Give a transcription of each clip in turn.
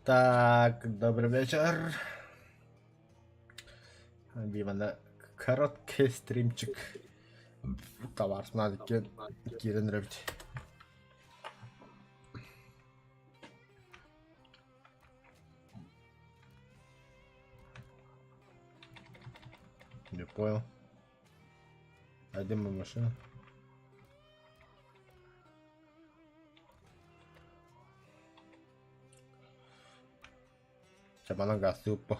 Так, добрый вечер. Димана короткий стримчик. Товар надо кирен рэбит. Не понял. А где моя машина? Чэ, манан гаастыы уппа.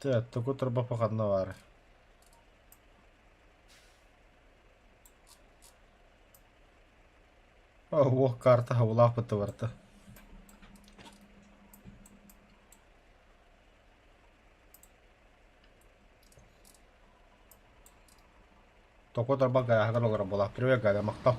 Чэ, тугу турбаппа ханна баар? О, карта улааппыт барыта. Току тарба гааһыгар олорор буолаах. Привет, Галя, махтал.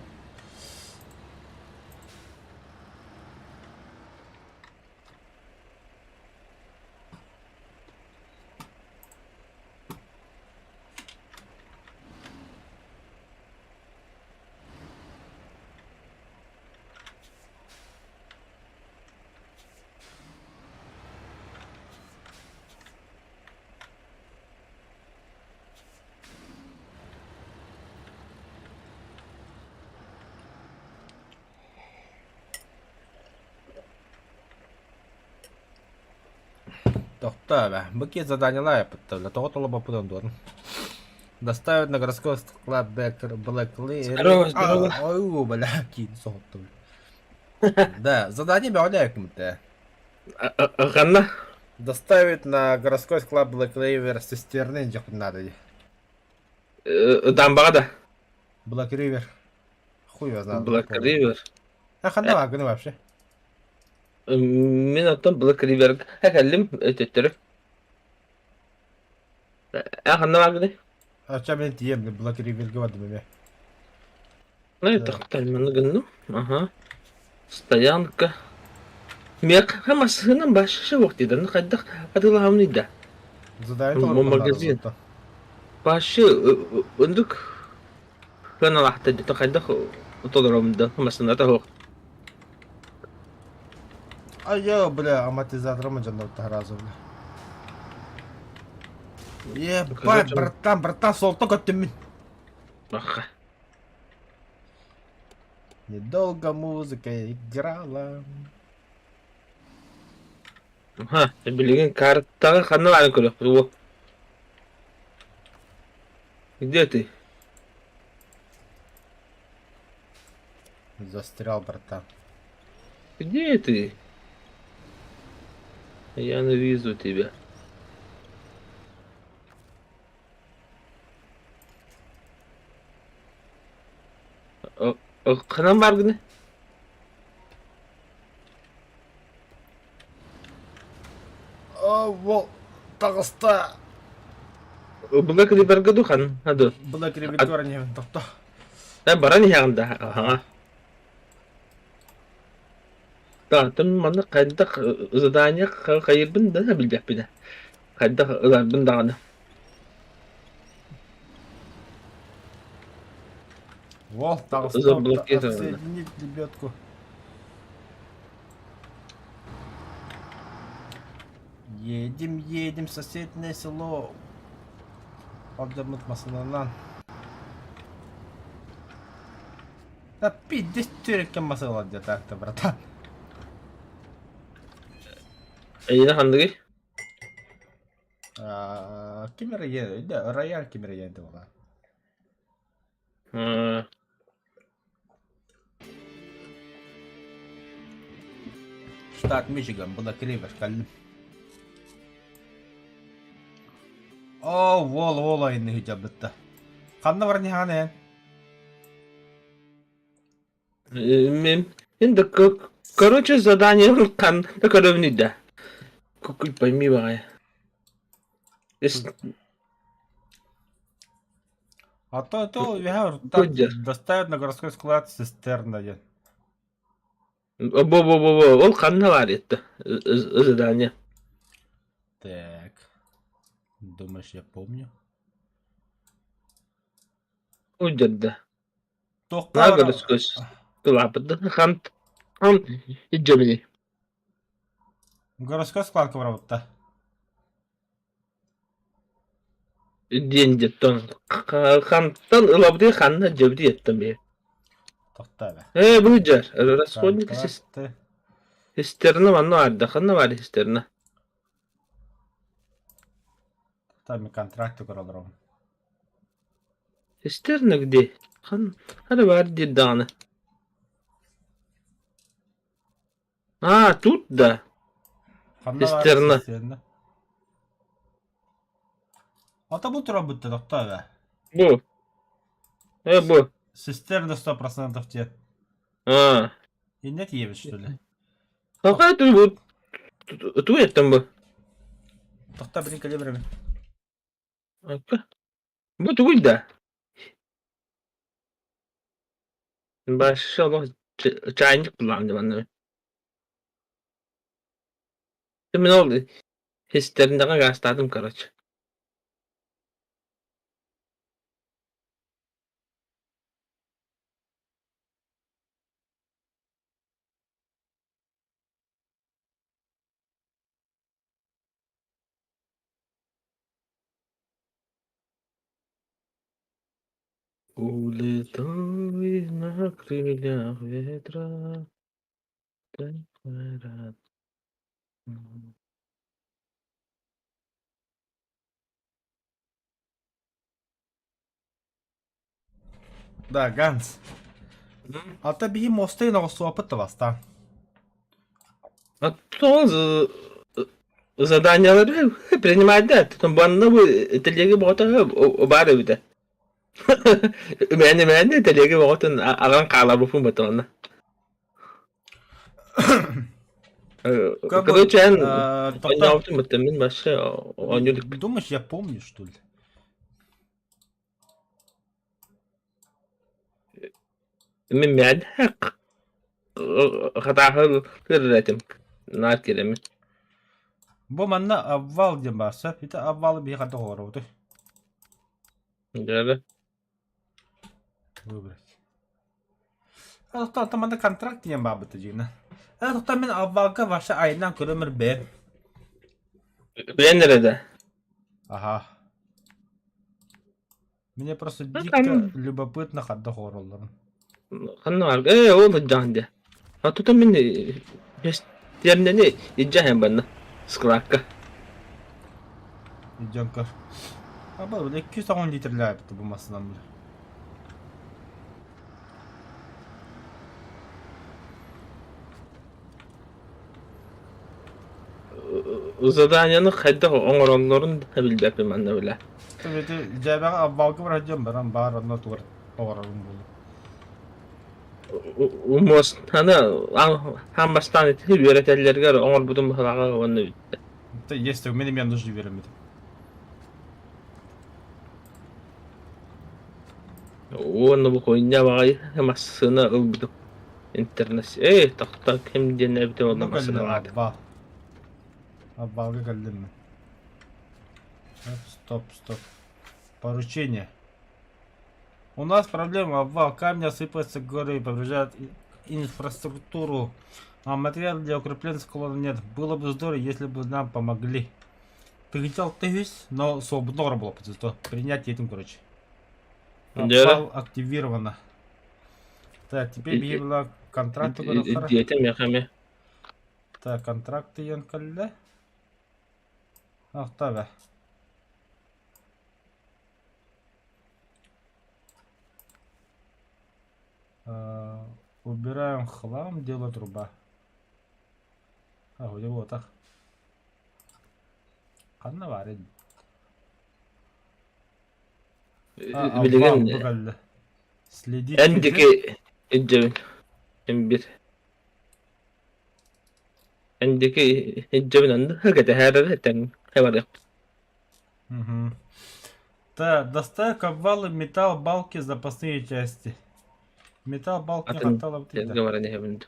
Тохтоо бэ, бу киһи заданиелаах эппиттэр, тоҕо толорбоппутун дуон. Доставить на городской склад Блэкли... Здорово, здорово. Ой, бля, киин соһуттум. Да, задание бөҕөлөөкүмүттэ. Ханна? Доставить на городской склад Black River цистерны дьохпут надо. Дамбаҕа да. Black River. Хуй его знает. Black River. А ханна бааргыны вообще? Мин оттон Black River кэллим өтөттөрү. Э ханна бааргыны? Ача мен тиийем Black Riverгэ бардым эмэ. Ну, тохторманы гынным. Ага. Стоянка. Миэхэ массыынам башы суох диэтэ. Ну хайдах атыылаһабыный да? Задание толорбут Магазин. Башы ындык сыаналаахта диэтэ. Хайдах толоробун да массыыната суох. Айо, бля, амортизаторым дьоннор сразу, бля. Ебать, братан, братан, солто көттүм мин. Баха. Недолго музыка играла. Ха, билигин картаҕа ханна баарын көрүөхпүт уол. Где ты? Застрял, братан. Где ты? Я не вижу тебя. Ханан бааргыны? О, таҕыста. Black Riverга ду хан аду. Black River баран иһэбин тохто. Баран иһэҕин да аха. Таатым манна хайдах задание хайырбын да билбэппин. Хайдах ыларбын даҕаны. Уол таҕыста Заблокировано. отсоединить лебедку. Едем, едем в соседнее село. Алдьаммыт массыынанан. Да пиздец түреккен масыла где-то, братан. Эйине ханныгый? Ким эрэ да, рояль ким эрэ диэн буолла. Штат Мичиган, Блэк Ривер, кэллим. Оо, уол, уол айынны сылдьарбытта. Ханна баран иһэҕин эн? Мен да короче задание хан да көрөбүн да. Кукуй пойми баҕайы. А то то Куддер. доставят на городской склад цистерна диэн. Бо-бо-бо-бо, ол ханна баар этэ задание. Так. Думаешь, я помню? Куддерда. Туохха На бара городской склад. Хан хан иджемини. Городской складка барабытта. Диэн дьэттон хантан ылабыты ханна дьэбити еттем бе. Тохтоо Э бу дьэр расходник Контракты. Истерна манна баар да ханна баар истерна? Там контракты көрөлөрөм. Истерна где? Хан хана баар диир даҕаны. А, тут да. Ханна баар Истерна. цистерна? Ата бу турабытта тохтоо бе. Бу. Э бу. Цистерна 100% те. А. Инне тиебит что ли? Какая ты бу? Ту еттем бу. Тохтоо билин кэле беребин. Бу тугуй да. Башша чайник булаан манна. Мин ол истериндэҕэ гаастаатым короче. Улетай на крыльях ветра. Да, Ганс. Ата биһи мостай оҕустуоппут да бастаан. А то заданиялары принимать да, банна бу телеги боҕото баар эбитэ. Мээнэ мээнэ телеги боҕотун аҕан хааларбыппын батыҕына. Как бы, Короче, эн тоқтоо. оонньообутум быттым мин вообще оонньуу иликпин. Думаешь, я помню, что ли? Мин мээнэ хатааһы этим наар киирэммин. Бу манна обвал диэн баар сөп. Ити обвалы биһи ханна оҕоробутуй? Дьэ Выбрать. Тоқтоо, манна контракт диэн баабыта дьиҥнэ. Тоқтоо, мин обвалга вообще айынан көрөмөр бэйэм. Билэн эрэ да. Ага. Мне просто Ну, дико там любопытно ханна оҕороллорун. ханна баар ээ ол сылдьаҕын дии. А тут мин тиэрнэни илдьэ банна склакка. Идем көр. Аба, бile 210 литрлээбит бу массынан бile. Заданиены хайдах оҥороллорун да билбэппин манна бile. Эти дьээбэҕэ обвалга баран баран баар онно тугар оҕорорум буолуо. Муостаны хаан бастаан ити үөрэтэллэригэр оҥорбутум быһылааҕа уонна бүттэ. Это есть, у меня нужно верим. Уонна бу хойня баҕайы массыына ылбытым. Интернет ээ тохтоо ким диэн эбитэ уонна Ну массыына кэллим баҕата. обвал. Обвалга кэллим мин. Стоп, стоп. Поручение. У нас проблема, обвал камня сыпается горы и повреждает инфраструктуру. А материал для укрепления склона нет. Было бы здорово, если бы нам помогли. Ты хотел ты но свободно было то принять этим, короче. Обвал активировано. Так, теперь объявила контракт. Диэтим миэхэ Так, контракт кэллэ. Ахтабе. Убираем хлам, дело труба. А, где вот так. Ханна баар Билигин бу кэллэ. Следить эн диэки илдьэбин. Син биир. Эндики илдьэбин онно кэтэһээр эрэ тэҥ барыахпыт. Угу. Так, доставь обвалы металл, балки, запасные части. Металл, балки, Атын ханталабыт сиргэ да. баран иһэбин.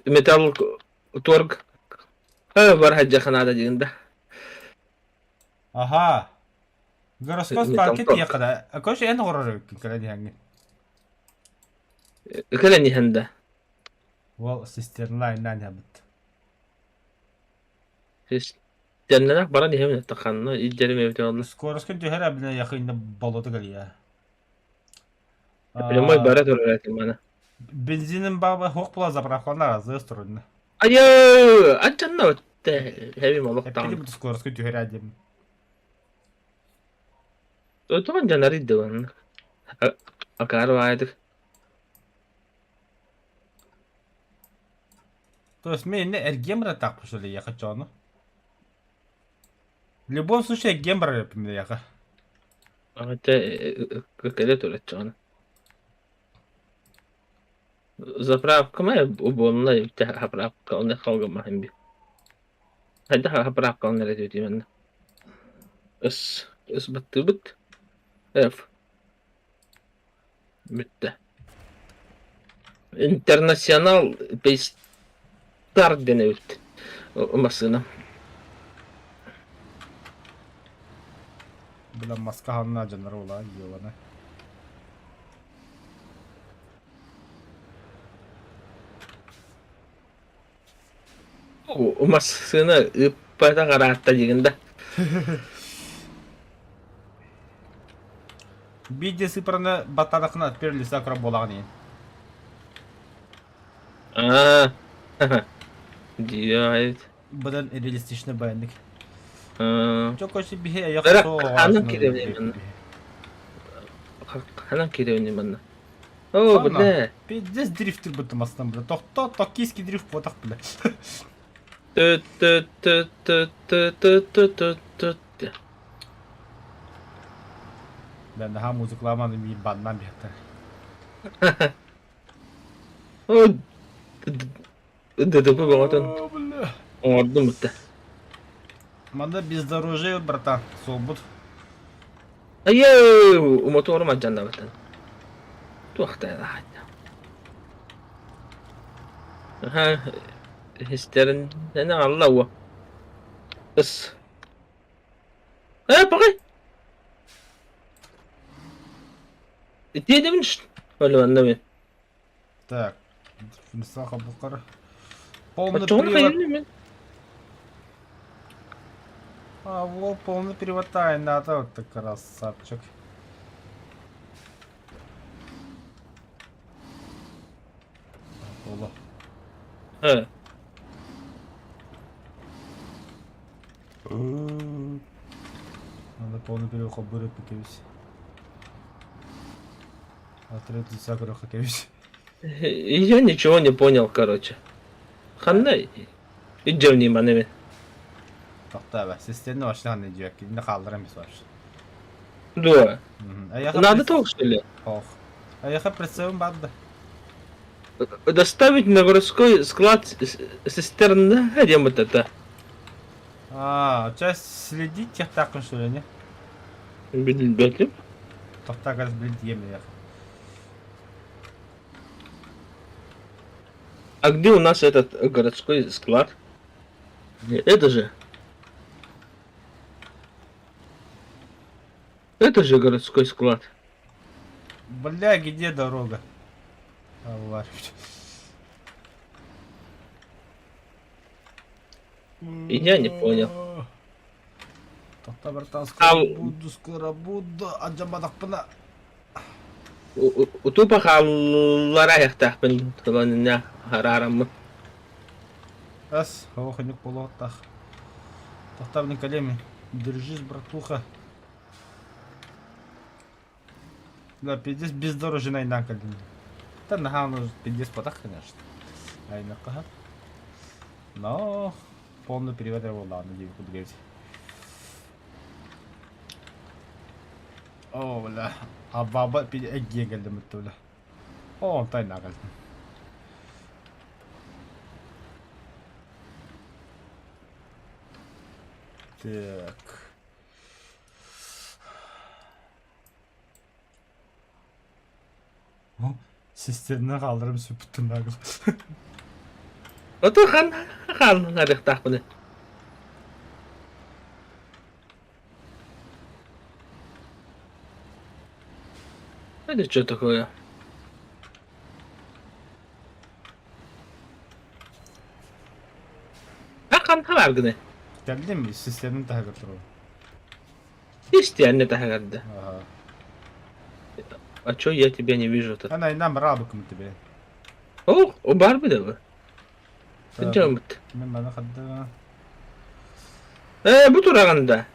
Металл торг бар хадьа наада диэн да. Ага. Городской Металл складка торг. тиэхэ да. Короче, эн оҕорор эбиккин кэлэн иһэҥҥин. Кэлэн иһэн да. Уол цистерна айнаан иһэбит. Тэннэнэх баран иһэбин ханна илдьэрим эбитэ онно. Скоростка түһэр абына яхыйна болота кэлиэ. Прямой бара турар этим ана. Бензинин баба хук була заправкалар азы турунна. Айы, ачанна өттө. Хэбим олох Эппити даҕаны. бу скоростка түһэр адем. Тоҕон дьанар иддыбан. Акаар баайдык. То есть мен инне эргиэн бара что ли я хочу ону. В любом случае эргиэн барар эппим яха. Ате кэлэ тураччаҕына. Заправка ма убонна заправка онно холгомаһын би. Хайдах заправка онно эрэ түтүмэннэ. Ыс ыс баттыыбыт. F. Бүттэ. Интернационал Пейстар диэн эбит массыына. Бля, маска ханна дьоннор була ёбана. Массыына ыыппатах араатта диигин да. Биирдэ сыпараны баттаатаххына отпер лиса кыра буолаҕын иһин. Аа, дии Быдан реалистичный баяннык. Аа. Чокочи биһи эйэх Эрэ соо ханан киирэбин манна? Ханан киирэбин манна? Оо, бля. Пиздец дрифтер будто мастан, бля. Тохто, токийский дрифт потах, бля. Т т т т т т т т т т. Бля, наһаа музыкламаны биир баннан биһэттэр. Оо, ДТП бөҕөтүн оҥордум бутта. Манна бездорожье, братан, суолбут. Айыы, моторум алдьаннабыттан. Туохтай Аха, истэрин алла уо. Ыс. Э, пакай. Итиэдэбин Өлүөннэ мен. Так, саха букара. Полный Оччоҕуна привод. хайыны мен. А, во, полный привод надо, вот ты красавчик. Ола. Э. Надо полный привод хоббыры пикевись. Отряд сакура хакевись. Я ничего не понял, короче. Ханна идем манеме. Тохтоо, системный вообще не идет, не халдырам без вообще. Да. А я Надо толк, что ли? Ох. А я прицелом банда. Доставить на городской склад цистерна, где вот это? А, часть следить тех так, что ли, не? Билбэтим. Тохтаа, раз, блин, ем я. А где у нас этот городской склад? Это же. Это же городской склад. Бля, где дорога? Аллах. Я не понял. Тохтоо, братан, скоро А буду, скоро буду. Адьамматахпына. Тупо хааллара тыланына хараараммын. Ас, ох, не полотах. Тохтоо, блин, колеми. Держись, братуха. Да, пиздец, бездорожье айнаан Да, наһаа ну, пиздец потах, конечно. Айнакка. Но полный привод буоллаҕына диэби курдук эбит. О, бля. Абаба эргиэн кэллим бля. Онтон кэлдим. Так. Систерine хаалларым сүппүттүн нагыл. Ото хан хаалларыахтаахпыны. Это что такое? А хан хабаргыны. Кэллим системин таһыгар турабын. Истиэннэ таһыгар да. Ага. А чё я тебя не вижу-то? Ана инам рабыкым тебе. О, о бар бы Сылдьабыт. Мен маны хадда. Ээ, бу тураҕын да.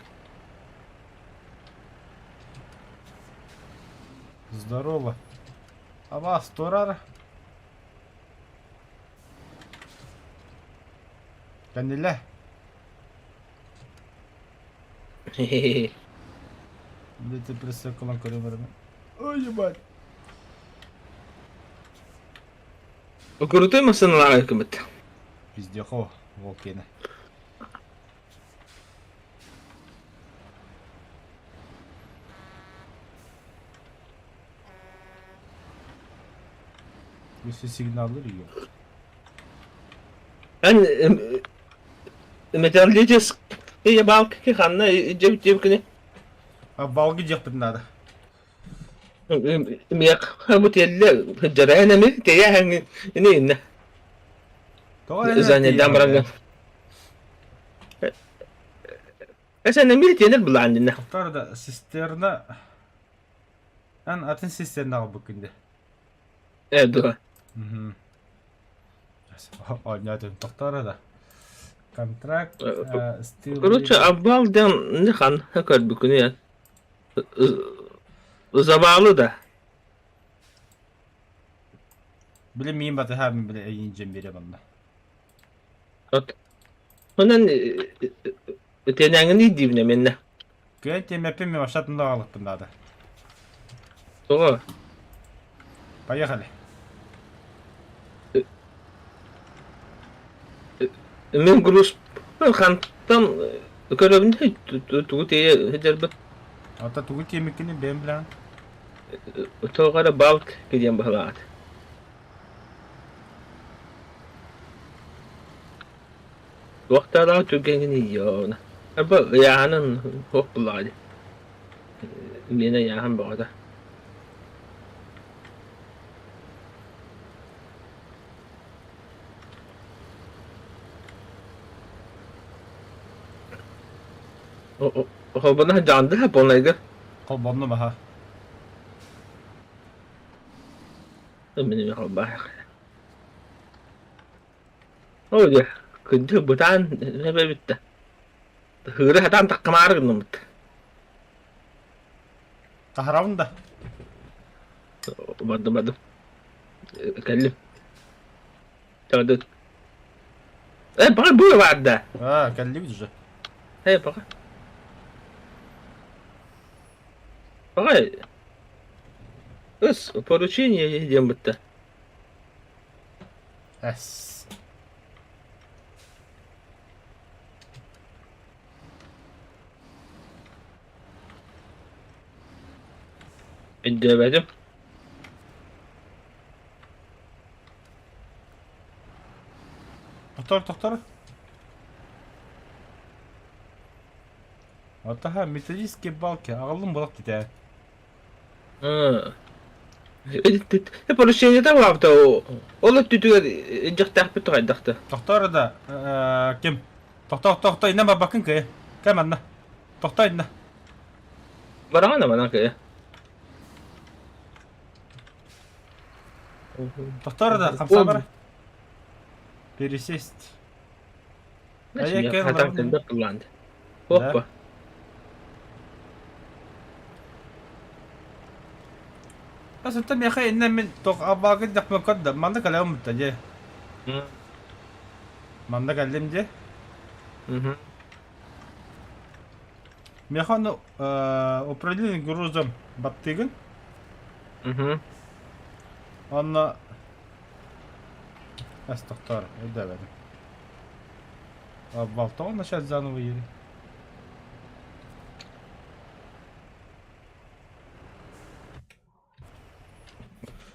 Здорово. Абаас турар. Кэннилэ. Блядь, пресеколан көрө барабын. Ой, ебать. Крутой массыыналаах кымыт. Пиздехо, волкена. Өссө сигналлар ее. Эн металлический балки ханна дьэбит А балгы диэхпит надо. Миэхэ бу тиэллэ сылдьара эми тэйэ ини иннэ. Занятан баран Эсен эмиэ тиэнэр былаан динэ. Тоқтар да цистерна ан атын цистерна албыккын де. Э дуо. Оонньоотун тохтоор да. Контракт стил Короче, обвал диэн не хан көрбүкүнү я. Забаалы да. Били миин батыһаабын били эйиин дьэн биэрэ манна. От. Онон тиэнээҥини диибинэ миннэ. Кыайан тиэмэппин мен вообще атында аҕалыппын наада. Тоҕо? Поехали. Мин груз хантан көрөбүн тугу тиэйэ сылдьарбын. Ата тугу тиэмиккини бэйэм билэҕин? Тоҕо эрэ балк диэн быһалаат. Туохтааҕа түргэҥҥин ийиэҕинэ. Арба ыйааһынын суох буоллаҕа дии. Миэнэ ыйааһын бөҕөтө. Холбоно сылдьаҕын да полнайга? Холбоннум аха. Мин эмиэ холбоох. Оо дьэ, кырдьык бытаан эбэбит да. Ыһыыры сатаан таххамаары гынныммыт. Таһарабын да. Бардым бардым. Кэллим. Тарды. Э, пока бу бар да. А, кэллибит уже. Э, пока. Пока. Ыс, поручение диэн бытта. Эс. Өйдөөбөтүм. Тохтор, тохтор. Атаха металлические балки аҕаллым балак дитэ. Поручениета баабыта ол өттүтүгэр дьахтаахпыт хайдахта. Тохтоор да ким? Тохтоо, тохтоо, инна барбаккын кыйа. Кэм анна. Тохтоо инна. Бараҕана манан кыйа. Тохтоор да, хамсаабара. Пересесть. Хатан кэлбэт кыллаанды. Оппа. Асытта миэхэ иннэ мин тох абаагын дьахмаккар да манна кэлэм да дьэ. Манна кэллим дьэ. Миэхэ ону управление грузом баттыгын. Онно Эс тохтоор, өйдөөбөтүм. Балтоҕун начать заново ели.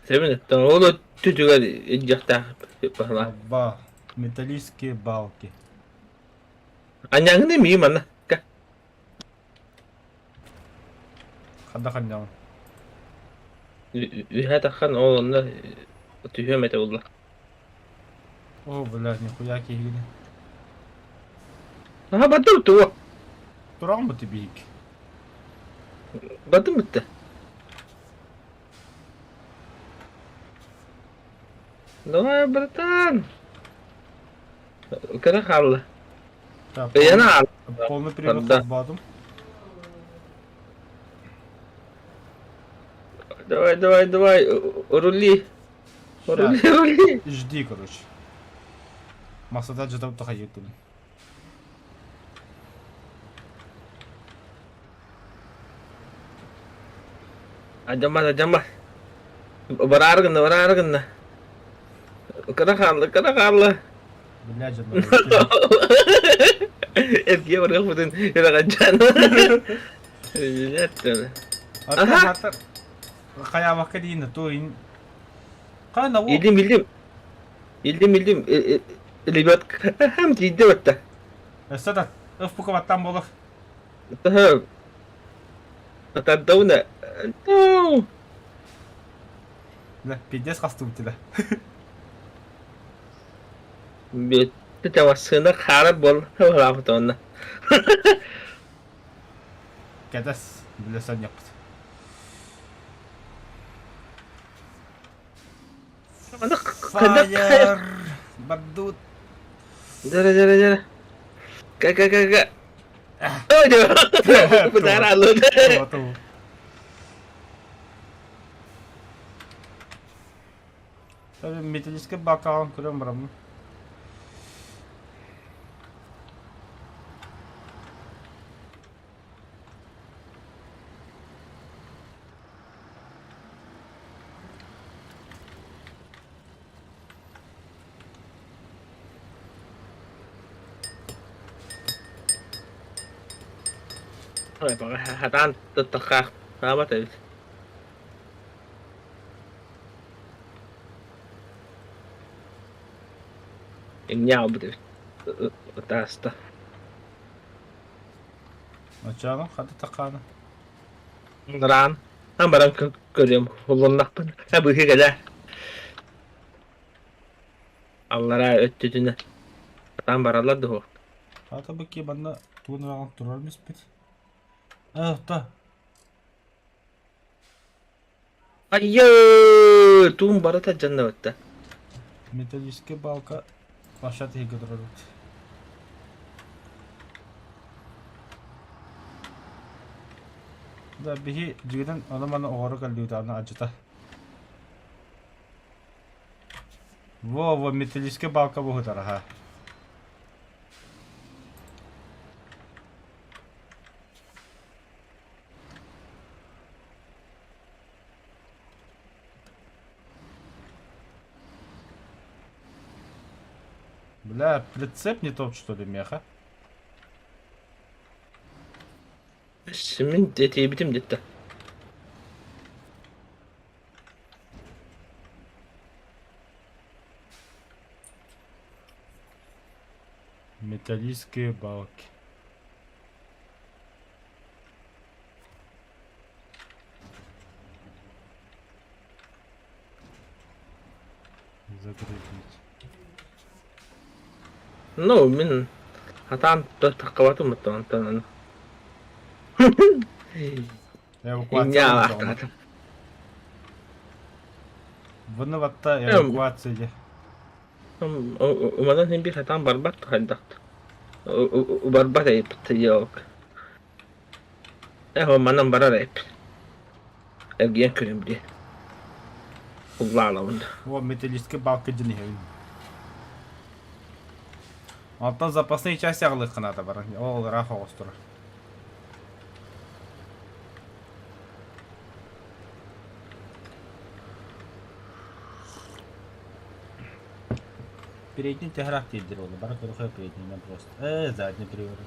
Семен ол өттүтүгэр илдьэхтээх баһылаа. Абба, металлические балки. Анньаҥын эмиий манна. Ханна ханньаҕын? Үһэ таххан ол онно түһүөм этэ буолла. О, блядь, нихуя киһигини. Аха бардым тугу? Тураҕын бу тибиик. Бардым бытта. Давай, братан. Кыра хаалла. Так, Ыйана полный привод Да. холбоотум. Давай, давай, давай, рули. Рули, рули. Жди, короче. Максата жытап тахайыттым. Адьаммат, адьаммат. Бараары гынна, бараары гынна. Кыра хаалла, кыра хаалла. Бля, дьоннор. Эргийэ барыахпытын үрэҕэдьээн. Аха. Хайаабакка диин ту ин Хана уу. Илдим, илдим. Илдим, илдим. Ребят, тиийдэ батта. Өссө да ыфпука баттан буолар. Таһа. Тардауна. No. Бля, пиздец хастыбыт да. Бүттэ массыына хаара буол хаалаабыт онно. Кэтэс, бля саньяппыт. Fire! Бардут! Дьэрэ дьэрэ дьэрэ. Ка ка ка ка. Ой, Бытаар аллы. Металлический бакалын көрөн бараммын. Хатаан туттахха хаабат эбит. Инньэ аҕалбыт эбит. Ытааста. Оччоҕо хата таххаана. Раан. Баран көрүөм. Уллуннахпын. Быһыы кэлэ. Аллараа өттүтүнэ. Сатаан бараллар дуо? Ата бу ки манна тугун ыраҕан турар миспит. Э, Айыы! Туун барыта дьаннабытта. Металлическая балка площадь иһигэр турар эбит. Да, биһи дьигинэн ону-маны оҕоро кэллибит аны адьыта. Во, во, металлическая балка буһутар, аха. Бля, прицеп не тот, что ли, меха? Мин этиэбитим диттэ. Металлические балки. Загрузить. Ну, мин хатаан таххабатым онтон Эвакуация. Выныватта эвакуация. Уманан син биир хатаан барбат хайдах барбат эбит yok. Э, манан барар эбит. Эргийэн көрүм дии. Уллаалабын. О, металлический балка дьин иһэбин. Онтон запасные части аҕалыаххынаата баран. Ол ыраах оҕус турар. Передний тыһараах тиэрдэр уолу, бары көрөхө переднийинэн просто. Задний привод.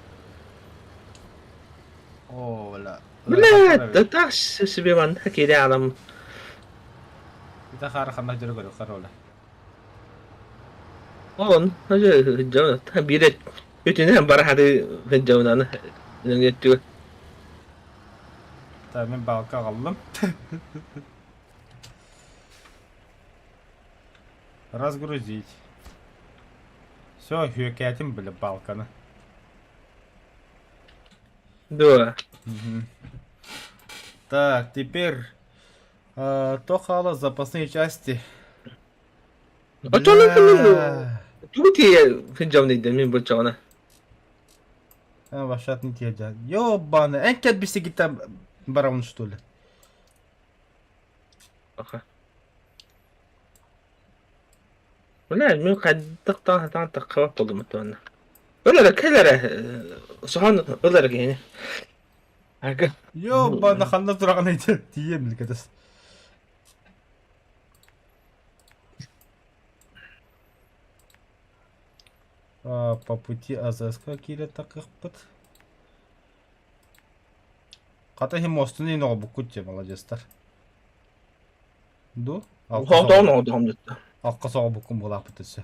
О, бля. Бля, так себе манна киирэ аалам. Ita хаар ханна дьөрө көрөхөр ола. Он, дьон, биир үтүнэн барахаты дьонаны нөҥөттү. Та мен балка аҕаллым. Разгрузить. Все, хүөкээтим били балканы. Дуо. Так, теперь то хаала запасные части. Оччону тугу тиийэ сылдьабын мин боччоҕуна. Вашатын тиэрдэ. Ёбаны, эн кэлбисигиттэн барабын что ли? Аха. Бля, мин хайдах таҥ таххабат буоллум оттон. Ыл эрэ, кэл эрэ, соһон ыл эрэ киһини. Ага. Ёбаны ханна тураҕын тиийэм билгэтес. По пути АЗС-ка киирэ такыхпыт. Хата иһин мостун иһин оҕобуккут дьэ, маладьыастар. Ду? Хотоон оҕодоһом дьытта. Алка соҕобуккун буолааппыт өссө.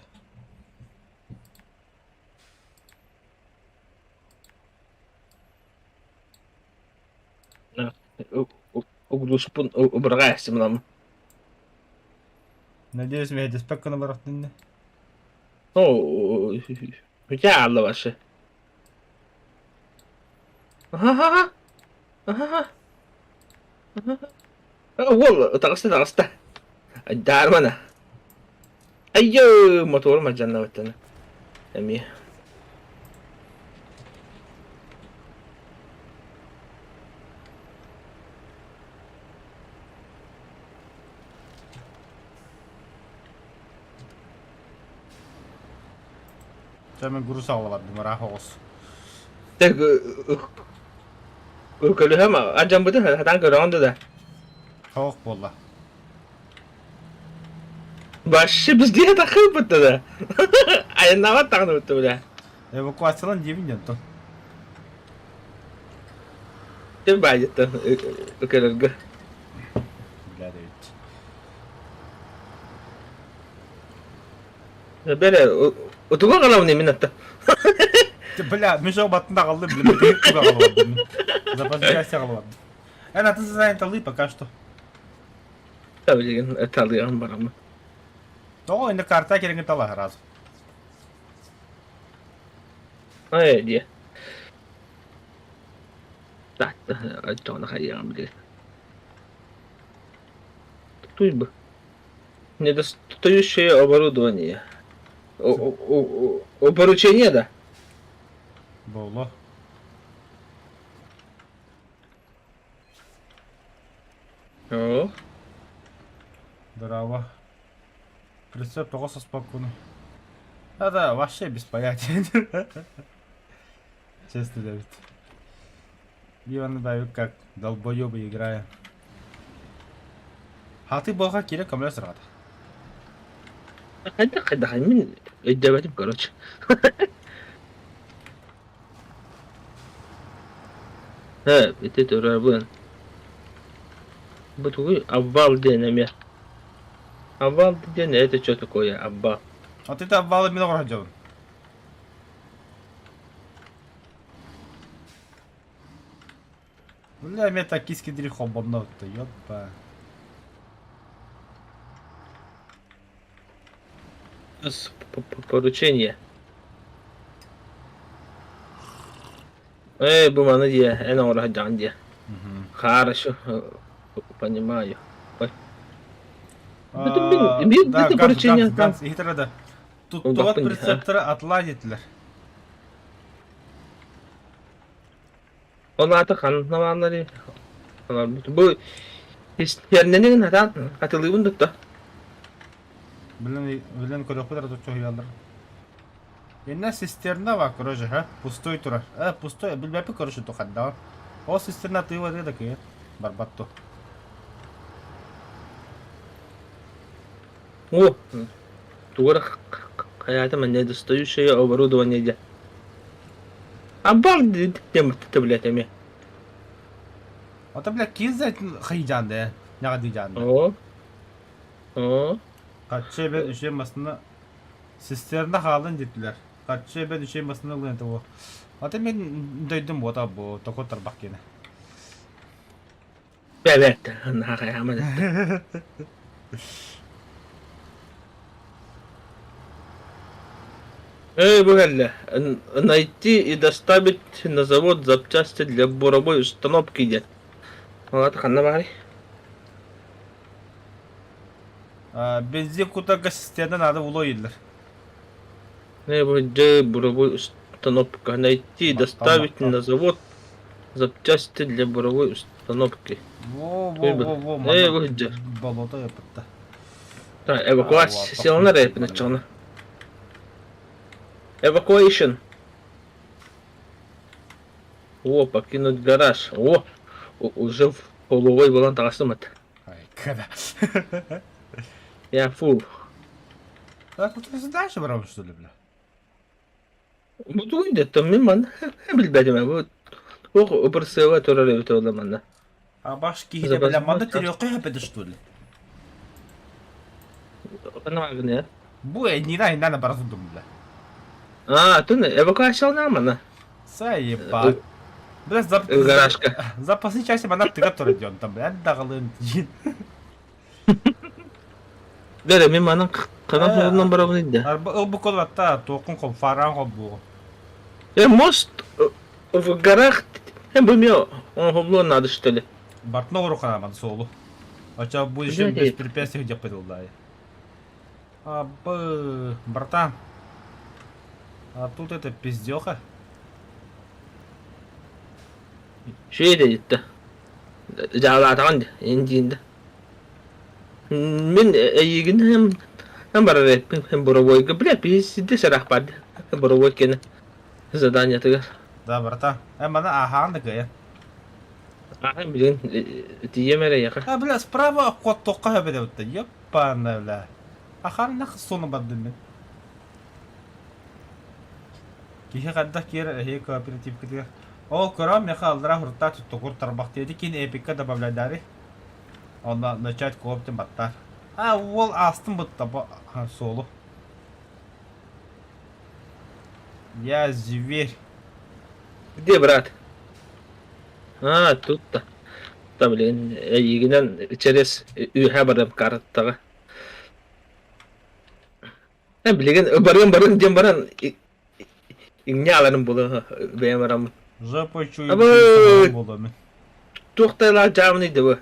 Угдуспун убырҕа эстим Надеюсь, мэһэйдэспэт гына барахтынна. О, jävlar вообще. Аха, аха, Уол таҕыста таҕыста. Даармана. Айyo, мотуорум алдьаннабыттан. Эмиэ. Чэ, мен груз аҕала бардым, ыраах оҕус. Так, көлүһэм алдьаммытын сатаан көрөҕүн да? Хоох буолла. Вообще бізде тахыппыт да. Айаннаабат даҕаны бутта бля. Эвакуациялан диэбин диэн тон. Ким баайыттан көрөргө. Бля дэбит. Бэрэ утуга галавны мин атта. Бля, мешок баттын аҕаллым, бля, бэйик туга аҕалабын. Запасчасти аҕалабын. Эн атын сазайн талыы пока что. Билигин талыаҕым бараммын. Тоҕо инде карта кереңи тала сразу. Ай диэ. Оччоҕуна хайыаҕым билигин. Туй Недостающее оборудование. Поручение да? Болло. О. Браво. Прицеп тоҕо соспоккуну. А да, вообще без понятия. Честно, Давид. Иван Давид как долбоебы играя. Хаты болға керек көміле сұрады. Хайдах хайдах мин өйдөөбөтүм короче. Э, ити турабын. Бу тугуй обвал диэн эмиэ. Обвал диэн это что такое обвал? А ты обвалы мен оҕор сылдьабын. Бля, мен токийский дрифт холбонно ёпа. Поручение. Эй, бу маны диэ, эн оҥоро сылдьаҕын диэ. Хорошо, понимаю. Ой. Да, Бүтүн поручение. Ганс, иһитэр да. Туттубат прицептары отладить Ол аата ханна баалларый? Бу истэрнэнин хатаан хатылыыбын тутта. Билэн билэн көрөхпүт эрэ чоһуйаллар. Инна цистерна бар, короче, ха, пустой турар. Э, пустой, билбэппит короче тухардаҕа. Ол цистерна тыыва да кыйын. Барбат ту. О, тугу эрэ. Хайаатым недостающее оборудование диэн. Аббал диэн блядь эмиэ. Ата бля киин хайдьаанда ньаҕадыйдьаанда. Оо. Оо. Хаччы эбэн үчүгэй массыына цистерна хаалан диэтилэр. Хаччы эбэн үчүгэй массыына ылыан этэ буо. Ата мин дойдум буота бу токо тарбах киэнэ. Бэбэт, наха хайаама Эй, бу кэллэ. Найти и доставить на завод запчасти для буровой установки диэн. Ол аата ханна баарый? Бензин кутарга цистерна надо було ииллэр. Эй, бу дьэ буровой установка. Найти и Махтал, доставить махтал. на завод запчасти для буровой установки. Во, во, во, во, Эй, манна бу дьэ. болото япытта. Эвакуацияланар эпин Evacuation. О, покинуть гараж. О, уже в половой буолан таҕыстым ат. Ай, когда? Я фу. Так, вот ты дальше барабын, что ли, бля? Бу тугуй деттем мин манна билбэтим бу туох бырсыаба турар эбит ол манна. А баш киһитэ, бля, манна төрүөххэ хэпэдэ, что ли? Ханна Бу эйнина айнана бара сылдым, бля. А, тун эвакуациялана манна. Заебать. Бля, зап... Гаражка. запасные части манна тыга турар дион там, бля, даҕалыын диин. Бэрэ мин манан ханан суолунан барабын идэ. Арба ылбы колбатта, туоккун хол, фаран холбугу. Э, мост в горах бу мне он надо что ли? Бартына урукараман суолу. Оча будущем без препятствий деп қойдылдай. Абы, братан. А тут это пиздеха. Шүе дитте. Жаалаатаҕын индиинде. Мин эйигин һэм барар эппин боровойга бля пиздец сарах барды. Боровой кene заданиятыгар. Да, братан. Э, мана ахаан да кыйа. Ахан билин тиийэм эрэ яха. А, бля, справа куоттуохха сөбөдө Ёппана, бля. Ахаан нах суну бардым мин. Киһи хайдах киэр эһиги кооперативкытыгар. Ол көрөм меха аллара хуртаа туттукур тарбах диэти кин эпикка добавляйдари. Онно начать кооптин баттар. А уол астым бытта бу суолу. Я зверь. Где брат? А, тут-то. Да, блин, эйигинэн через үһэ барым карттаҕа. Э, билигин барыам барыам диэн баран иҥнэ аларым буолуо бэйэм бараммын. Жопой чую Абы буолуо туох тайлаах дьаамыный да бу?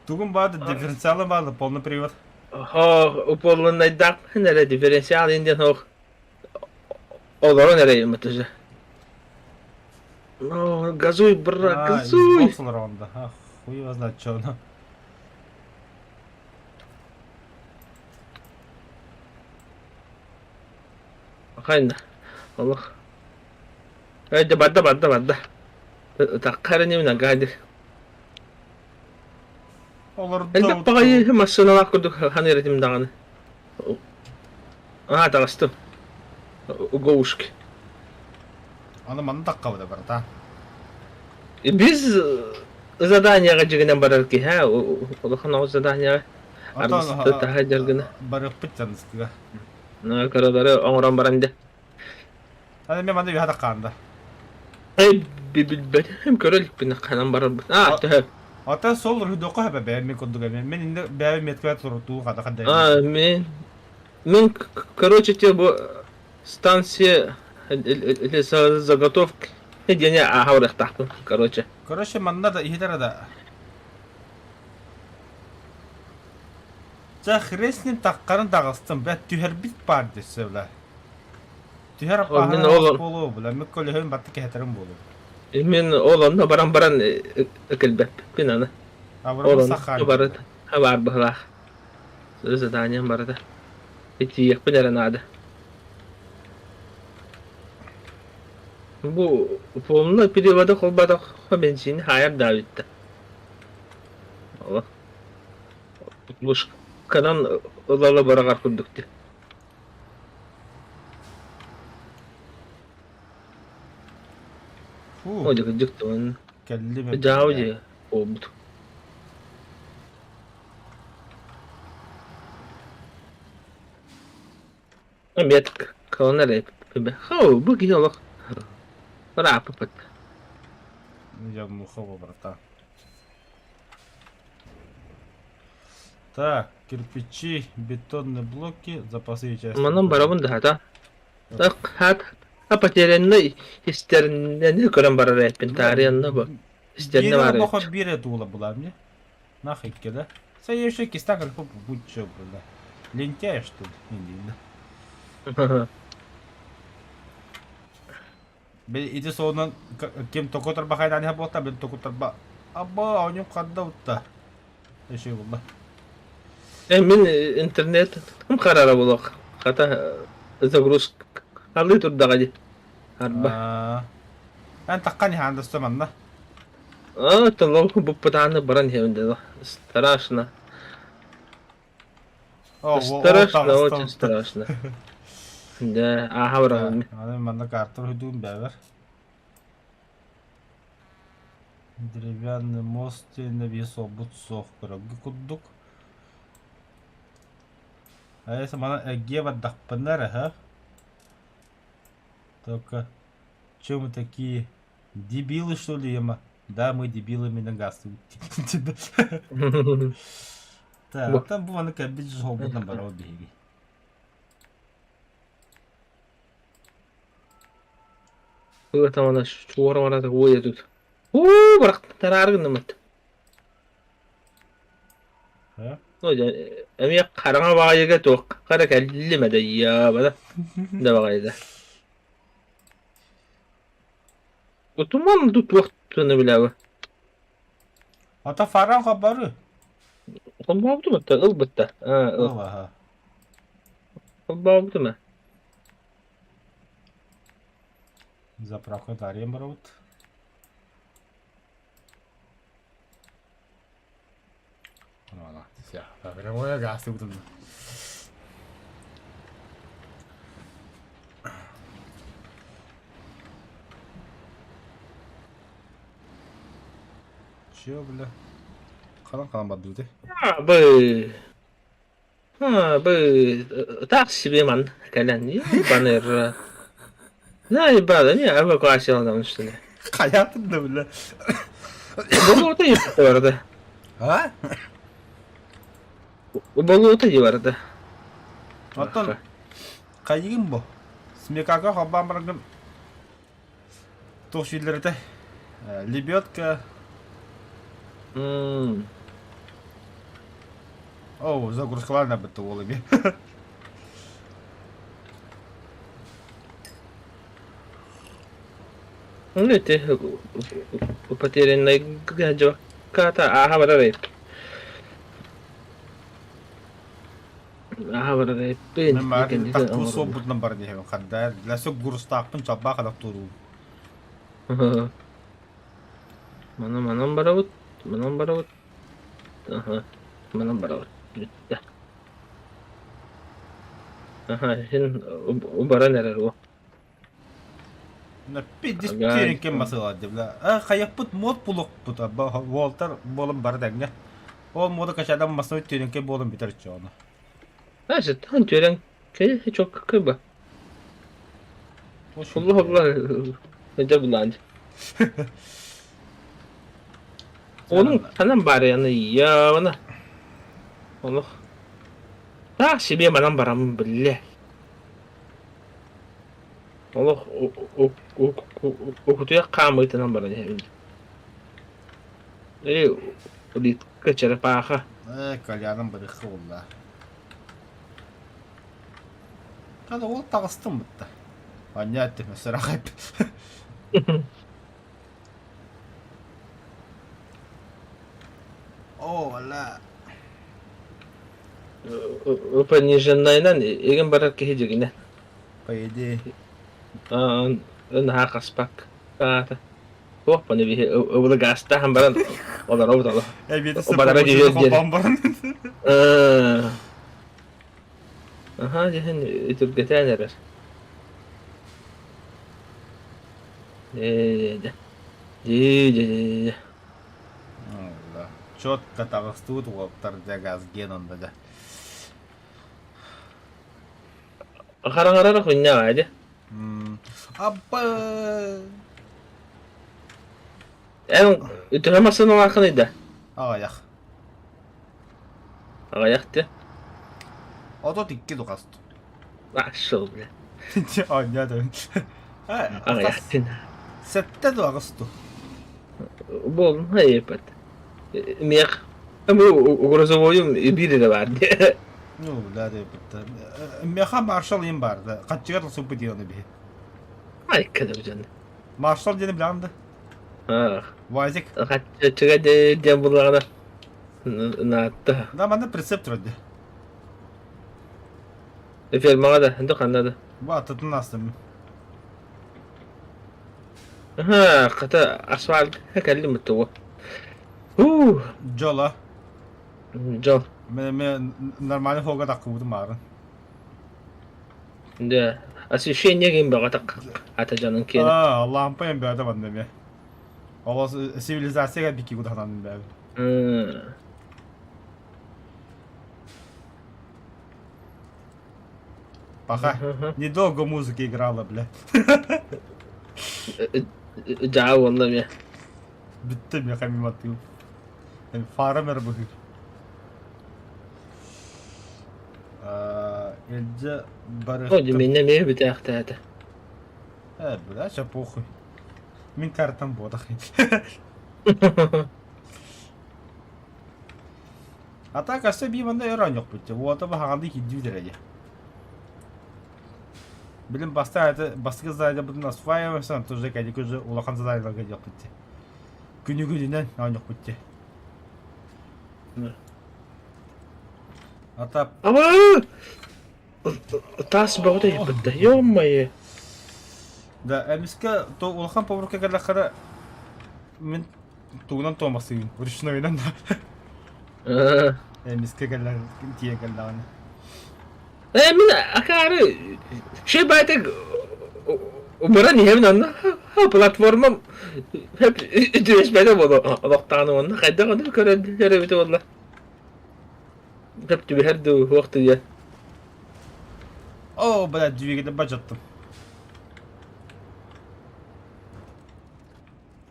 Тугун баады дифференциалы баады полный привод. Хо уполуннайдаахпын эрэ дифференциал диэн ох олорон эрэ уже. Ну, газуй, брат, А, газуй! Xbox ронда. А, хуй его знает, что оно. Хайна. Олох. Эйде барда барда барда. Таккара немин гадир. Олордо. Элбэх баҕайы массыыналаах курдук ханыыр этим даҕаны. Аа, таҕыстым. Гоушки. Аны манна таххабыта барата. Biz заданиеҕа дьигинэн барар киһи, улахан оҕус заданиеҕа аргысты таһа дьаргына. Барыппыт жаныскыга. Кыралары оҥорон баран дэ. Аны мен манна үһэ таххаанда. Эй, билбэтим көрө иликпин ханан барарбын. Аа, төһө. Ата сол рудоко хэбэ бэйэ мен курдук эми. Мен инде бэйэ меткэ турутуу хата хадда. Аа, мен мен короче те бу станция заготовки диэни ааһа короче. Короче, манна да иһитэр да. Ча хреснин таххарын таҕыстым, бля түһэрбит баар дессе бля. Түһэр Мин аппаһын ол буолуо бля, мен көлөһүн батты кэһэтерим буолуо. Мин ол онно баран баран кэлбэппин аны. Ол Абырабын онно сахаан барыта баар быһылаах. Заданием барыта. Итииэхпин эрэ наада. Бу полный перевода холбатах бензин хайар да бүттэ. Ол. Лушка. Кынан ыла-ыла быраҕар курдук дии. Фу, О, дьэ дьиктибин. кэллим эбит Дьаабы бля. дии буолбут. Эмиэ кылан эрэ Хау, бу киһи олох ырааппыт. Я Мухова, братан. Так, кирпичи, бетонные блоки, запасные части. Манан барабын да хата. Хат потерянный истернени көрөн барар эппин таарыйанна бу. Истерне Биир бар бохо эбит. биир туула була мне. Нахуй да. Сэ еще киста как будь чё, бля. Лентяй, что ли? Не видно. Ити суолунан ким току тарбахайдаан иһэ буолта, мин току тарба Абба, оонньуу ханна утта? Эши булла. Мин интернет харара булок. Хата загрузка алыы турдаҕа дии. Арба. Эн таххан иһаан да манна. А, толок буппутааны баран иһэбин дела. Страшно. Страшно, очень страшно. Да, ааһа бараҕын. Аны манна карта уһуйдугун бэбэр. Деревянный мост диэннэ биир суолбут суох көрөргө курдук. Айса мана эргиэ бардахпына эрэ, ха? Только чем мы такие дебилы, что ли, ема? Да, мы дебилы, меня газ. Так, там бу маны кэлбит суолбутунан барабыт биһиги. Там она чуора барата уойа тут. Уу, барахтараары гыннымыт. Эмиэ хараҥа баҕайыга туохха эрэ кэллим этэ йаабана да баҕайыта. Утуман ду туох туны билэбэ. Ата фаран хабары. Холбообутум это ылбытта. Ыл аха. Холбообутум э. Заправка дарьям барабыт. Прямое газ Че, бля? Ханан-ханан бардыбыт Бы. Бы так себе ман кэлэн ебаный Заебало, не эвакуацияланабын что ли. Хайаатын да, бля. Болуота барда. А? Болуота дии барда. Оттон хайыгын бу? Смекака холбоон бараргын туох сүүллэр этэ? Лебедка. О, загрузкалаан бытты уол эми. Ну ити потерянный дьокката ааха барар эбит. Ааха барар эбиппин. Мен баар тахтуу суолбутунан баран иһэбин ханда. Ләсө гурустаахпын чалбаах адах туруум. Манан манан барабыт, манан барабыт. Аха, манан барабыт. Бүттэ. Аха, син баран эрэр уо. Пиздец кем масыла бля. А хайаппыт мод пулукпут Уолтар буолан бары тэҥҥэ. Ол мода качадан масной түрүҥкэ буолан бүтэр чону. Значит, он түрен кэ чок кыба. Хулла хулла это булан. Onun ханан барыяны явана. Олох. Так себе манан барамын билле. Олох окутуя хаамыытынан баран иһэбин. Э, улитка черепаха. Э, кальяным бырыхы буолла. Хада ол таҕыстым бытта. Анньа эттим, өссө О, вала. Пониженнайынан игин барар киһи дьигинэ. По идее. Наһаа хаспак. Аата. Туох баны биһи ыбылы гаастаан баран олоробут олох. Эбиэти Барара сыппа дьиһэр диэри. холбоон баран. Аха дьиһин үтүргэтээн эрэр. Ээ дьэ. Дьи дьэ дьэ. Четко таҕыстыбыт уолаттар дьэ газген онно дьэ. Хараҥарара хунньаҕа дьэ. Аппа. Эн төһө массыыналааххыный да? Аҕыйах. Аҕыйах дии. 32 духаст. Ашыл бля. Оонньоо да. Аҕыйах дин. Сэттэ ду аҕыс ду. Буолун хайыппат. Миэх грузовойум биир эрэ баар дии. Ну, да, да, Меха маршал им бар да. Хаччыгар тылсыппыт диэн биһи. Айка да дьон. Маршал диэни билэҕин да? Ах. Вазик. Хаччыга диэн буллаҕына наатта. Да, манна прицеп турар дии. Фермаҕа да, да ханна да. Бу аттытын астым. Аха, хата асфальт кэллим тугу. Уу, Дьоло. Дьол. Мен нормальный холга таххыбытым баарын. Да. Освещение ким бөҕө ата дьонун киэнэ. Аа, лампа эм бөҕөтө манна эмиэ. Ол цивилизацияга бики кутаханан бэбин. Пока недолго музыка играла, бля. Дьаа уонна эмиэ. Бүттэ миэхэ мимо тыым. Фарам эрэ быһыы. Элдьэ О, дьэ, эмиэ бүтээхтээтэ. Э, бля, ща похуй. Мин картам буотах. А так, өссө бии манна өр оонньохпут. Уота баһаҕалыы киирдибит эрэ дии. Билим бастаан это бастакы задание осваиваемся, тоже кэлик уже улахан заданиеларга диэхпит дии. Күнү-күнүнэн оонньохпут дии. А так Аба! Таас бөҕөтө иһиппит да. Ё-моё! Да, эмискэ то улахан поварка кэллэххэ мин тугунан туомасыыбын, ручнойунан да. Эмискэ кэллэр тиийэн кэллэҕинэ. Э, мин акаары şey байтак баран иһэбин онно платформам хеп үтүөспэтэ буолу олохтоон уонна хайдах ону көрөн эбитэ буолла хеп түбэһэр дуу суох дуу О, блядь, двигатель бачаттым.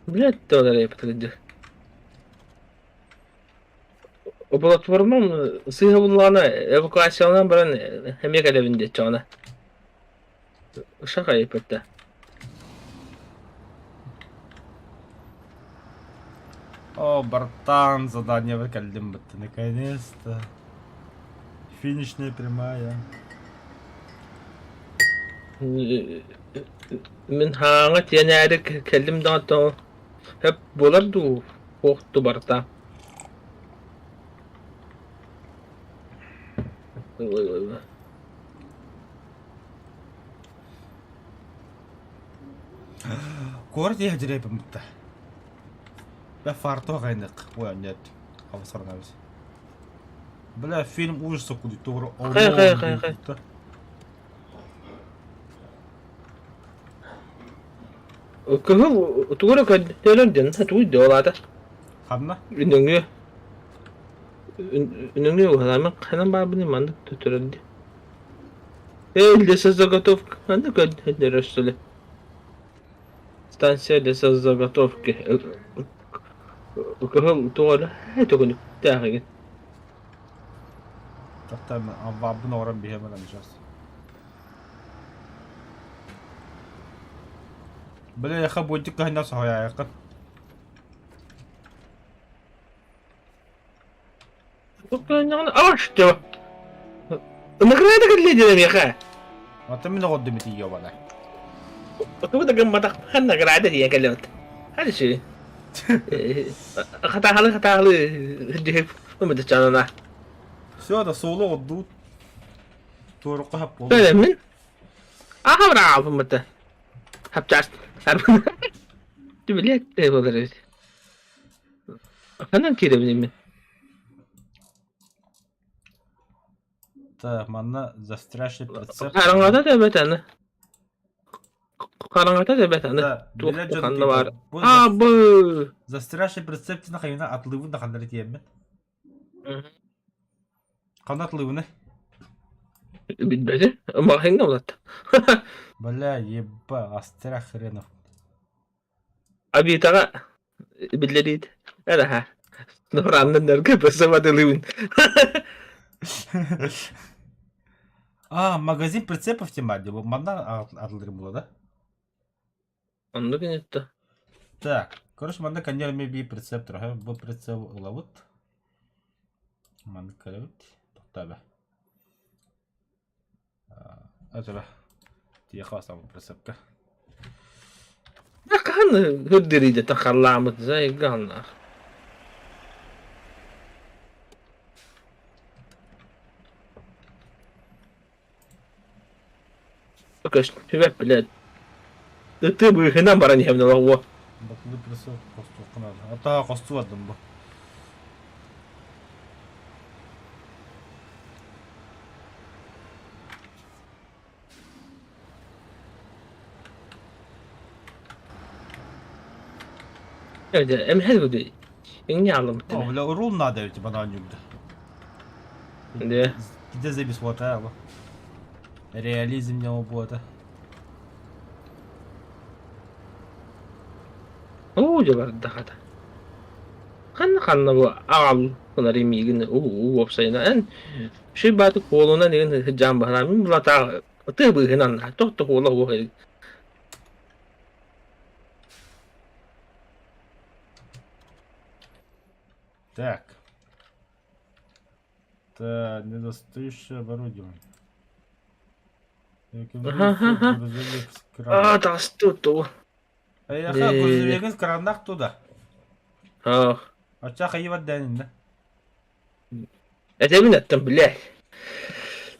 Блядь, доллар я подходил. Платформам сыыһа буллаҕына эвакуацияланан баран эмиэ кэлэбин диэччэҕинэ шахайыппыт О, братан, задание кэллим бытты, наконец-то. Финишная прямая. Мин хааҥа тиэнээри кэллим даҕаны сөп буолар дуу, суох дуу барыта. Куорат иһэ дьирэйбин бытта. Бля, фартух айнык. Ой, нет. Авасарнабыз. Бля, фильм ужасов кудук тугура Хай, хай, хай, хай. Кыһыл тугу эрэ көрдөрөр диэн тугуй да ол аата Ханна? Үнөҥүө үнөҥүө уһанаамын ханан баарбыный маннык төтөрөр дии. Эй, лесозаготовка ханна көрдөрөр что ли? Станция лесозаготовки. Кыһыл тугу эрэ төкүнүктээх игин. Тохтоо, баабын оҥорон биһиэм эрэ сейчас. Бля, яха буйдик кыһыннар соһуйаайаххын. Аш, что? Награда кэллэ диэн миэхэ. Ата мин оҕордум ити ёбана. Тугу да гымматах награда диэн кэлэбит. Хadi ши. Хатаахалы хатаахалы дьиһип умыдычанана. Все, да суолу оҕордуут. Туорукка хап буолла. Мин? Аха браво мыты. Хапчаас. Билет буолар эбит. Ханан киирэбин мин? Так, манна застрявший прицеп. Хараҥата да эбэт аны. Хараҥата да эбэт аны. Да, Туох билэр дьон ханна баар. бу А, бу. застрявший прицеп диэн хайына атлыыбын да ханнары тиэммин. Ханна атлыыбыный? Билбэтим. Маҕаһыыҥҥа булатта. Бля, еба, острях хренов. Абитаҕа биллэриит. Эрэһэ. Нураннаннарга бысымадылыыбын. А, магазин прицепов тема дии. Манна атылырым була да? Оннук инитта. Так, короче, манна конер ми би прицеп турар. Бу прицеп ылабыт. Маннык көрөбүт. Тоқтабы. Ачаба. Тиэхэ басаммыт прицепка. Хаһан көрдөрүйдэ тахаллаамыт зайганнах. Көстүбэт блядь. Ты быыһынан баран иһэбин олох Батылы прицеп хостуохха наада. Атаа хосту бардым бу. Эмһэл бу Иҥни О, аламыт бля, урул надо ведь бананюгда. Да. Где запись вот, а, Реализм не работа. Оо, дьэ барда хата. Ханна ханна бу аҕал гынар миигин уу уопсайынан эн шүй бааты куолунан игин сыдьаан баһынан мин булатаа тыы быыһынан тохто хуола хуох Так. Это недостающее оборудование. Рекомендуется грузовик с краном. Аа, тасту ту. Эйэхэ грузовигын краннаах туда. Ах. Оччо хайыбат дээниннэ. Этэбин эттем, блядь.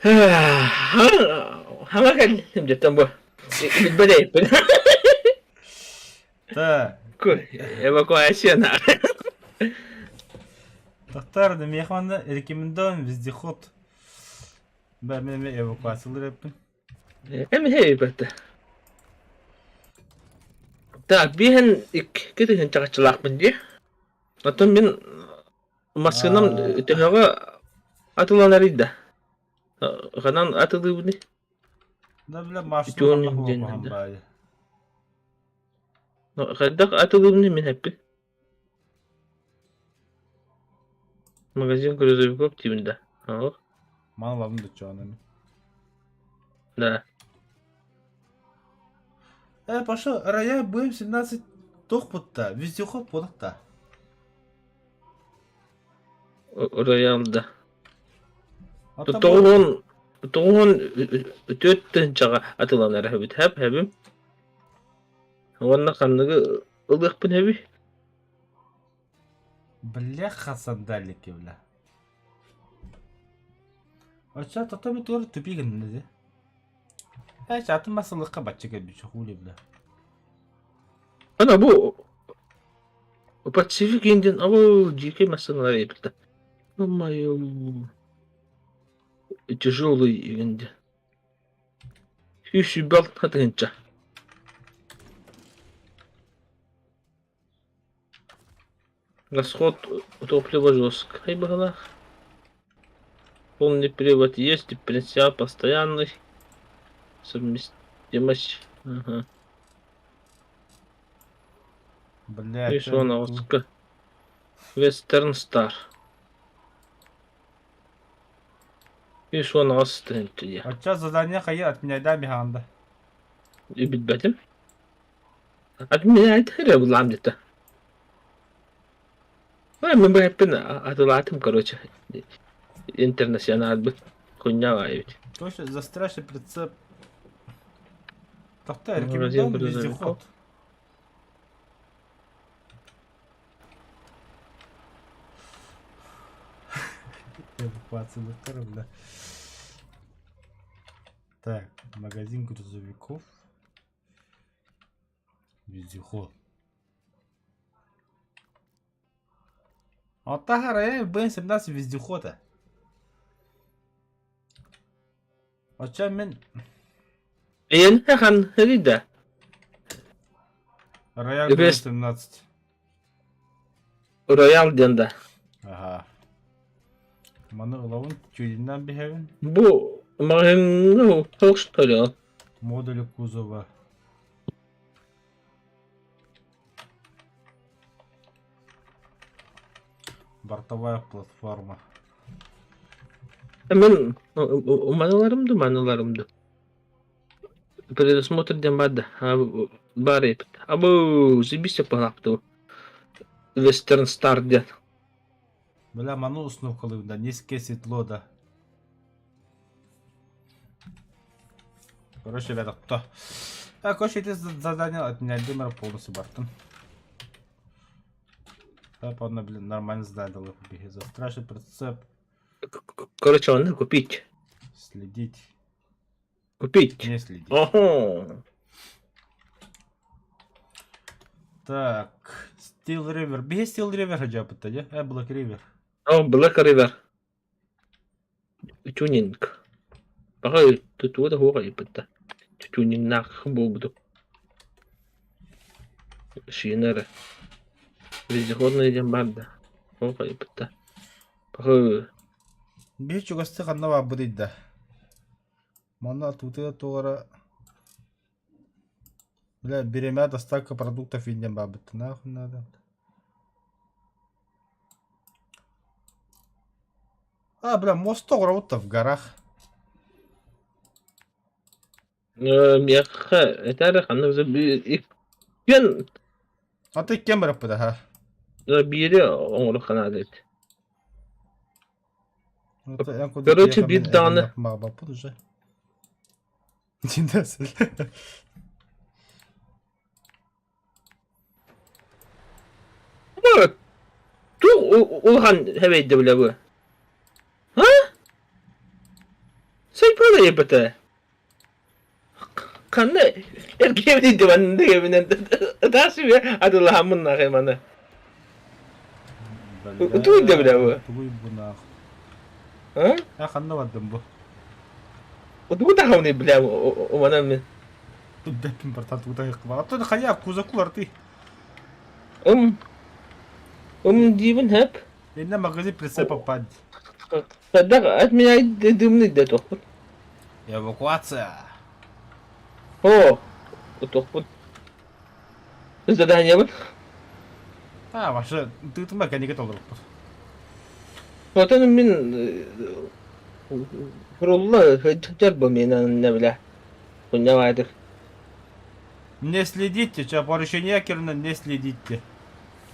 Хама кэллим деттем бу. Билбэт Та. Эвакуация Тохтор, миэхэ манна рекомендован вездеход. Бә мен эвакуациялар эппин. Эми бэтэ. Так, биһэн икки тыһыынчаҕаччылаахпын дии. Оттон мин массыынам төһөҕө атыланар да. Ханан атылыыбыный? Да бля, машина Үтүөн диэн да. Хайдах атылыыбыный мин эппин? Магазин грузовиков диибин да. Ох. Мал да чоанами. Да. Пошел, рояль БМ-17 тохпутта, вездеход податта. Рояль да. Тоҕуһун тоҕуһун үтүөт тыһынчаҕа атыланар эбит хэп хэбим. Уонна ханныгы ылыахпын эбий? Бляха сандалики, бля. Оччо тото ми тур тупи гынна ди. Э, атын масылыкка бачча кэлбит хули, бля. Ана бу Pacific Indian абы дьиикэй массыыналар эбит да. Ё-моё. Тяжелый игин Сүүс сүүрбэ алта тыһыынча. Расход топлива жесткай быһыылаах. Полный привод есть, дифференциал постоянный. Совместимость. Ага. Бля, И Ивановска. Western Star. 116 тыһыынча диye. Оччо задание хайы отменяйда миханда. Билбэтим. Отменяйт эрэ булаам дете. Ой, мен бэйэппин атылаатым, короче. Интернационалбыт. Хуйня эбит. Короче, застрявший прицеп. Тохто, Магазин рекомендован грузовиков. вездеход. Эвакуация бля. Так, магазин грузовиков. Вездеход. Оттон БН-17 вездехода. Оччо мин Эйэн хахан да. Роял БН-17. Роял диэн да. Аха. Маны ылабын, тюлиннан биһэбин. Бу маҕаһыыҥҥа туох что ли? Модули кузова. Бортовая платформа. Мен уманаларым ду, маналарым ду. Предусмотр диэн баар да. Баар эбит. Абы, заебись палапту. Вестерн Стар диэн. Бля, маны установкалыыбын да, низкое седло да. Короче, ребята, кто? Так, короче, эти задания от меня Димера полностью бартын. Так, ладно, блин, нормально задание дал побеги. Застрашить прицеп. Короче, он купить. Следить. Купить. Не следить. Ого. Так, Steel River. Биһи Steel River хадьапыта, дьэ? Э, Black River. О, Black River. Тюнинг. Баҕа тутуо да суох ыйыппыт Тюнингнаах буолбутум. Шина эрэ. Вездеходный диэн баар да. Суох ыйыппыт да. Баҕа Биһи чугастыы ханна баарбытый да? Манна тутыа туора Бля, бириэмэ доставка продуктов ииннэн баарбыттан нахуй надо. А, бля, мост оҕоробут в горах. Миэхэ этээр ханна иккиэн А ты кем бараппыт аха? биири оҥоруох наада эбит. Короче, биир даҕаны Мабаппыт уже. Динде Туох улахан хэбэйдэ билэ бу? А? Сайпала ебата. Ханна эргиэбин диван дегебинен ытаас үе адылаһаммын нахай маны. Тугуй да билэ бу? Тугуй бунаах. А? А ханна бардым бу? Тугу тахамны билэ умана мен. Бэппин бартан тугу тахыккыбаа. Оттон хайа кузакулар ты. Ум Ум диибин хэп. Инна магазин прицепа падь. Хайдах от меня дымный да тохпут. Эвакуация. О, тохпут. Задание бут. А, вообще, ты там механика толоруппут. Отон мин Рулла сылдьар миэнэ бile. Кунньа Не следите, че поручение керна не следите.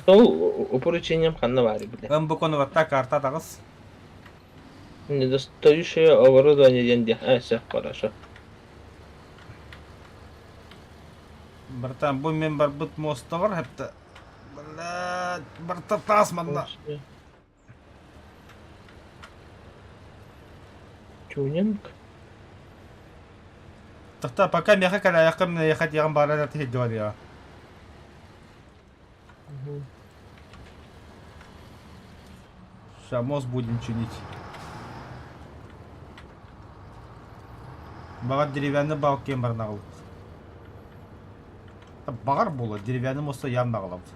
Ол поручением ханна баар бile. МБК-ну карта таҕыс. Недостающее оборудование диэн диэ. А, все, хорошо. Братан, бу мен барбыт мостовар хепте. Блядь, барта таас манна. Тюнинг. Тахта, пока меха каляякым ехать ягын бара тиһиддиор я. Сейчас мост будем чинить. Баҕар деревянный балкем бар наҕылбыт. Баҕар буола деревянный моста явно наҕылабыт.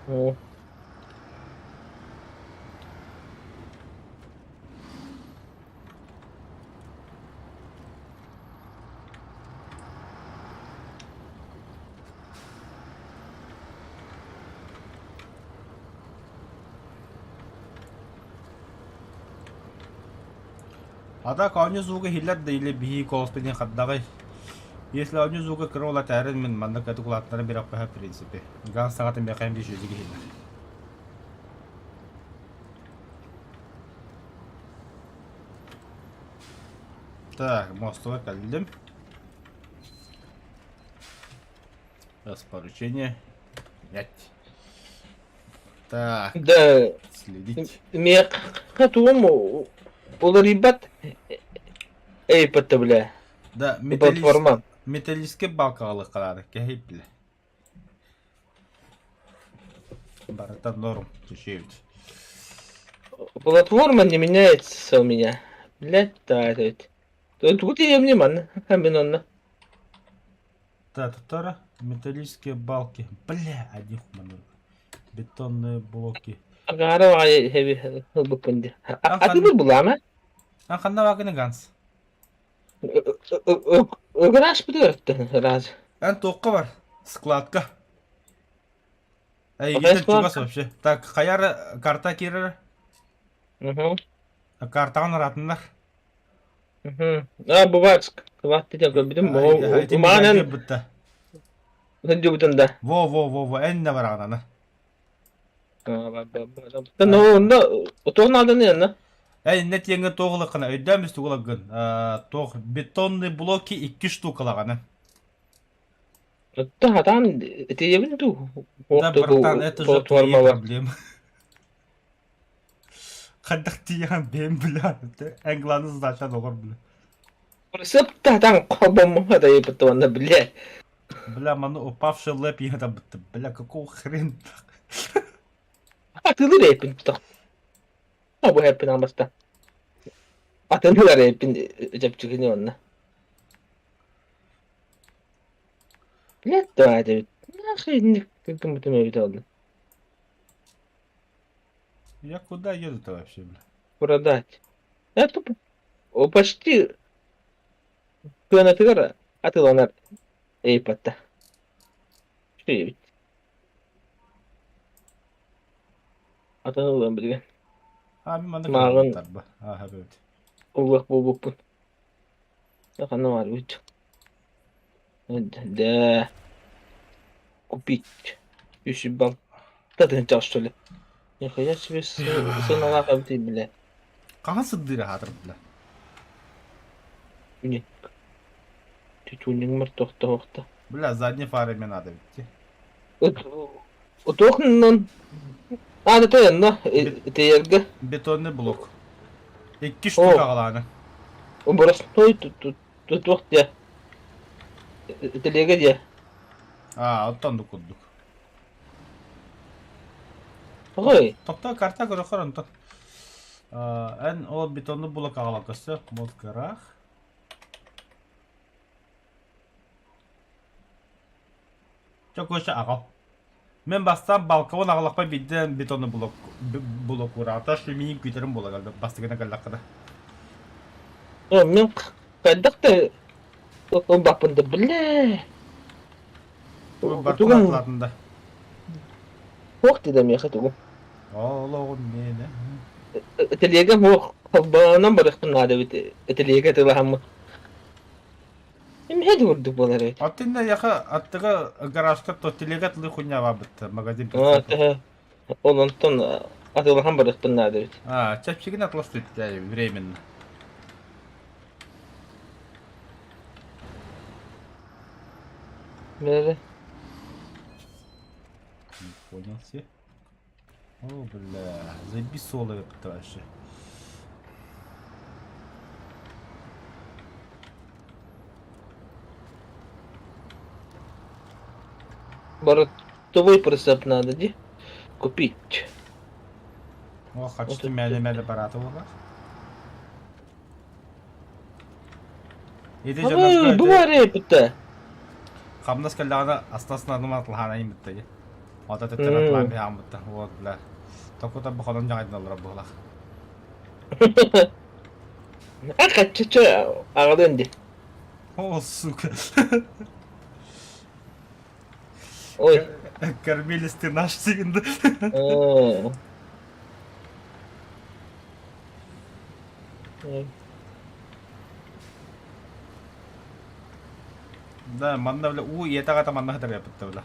О. А так оонньуу звуга иһиллэр да или биһии колоспин хардаҕай. Если оонньуу звуга кыра улаатарын мин маннык кэтик улааттарын бирэхпэһэ в принципе. Газ саҕатын бэхэм биир жүзүг иһиллэр. Так, мостуга кэллим. Распоручение. Ять. Так, Да, следить. миэхэ тугум уларыйбат эйпэтэ бля. Да, Платформа. металлический балкаҕалык кэһэй бile. Барыта норм түшебит. Платформа не меняется у меня. Блядь, да, это ведь. Тут я не манна, мин онно. Так, второ металлические балки. Бля, одних маныр. Бетонные блоки. Агаара аҕай хэби ылбыппын дии. Атылыр булаама? А ханна вакыны ганс? Гараж бытыгар раз. Эн туохха бар? Складка. Эйигиттэн чугас вообще. Так, хайар карта киирэр? Угу. Картаҕын ыраатыннар. Угу. А, бывает, склад диэн көрбүтүм. Маанан бытта. Сылдьыбытын да. Во, во, во, во, эн не бараҕын аны. Ну, онно туох нааданы анна? Эй, иннэ тиэҥҥэ туох ылаххына өйдөөн бүстүк ылаггын. Туох бетонные блоки икки штукалаҕаны. Да, хатаан тиийэбин дуу? Да, братан, это же твои проблемы. Хайдах тиийэҕин бэйэм бля. Эн главный задача доҕор бля. Сып та холбоммуха да еппит бля. Бля, маны упавший лэп иһэ бля, какого хрена? Атылыр эппин тутах. Бу эппин алмаста. Атылыр эппин чэпчэкини онно. Блядь, да, это нахрен гыммытым эбит олду. Я куда еду-то вообще, бля? Продать. Это почти кыанатыгар атыланар эйпатта. Эбит. Атын ылыам билигин. А, мин манна Мааҕын кэлбиттэр Аа, эбит. ылыах буолбуппун. Ханна баар эбит. Да. Купить. Үс бал. Тыһынча что ли? Нихуя себе сыналаах эбит бля. Хаһан сырдыыра хаатыр бля? Тюнинг. Тюнинг тохтоохто. Бля, задние фары мне надо ведь. Утуохнун аана тойонно тиэргэ. Бетонный блок. Икки штука аҕалааны. Боростуой туох диэ телегэ диэ. Аа, оттон да курдук. Ой. Тохтоо карта көрөхөр онтон. Эн ол бетонный блок аҕала көссө. Вот гараж. Чэ, Коша аҕал. Мин бастаан балкабын аҕалахпар биирдэ бетонный блок блок ураата миин күүтэрим буола бастакына кэллэххинэ. Мин хайдах да ылбаппын да бля. Баркын атылатын да. Туох дида миэхэ тугум. Олоҕум миэнэ. Телега муох холбоонон барыахпын наада эбит. Телега тылаһаммыт. Эмиэ да курдук буолар эбит. Аттынна яха аттыга гаражка то телега тылы хуйня бабытта магазин. Ол онтон атылаһан барыахпын наада эбит. А, чэпчигин атластыт временно. Бere. Не понял все. О, бля, заебись соло вообще. Бортовой прицеп надо, ди? Купить. О, хочу мяле-мяле барата буолар. Ити Ой, бу бар эпитте. Хамнас кэллэҕинэ астасына атлаһаан айыммытта. Ота төттөр атлаан биһааммытта. Вот, бля. Токута буханан дьаҕайдыналлара буолах. А хачча аҕалыан ди. О, сука. Ой. Кормилец ты наш син. Да, манна бля, уу ийэтэ манна хатарыаппытта бля.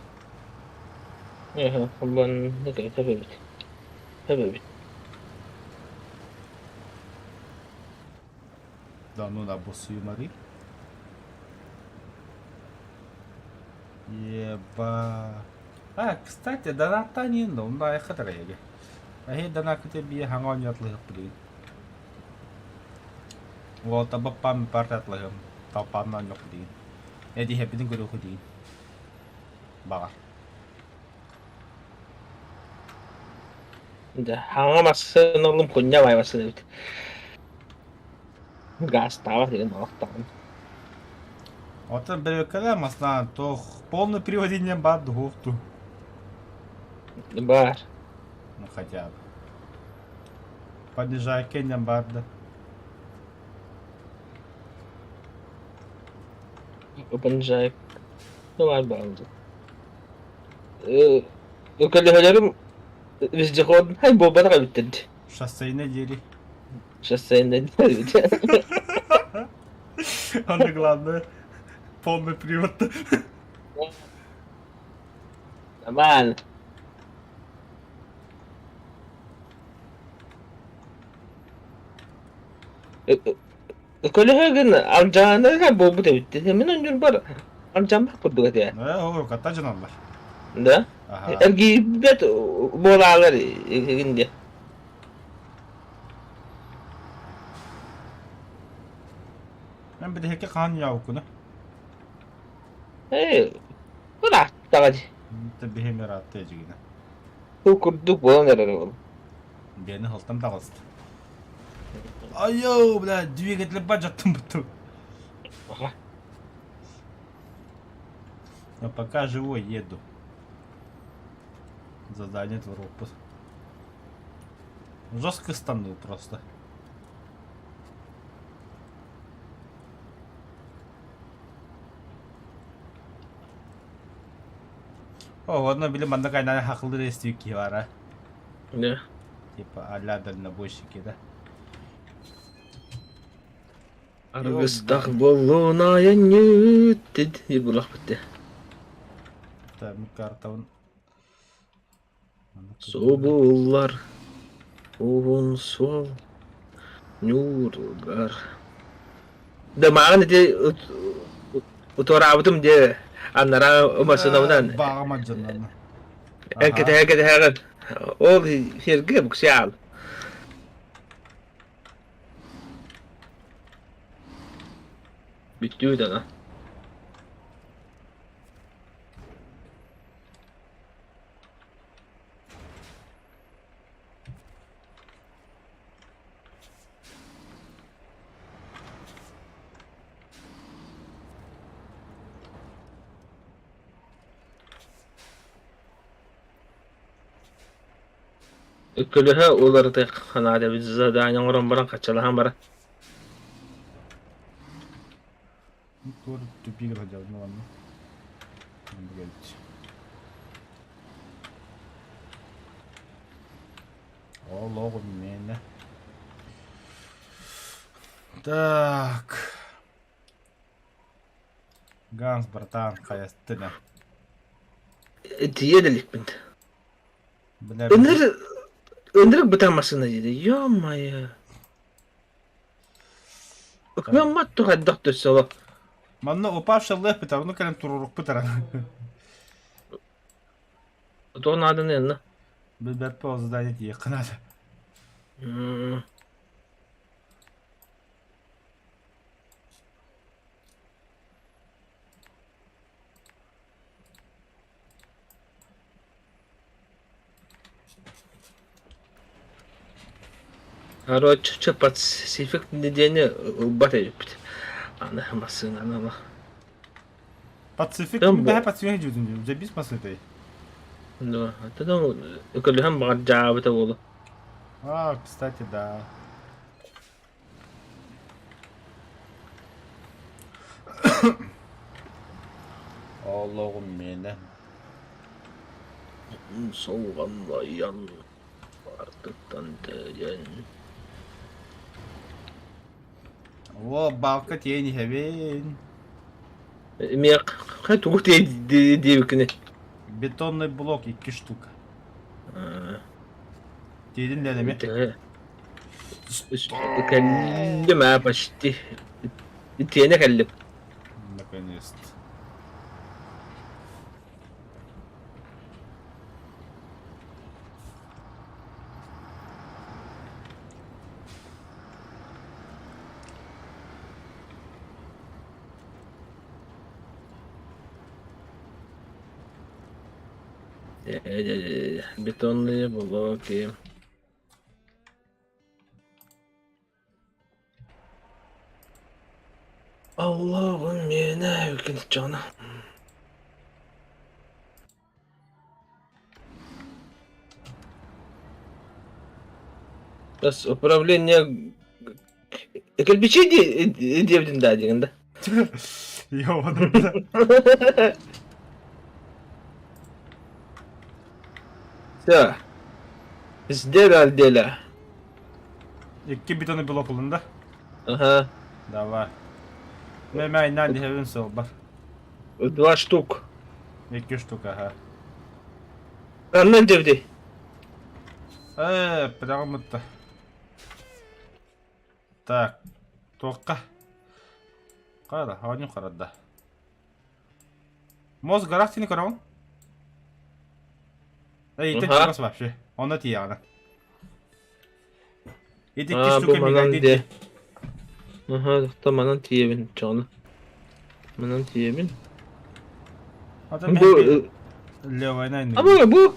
Холбон тэбэбит. Тэбэбит. Да ну на босую Мари. Еба. А, кстати, донаттаан иһин да, онно айахха тараһыга. Эһи донаккыта бие хаҥа оонньотлыһык билигин. Уол табаппаан партатлыһым, талпаанна оонньох билигин. Эдиһэппитин көрүөххү диин. Баҕар. Дьэ, хаҥа массыына ылым кунньа баай массыына эбит. Гаастаабат деген олохтоҕун. Оттон бөрөккөлөр маслаан туох полный приводение баар дуһуохту. Бар. Ну хотя бы. Понижайка бар да. Понижайка. Ну бар баар. Көлөһөлөрүм вездеходнай буолбатах эбиттэр дии. Шоссейнай диэри. Шоссейнай диэри. Аны главное полный привод. Нормально. Көлөһөгүн алдьаана буолбут эбит. Мин онньурбар алдьаммат курдук этэ. Э, ката дьаналлар. Да? Эргийбэт буолаалар игин диэ. Мен бириһэкке хаан яукуна. Э, ырааттаҕа дии. Биһим ыраатта эдьигинэ. Бу курдук буолан эрэр ол. Биэни халтан таҕыста. Айо, бля, двигатель бажаттым буту. Ага. Но пока живой еду. Задание в Жестко станул просто. О, ладно, били манна кайнаны хакылыр эстүү киһи бара. Да. Типа а-ля дальнобойщики, да? Аргыстах буоллун айанньыт дед булах битте. Так, картабын. Субуллар уһун суол ньууругар. Да мааҕын ити утуораабытым диэ аннараа массыынабынан Бааҕым алдьаннанна. кэтэһэ кэтэһэҕин ол сиргэ буксаал бүттүү дана Көлөһө уларытыахха наада эбит задание оҥорон баран хаччалаһан баран. Тур тупик сылдьабын ладно. Олоҕум миэнэ. Так. Ганс, братан, хайастына. Тиийэ да иликпин. Бля, Ыныр ынырык бытаан массыына диэтэ. Ё-моё. Ыкмаммат хайдах төссө олох. Манна упавший лев битар, ну кэлэн турурукпут эрэ. Тоҕо нааданы инна? Билбэт по задание тиийиэххэ наада. Короче, Пацифик диэни ылбат эбиппит. Аны массыынаны ама. Пацифик бэһэ Пацифик дьүдүн дьэбис массыытай. Да, это көлөһөн баҕар дьаабыта буолу. А, кстати, да. Олоҕум миэнэ. Солҕаммайан артыттан тэйэн О, балка тиэйэн иһэбин. Эмиэ тугу диэбиккиний? Бетонный блок икки штука. Тиэйдин да эмиэ. Кэллим аа почти. Итиэнэ кэллим. Наконец-то. Бетонные блоки. Аллаҕым миэнэ үкүнчана. Бас управление кирпичи диэбитин да диэн да. Ёбаный, бля. Все. Сделал дело. Икки бетонный блок ылын да? Ага. Давай. Мэ мэ диһэбин сылбар. Два штук. Икки штука, ага. Аннан дебди. Прямо это. Так, туохха? Хара, оонньуу харарда. Мозг гараж сини көрөҕүн? Эй, ити Аха. чугас вообще. Онно тиийэҕинэ. Ити икки Аа, бу штука манан мига диэ. Аха, то манан тиийэбин чоҕуна. Манан тиийэбин. Ата Бу левайна а бу бу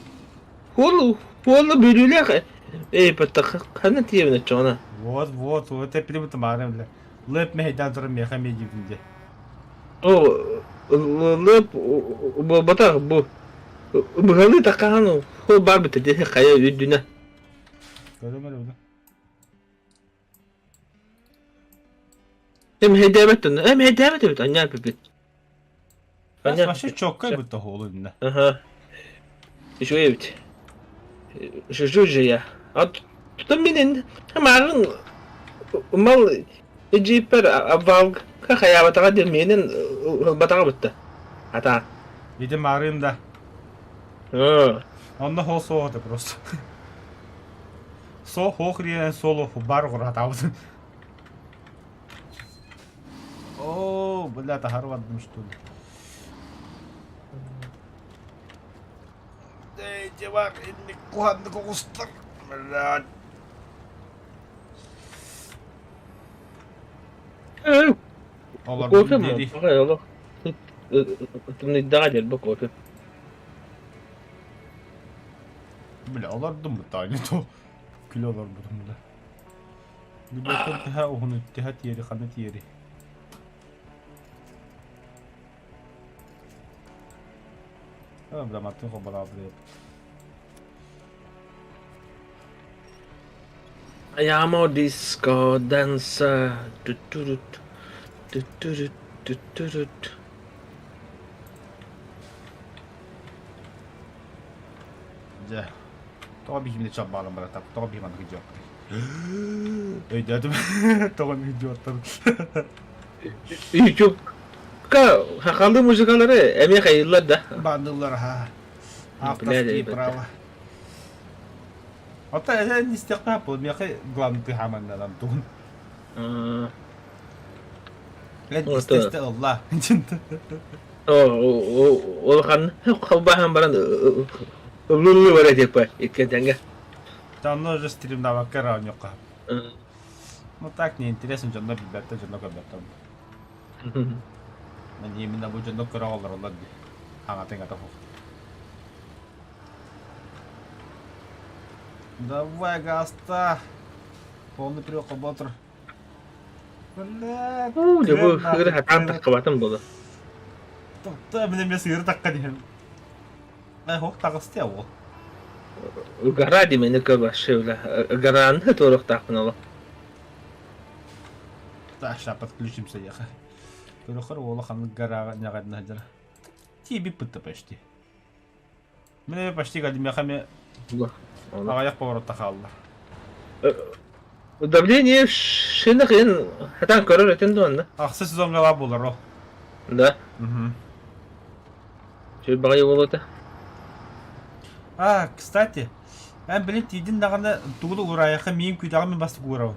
хуол хуолу бүлүүлээх эй патта ханна тиийэбин оччоҕуна? Вот, вот, вот это прибыт маарым бля. Лэп мэһэйдээн туран миэхэ эмиэ диибин дии. О, лэп буолбатах бу быһалыы такаан хуол баар бит дии хайа үрдүнэ. Көрүм эрэ бу. Эм хэйдээбэт эм хэйдээбэт эбит анньаа пипит. Анньаа вообще чоккай бутта хуолу иннэ. Ага. Үчүгэй эбит. Жужу же я. А тутан минин мааҕын мал джиппер обвал хайаабатаҕа диэн миэнин ылбатаҕа бутта. Ата. Ити маарыым да. Онно хол суох это просто. Со хох риэн соло бар уратабытын. О, бля, тахар бардым что ли. Эй, дивак, инник куханнык оҕустар. Блядь. Кофе ма? Олох. Тымныйдаҕа диэн бу кофе. Бля, олордум бу таня то. Күлэ олорбутум бля. Любовь тиһэ уһун тиһэ тиэри хана тиэри. А, бля, мартын хобалаабыт. I am a disco dancer. Tut-tut-tut. Tut-tut-tut. Tut-tut-tut. Дьэ, тоҕо биһимини чалбаалан баратап, тоҕо биһим аныгы дьиэппитий? Өйдөөтүм, тоҕо аныгы дьиэттэн. Ютубка хахалыы музыкалары эмиэ хайыыллар да? Баандыллар аха. Авторские права. Оттон эн истэххэ бу миэхэ главный тыһааманнанан тугун. Эн истэ-истэ ылла. Улахан халбаһан баран ыллыы бар этиппэ икки тэҥҥэ. Давно уже стримнавакка оонньуохха. Ну так не интересно, дьонно билбэттэр, дьонно көрбөттөр. Мен именно бу дьонно көрө олороллор дии. Аҥатын ата Давай, гаста! Полный привет, ботр. Бля, Уу, дьэ бу ыгыры хатаан таххыбатым буолла. Тохто, мин эмиэ сыыры такка диһэн. Ох, таҕысты ол. Гора димени вообще бля. Гораны туруохтаахпын олох. Так, сейчас подключимся ехать. Көрөхөр уола ханнык гарага ньаҕайдына сылдьар. Тиийбиппит да почти. Мин почти кадимиэхэ эмиэ аҕыйах поворотта хаалла. Давление шина кыйын хатан көрөр этин дуонна. Ахсы сезонга баар буолар ол. Да. Чүл баҕайы буолуота. А, кстати, эн билин тиийдин даҕаны тугу да уурайахха миин күүтэҕин мин бастык уурабын.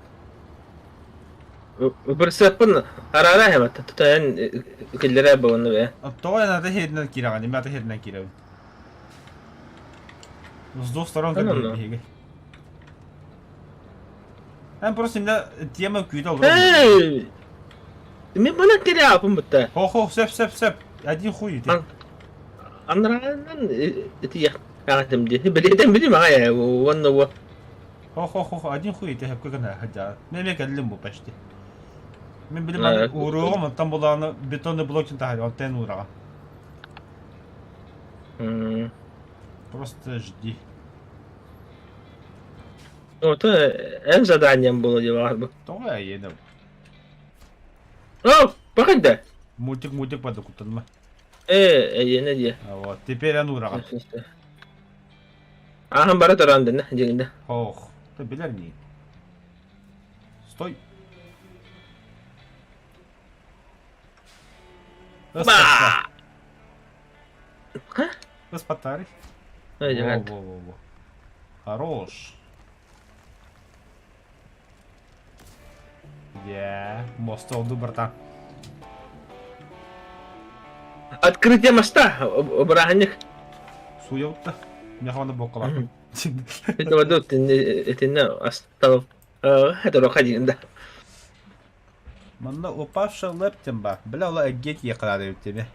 Бырсыаппын араара эһэбэт. Тута эн киллэрэ буолунна бээ. Тоҕо эн ата иһэринэн киирэҕин, мин ата иһэринэн киирэбин. С двух сторон көрдүбүт биһиги. Эн просто инде тема күүтэ олорон. Эй! Мин манан кэлэ апын бутта. Хо-хо, сөп, сөп, сөп. Один хуй ити. Анраанан ити. Аҕатым дии. Билиэтэн билим аҕай уонна уо. Хо-хо-хо, один хуй ты хэпкэ гына хадьаа. Мен эмиэ кэллим бу почти. Мин билим аны ууруоҕум, оттон булааны бетонный блок таһар, онтон уураҕа. Просто жди. Ну, это эн заданием было дела. Тоҕо эйиэнэ О, погоди. Мультик мультик подокутанма. Э, эйиэнэ дии. А вот, теперь эн уураҕын. Ааһан бара туран дэнэ, дьиҥинэ. Ох, ты билэр нии. Стой. Ба! Ыспаттаарый. Во-во-во-во. Хорош. Я мосту братан. Открытие моста, бырааһынньык. Суйабытта. Механы боккалар. Итиннэ асталып это да. Манна упавший лэптем ба. Бля, ола эггет екалады эбит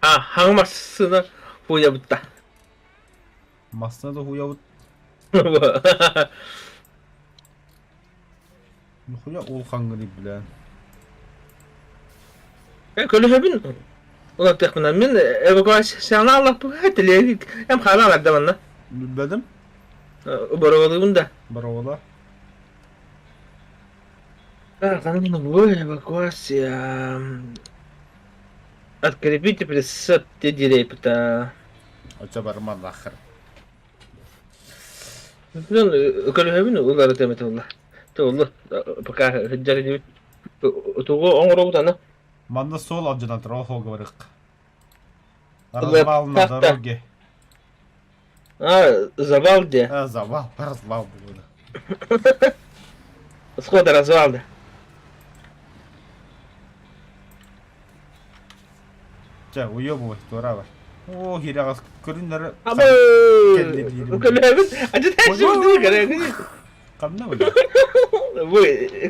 А, хаҥ массыына хуйабытта. Массыына да хуйабыт. Нихуя ол хаҥҥыный, бля. Көлөһөбүн улартыахпына мин эвакуацияны аллахпыга телевик эм хаалаан барда манна. Билбэтим. Боровалыыбын да. Боровала. Эвакуация. Открепите прицеп деревья. Очо барман нахер. Көлөһөбүн уларытыам этэ буолла. Туолла пока сылдьар инибит. Тугу оҥоробут аны? Манна суол алдьанан турар ол говорык. Развал на дороге. А, завал где? А, завал, развал было. Схода развал да. Чэ, уебывай, туора бар. Оо, хирэҕэс көрүннэр Абы! Көлөһөбүн, ачытааччы Ханна бля? Бу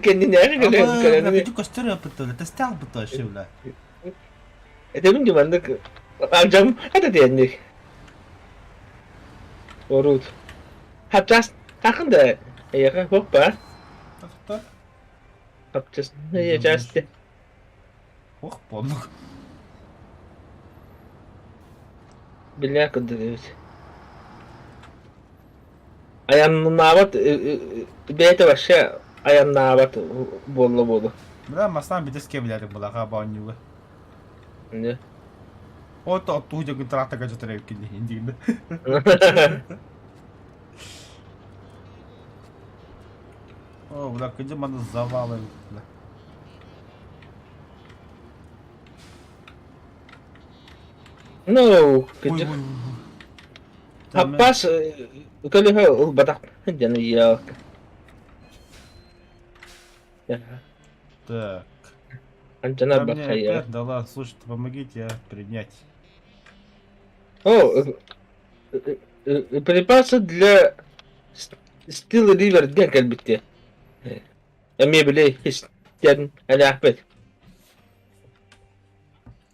кэннинээҕи көлөһүн Абы, көстөр ыппыттар, тесте албыттар вообще бля. Этэбин ди маннык алдьам ата диэнник. Орут. Хапчас тахын да эйэхэ хоппа. Тахта. Хапчас эйэ Ох, поннук. Биллээх курдук эбит. Айаннаабат бэйэтэ вообще айаннаабат буолла буолу. Бля, масаан битес кэбилэрик булаха баанньуга. Не. Ото оттуу дьэгин трактага жатар эбиккин индигинде. О, бля, где маны завалы, бля. Ну, кырдьык. Хаппаас көлөһө ылбатах диэн ыйыалка. Так. Анчана Там мне бахайа. опять дала, слушайте, помогите принять. О, припасы для Steel River диэн кэлбиттиэ. Эмиэ били истэн элээхпит.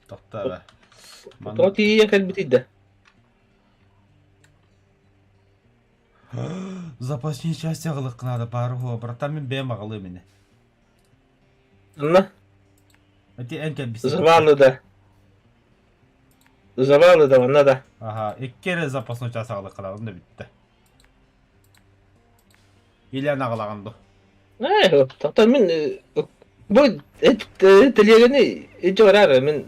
Тохтоо Тоҕо тиийэн кэлбитий да? Запасные части аҕалыахха наада баар братан мин бэйэм аҕалыам ини. Анна? Ити эн кэлбисин. Завалы да. Завалы да манна да. Аха, икки эрэ запасной час аҕалыахха наада, онно бүттэ. Илэн аҕалаҕын ду? Ээ, тоқтор мин бу телегени ичи барар мин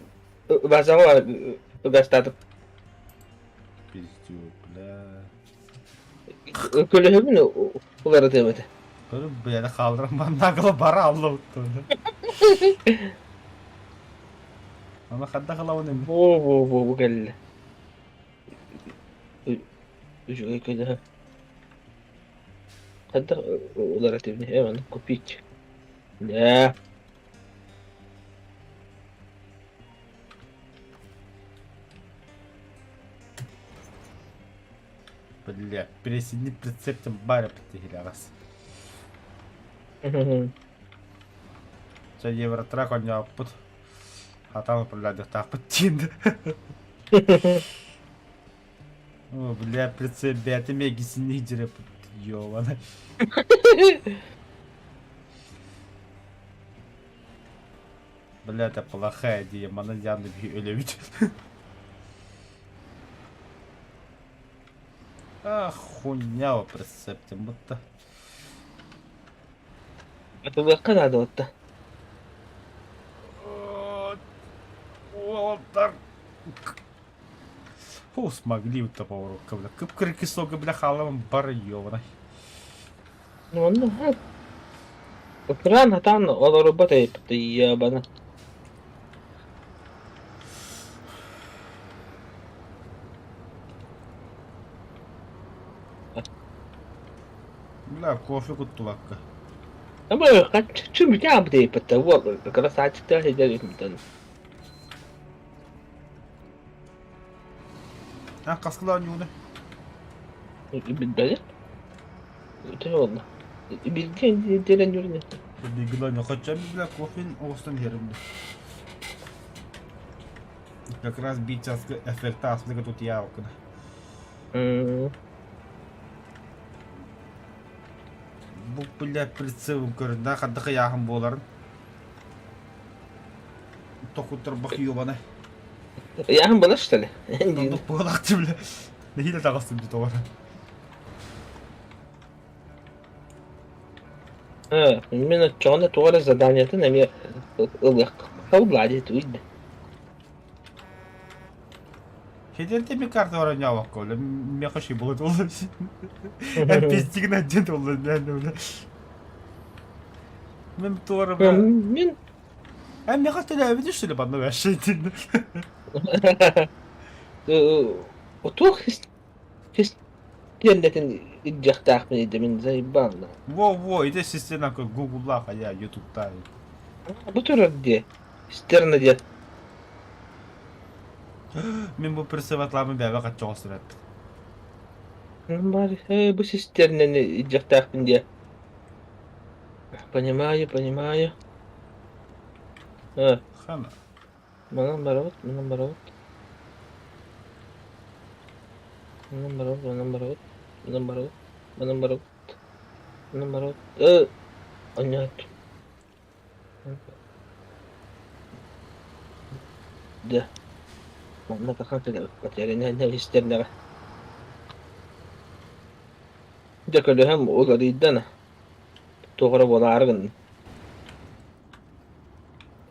базаҕа угастаатым. Пиздю, бля. Көлөһөбүн уларытыам этэ. Көрүм бэйэни хаалларан маннаакыла бара аллабыт. Аны хадда халабын эми. Бу бу бу бу кэллэ. Үчүгэй көлөһө. Хайдах уларытыбын э маны купить. Да. Бля, пересидни прицептен бары птихилягас. Чэ, Евротрак онньооппут. Хатан управляйдыктаахпыт диэн. О, бля, прицеп бэйэтэ мэгисини дьире ёбана. Бля, это плохая идея, манан явно биһи өлөбүт. Ах, хуйня прицептен бутта. Атылыахха наада уотта. Уолаттар. Фу, смогли вот поворотка, бля. Кып-кыры кисога, бля, халам бар ёбаный. Ну, онно Экран хатаан олорбот эбит ебана. Бля, кофе куттубакка. Чүмүтэ диэбиттэр уол красавчиктар сылдьар үһү А, хаскыла оонньууну? Билбэт. Төһө буолла? Билгэ диэн юрне. Билгиле оонньуу. Бля, кофе оҕустан иһэрим. Как раз биир часка эффекта ааспыта тутуйаабыккына. Бу бля прицелым көрүн хадда ыйааһын буоларын. Токуттарбах ёбана. Ыйааһын буолар что ли? Оннук буолаахчы бля. Нэһиилэ таҕыстым дии тоҕо. Мин оччоҕуна туох эрэ заданиетын эмиэ ылыахха Влади туйда. Хедерте ми карта оронньообокко бля меха ши болот ол. Пиздигин отдет ол бля. Мен туора бля. Мин Э меха төлөөбүтү что ли банна вообще Туох истиэндэтин илдьиэхтээхпин идэмин заебал. Во-во, ити система Гуглах, а я Ютубта. Бу турар дии. Стерна диэн. Мин бу присыватлаабын бэйэбэ хаччоҕо сырат. Бар, бу систернени илдьиэхтээхпин диэ. Понимаю, понимаю. Хана. Манан барабыт, манан барабыт. Манан барабыт, манан барабыт, манан барабыт, манан барабыт, манан барабыт. Онньоот. Дьэ, манна тахан кэлэбиппит истэрнэҕэ. Дьэ көлөһөм уларыйдан туох эрэ буолаары гынным.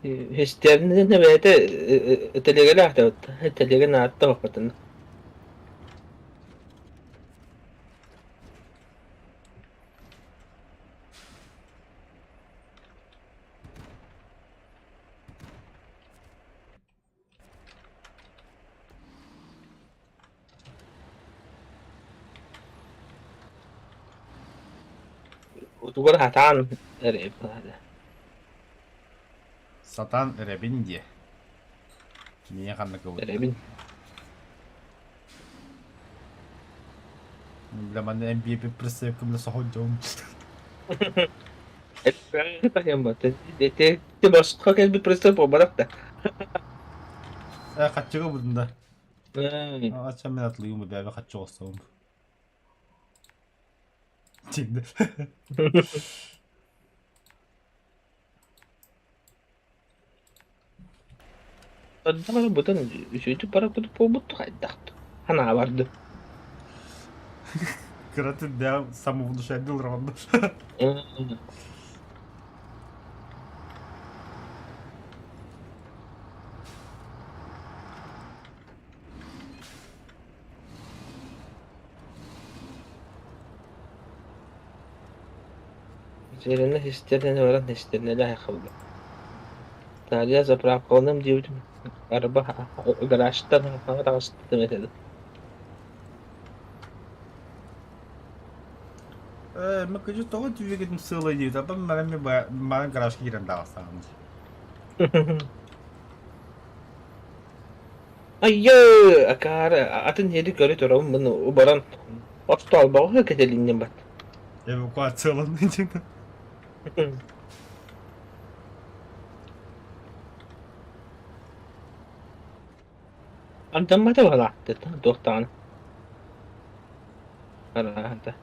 Истэрнэ бэйэтэ тэлиэгэлээх да тэлиэгэ нааттабаппытын. Утугар хатаан эрэ Сатаан эрэбин диэ. Миэ ханна кыбытта. Эрэбин. Бля, манна MVP присыпка бля соһуйдум. Ты босхо кэлбит приступ буолбатах да. Э, хаччыга будун да. Ача мен атлыйым бэбэ хаччы оҕустабым. Тигди. Онтон бутан үчүгэй бара курдук буолбут хайдах санаа барды. Кыратын да самовнушение ылраҕын. Сиэринэ систэринэн баран истэринэлээх хаалла. Таарыйа заправкаланыам диэбитим, арба гаражтан хаҥа таҕыстым этэ Э, мы кажу, тоҕо түбүгүтүн сыалай диэбит, апам мара ми мара гаражка киирэн даҕастаҕым. Айыы, акаары атын иһэри көрө турабын мын убаран остуолбаҕа кэтэлинним бат. Эвакуацияланыы диэн. Ардаммата быһалаахтык туох даҕаны арааһата.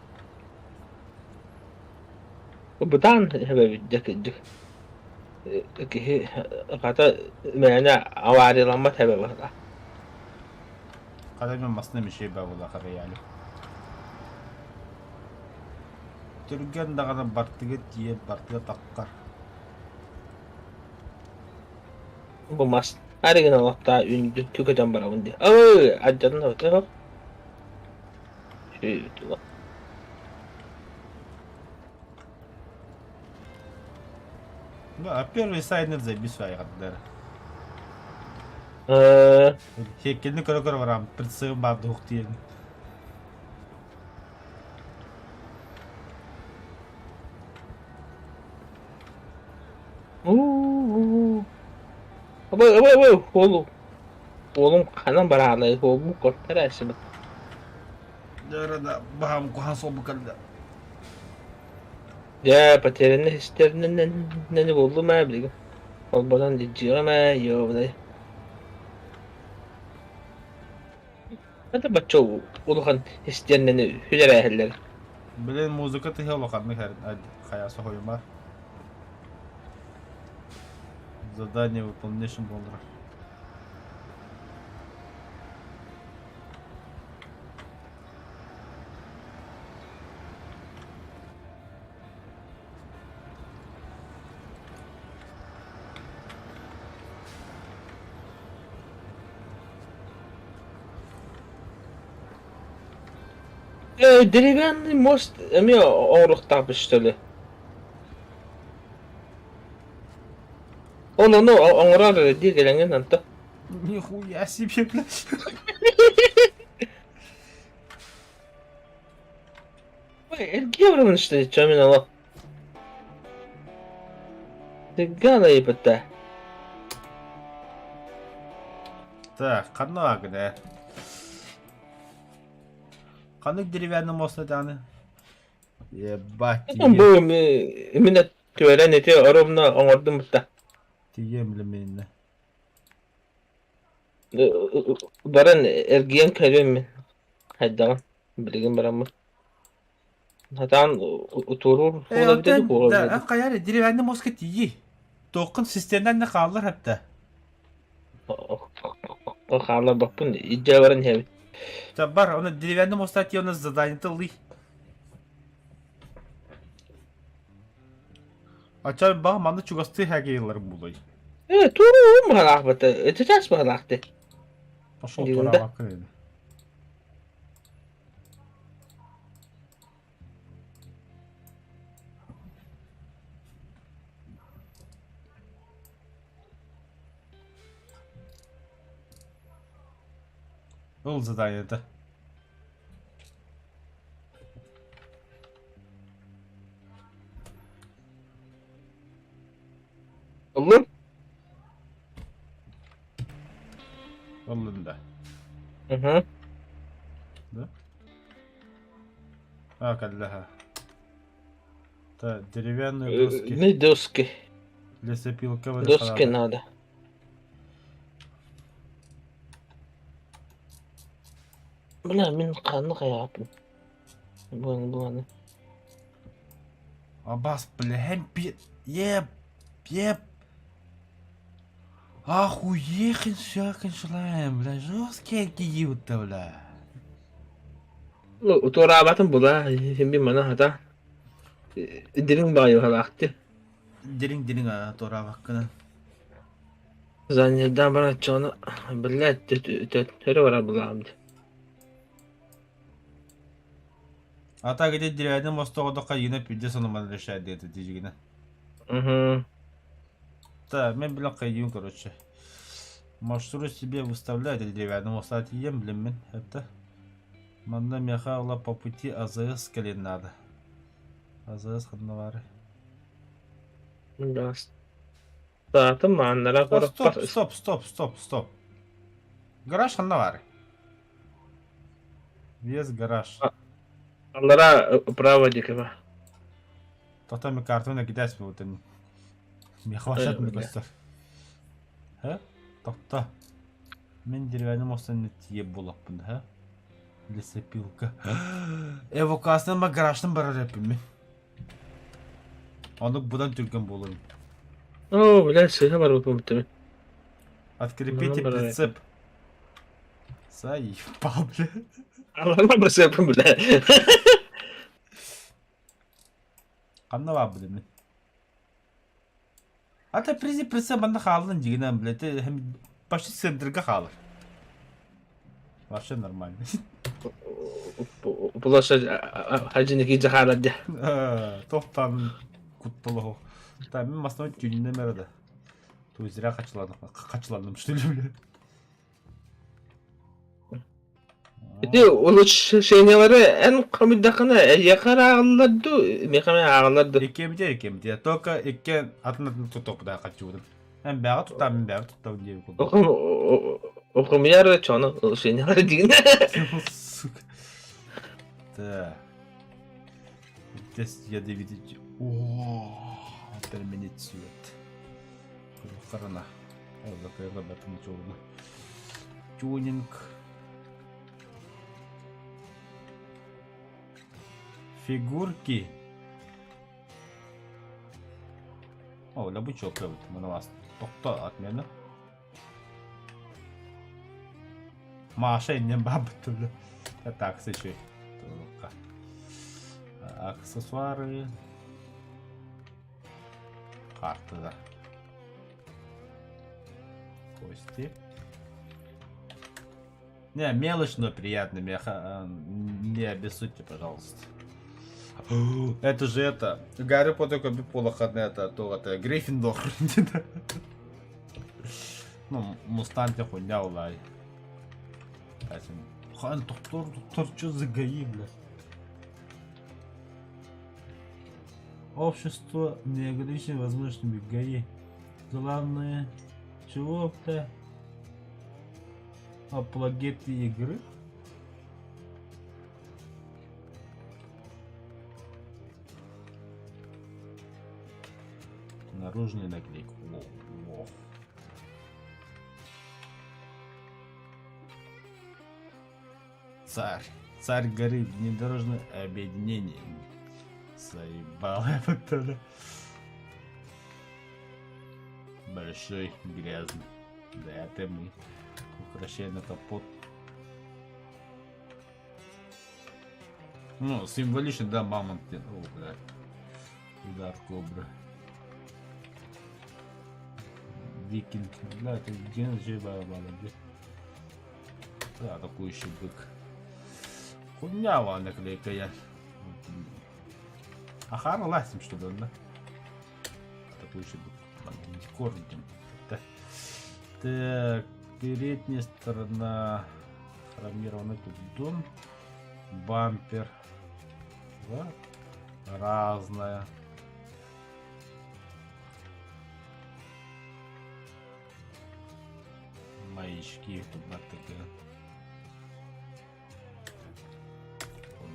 Бытаан эбэбит дьэ кырдьык киһи хата мээнэ аварияламмат эбэ быһалаах. Хата мен масына мешей бабыла харыйаали. Түргэн даҕаны бартыга тиийэн бартыга таххар. Бу мас арыгын олохтоо үндү түкөтөн барабын дии. Ой, адьатын оту. Ну, а первый сайнер забис айғаддар. Хеккелini көрө-көрө барам, прицелым бар дух диэн. Абай, абай, абай, уолу. Уолум ханан бараалай, уолбун көртөр эсибит. Да, баһам куһан солбу кэллэ. Дьэ, потерянный истэринэн буллум ээ билигин. Холбонон дьиэҕим ээ, ёбаный. Это бачча улахан истиэннэни үлэрээһэллэр. Блин, музыка тыһа улаханнык хайа соһуйума. Задание выполнение болдура. Деревянный мост эмиэ оҥоруохтаахпыт что ли? Ол ону оҥорор эрэ дии кэлэҥҥин онто. Нихуя себе, блядь. Эргиэ барабын что ли, чё мин олох. Дыггана ебата. Так, ханна гына? Ханнык деревянный мост этаны? Ебать, Бу именно түөрэн ити ровно оҥордум бутта. Тиийэм билиминнэ. Баран эргийэн көрүөм мин хайдаҕын билигин бараммын. Сатаан утуруур Э, да, хайа деревянный мостка тиийи. Тоққын системнан хааллар хатта. Хаалларбаппын илдьэ баран иһэбин. Бар, оны деревянный моста тиийи, оны задание ылый. Ача ба манны чугастыы хагейлар булай. Э, туруум баһалаахпыт. Сейчас баһалаахты. Пошел тураабакка dedi. Ол заданиета. Ыллым. Ыллын да. Угу. Да? А, кэллэһэ. Так, деревянные доски. Не доски. Лесопилка Доски надо. Бля, мин ханна хайааппын. Буаны буаны. Абас, бля, пи... Еп, еп. Охуехин всякин шлайм, бля, жесткие киют бля. Туораабатын була, син мана хата. Дириҥ баҕайы халаахты. Дириҥ дириҥ а туораабаккынан. Занердан бараччону, блядь, төттөрү барар булаам дии. А так эти деревянный мостоҕо хайына пиздец ону решает диэтэ дижигинэ. Угу. Да, мен билэн хайыым короче. Маршрут себе выставляет эти деревянный моста тиийэн билэммин. Это манна меха ола по пути АЗС кэлин надо. АЗС ханна бары. Да. Саатым мааннара Стоп, стоп, стоп, стоп, стоп. Гараж ханна бары. Вес гараж. Аллара право дикеба. Тота ми картона кидась вот Мехвашат ми көстөр. Ха? Тохто. Мин деревянный мостан тиийэ буолаппын да, Лесопилка. Эвакуацияны ма гаражтан барар эппин мин. Оннук будан түргэн буолуом. Оо, бля, сыыһа барбыппын бүттүм. Открепите прицеп. Заебал, бля. Аллама прицепым, бля. Ханна баар мин? Ата прицеп прицеп манна хааллын дьигинэн, блядь, почти центрга хаалар. Вообще нормально. Площадь Хадьиникий хаалар дьэ. Тохтан кутталоһу. Та мин маснан тюнинем эрэ да. То зря хачыланным, хачыланным что ли, бля. Ити улучшениялары эн хомуйдаххына эйиэхэ эрэ ааҕыллар дуу, миэхэ эмиэ ааҕыллар дуу? Иккиэмитэ иккиэмитэ. Только икки атын атын тутуохпутаа хаччыбытын. Эн бэҕэ туттаам, мин бэҕэ туттабын диэбит курдук. Охумуйар чону улучшениялары дигин. Сука. Так. Тест ядовитый. О, терминит цвет. Харана. Тюнинг. Фигурки. О, лабучок эбит маны тохто отмена. Маша иннен баабыт бля. Так, еще. Аксессуары. Картыга. Кости. Не, мелочь, но приятно. Меха, не обессудьте, пожалуйста. Это же это. Гарри Поттер көбү полохадны это, то это Гриффиндор. Ну, Мустанг хуйня улай. Хан, доктор, доктор, что за ГАИ, блядь? Общество неограничено возможностями ГАИ. Главное, чего-то апологеты игры. Наружная наклейка. О, о. Царь. Царь горы. Внедорожное объединение. Заебал я бля. Большой, грязный. Да, это мы. Украшение на капот. Ну, символично, да, мамонт. О, бля. Удар кобры. Викинг. Бля, это где бля. Да, атакующий бык. Хуйня наклейка я. Ахара ластим, что ли, да? Атакующий бык. Декор, Так, передняя сторона хромированный тут дом. Бампер. Да? Разная. Маячки тут такая.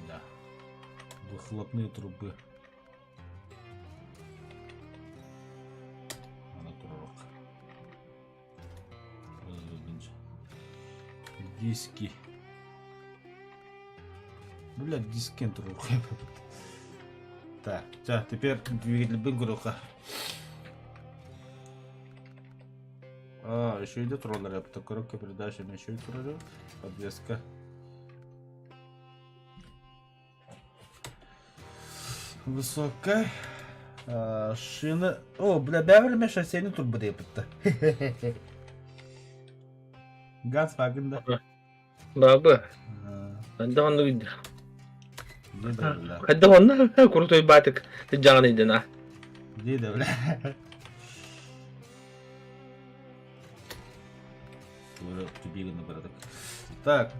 Да. Выхлопные трубы. Диски. Бля, дискен турук. Так, так, теперь двигатель бынгуруха. А, еще идет роллер, это коробка передач, еще идет роллер. Подвеска. Высокая. А, шина. О, бля, бәбір шоссейный турбо депті. Газ вагында. Баба, ханна оннук хайдах онно крутой баатык дьаҕан ыйдана. Диде, бля. Так,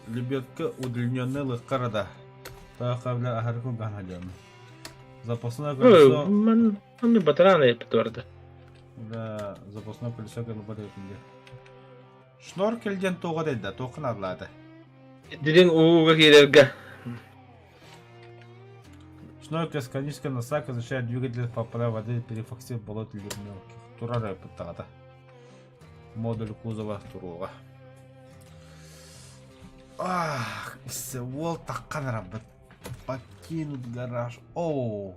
лебедка удлиненный лыккарада. Так, бля, аһарку ганален. Запасное колесо. Ман, ман батараны бутуарда. Да, запасное колесо кэлбэт Шноркель диэн туоҕа да туохха наадалаата? Дириҥ ууга киирэргэ. Шноркель с конической насадкой защищает двигатель от попадания воды при фоксе болот или мелких. Турар ыппыттаҕата. Модуль кузова туруоҕа. Ах, уол таххан арабыт. Покинут гараж. О,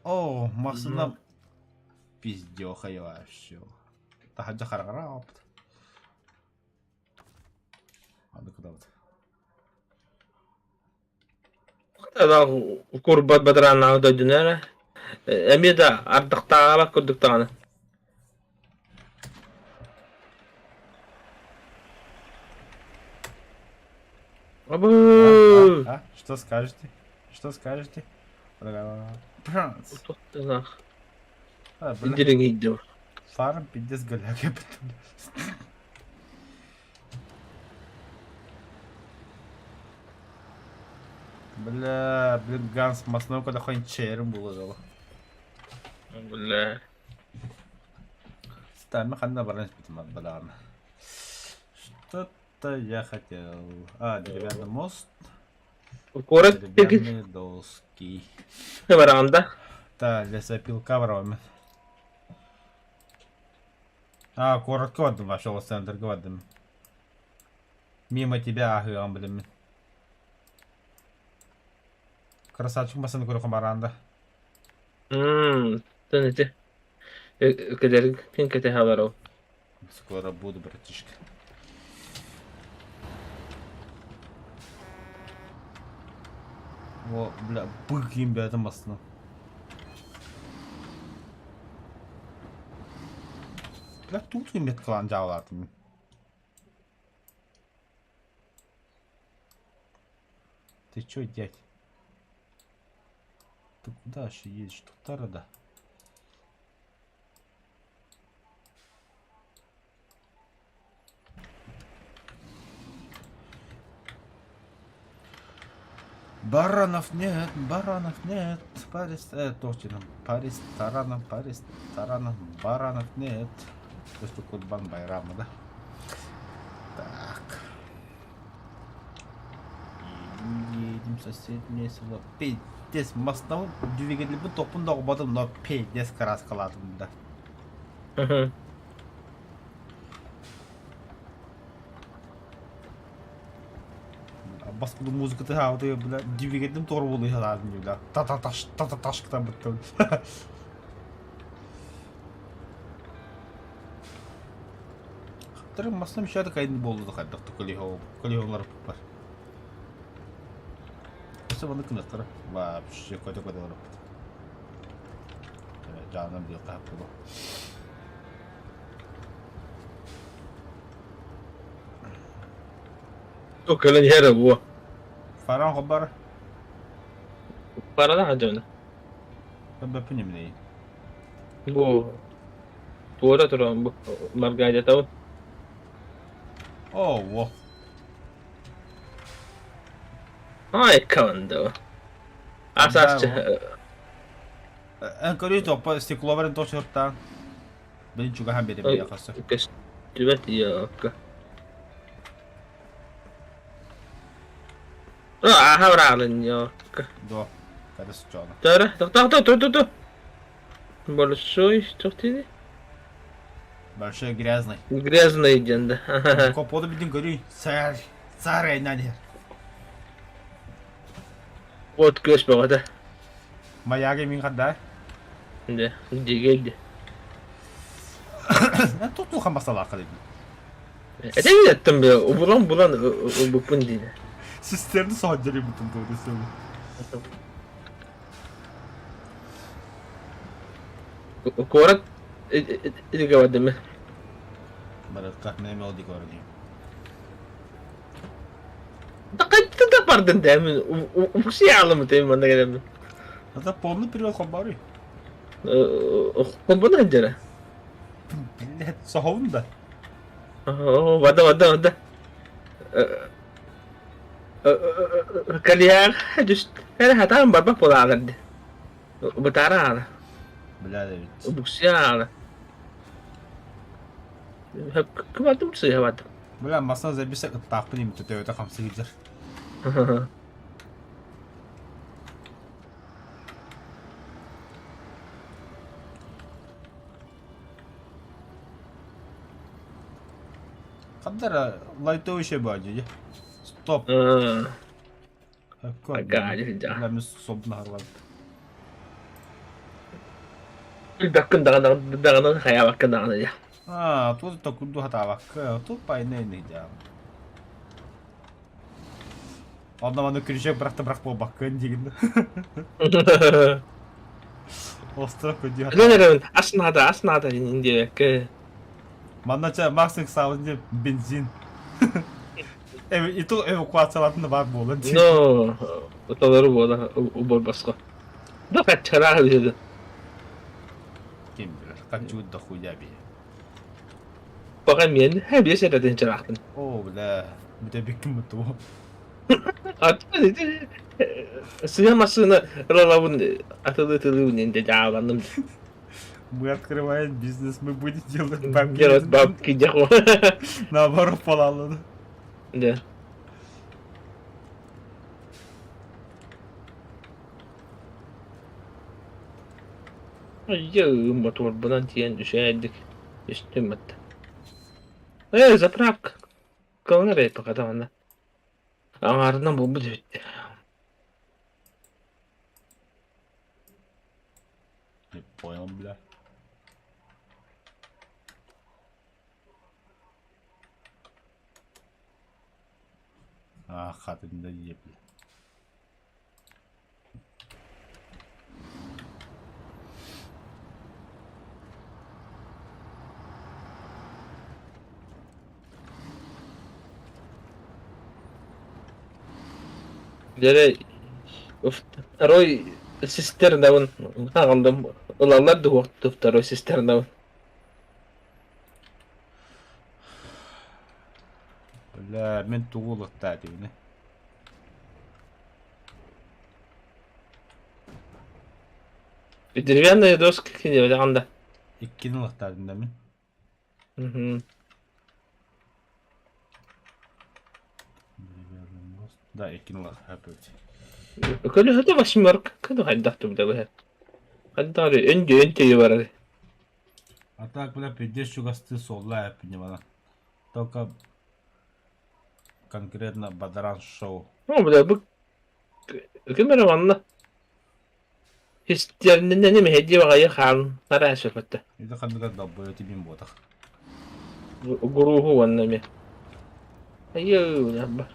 о, машина пиздеха вообще. Таһырдьа хараҕара опыт. Аны куда вот. Курбат бадарааннааҕы дойдуну эрэ. Эмиэ да ардахтааҕа курдук даҕаны. Абы! А, что скажете? Что скажете? Дириҥийдим. Фарм пиздец голяк Бля, блин, Ганс масного когда хоть черем было. Бля. Стами ханна баран испитим балаҕана. Что-то я хотел. А, деревянный мост. Куорат Деревянные доски. бараҕын да? Да, лесопилка барабын. А, куоракка бардым, вообще центрга бардым. Мимо тебя аһыаҕым билиммин. Красавчик массыына көрөххө бараанда. Мм, тон ити кэлэргин кэтэһэ олоров. Скоро буду, братишка. О, бля, бык им бэйэтин массыына. Бля, тут меткалаан дьаалаатым. Ты чё, дядь? Ты куда еще едешь? Тут да? Баранов нет, баранов нет, по точно, по ресторанам, по ресторанам, баранов нет. Просто Курбан Байрама, да? Так. Едем, едем в соседнее село. Пиздец, мостовым двигатель топун доҕоботум, но пиздец краскалаатым да. Баскыды музыкаты хаабыты бля двигателем туора буолуй бля та-та-таш та-та-таш кытан Хаттары массам шары кайын болду да хайдах колеһолар бар. Өссө маннык гынаттара вообще көтө-көтө олорбут. Жаанан быйыл хааппы Кэлэн иһэр буо. Фаран хобар. Парана дьоно. Бөппүн эмней. Бу туора туран бу маргаадьатабын. О, во. Ай кавандо. Асасчы. Эн көрүү топпа стекло баран тошыртаан. Блин, чугаһан берем хаса. Көстүбэт иокка. Аха браалын иокка. До. Kada сучоона. Тара, тохто, тохто, тохто. Большой, что ты? Большой грязный. Грязный диэн да. Коподу бидин көрүү. Сар. Сар айнан иһэр. Вот көс бөҕөтө. Маяга мин хадда. Дэ, дигелди. Эн тутуу хамасалаах дедим. Этэн эттим бе, убулан булан ылбыппын диде. Систерни соһдьары бутун туоду сылы. Куорат иге бардым. Барыкка мен ол дикор дии. Тақайтты да бардын да мен укси алым тем манна келем. Это полный перевод хоббары. Холбона дера. Блядь, соһовун да. Вада вада вада. Калияр түс эрэ хатаан барбах буолаалар дии. Бытаара аала, Бля, Давид. буксуйа аала. Кыбатым сыыһа бардым. Бля, масна забисек ыттаахпын имитэ төбөтө хамсыйдыр. Ханна лайтовый баадьы. Стоп. Акаары. Собнаһарлар. Билбэккин даҕаны даҕаны хайаабаккын даҕаны дьэ. Аа, тут токурду хатаабакка, тут пайна ини дьаам. Онно маны күрүчэк бырахта бырах буолбаккын диигин. Остро күдү. Мен эрэбин ас наада, ас наада диэбэккэ. Манна ча Макс ыксаабын диэн бензин. Иту эвакуациялатын да бар буолан. Но, толору буола убор босхо. Да хаччараах биһиги. Ким билэр, хаччуут да хуйа бие. Пока мен хәбиэс эрэтин чараахпын. О, бля, бүтэ биккин буту. Сыа массыына ылалабын атылы-тылы инде жааланным. Мы открываем бизнес, мы будем делать бабки. Делать бабки дяху. Наоборот, полаллы. Да. Айы, моторбунан тиэн түшээдик. Үстүм атта. Э, заправка. Кылына бэй пока да Аңарынан булбут эбит. Не понял, бля. А, хатын да ебли. Дere второй цистернабын аҕаллым ылаллар дуо второй цистернабын. Бля, мен тугу ылыктаа дибини. Деревянные доски кине Иккини ылыктаа да мин. Угу. Деревянный мост. Да, иккини ылыктаа опять. Көлөһөтө восьмерка кыды хайдах тубда Хайдах өндө өнтөйү барар. А так, бля, пиздец чугасты суолла эппине Только конкретно Бадаран шоу. Ну, бля, бу ким эрэ манна Хистернинен мэһэдии баҕайы хаан нараа сөпөттө. Это ханныгар долбоёт мин буотах. Гуруһу уонна эмиэ. Айыы,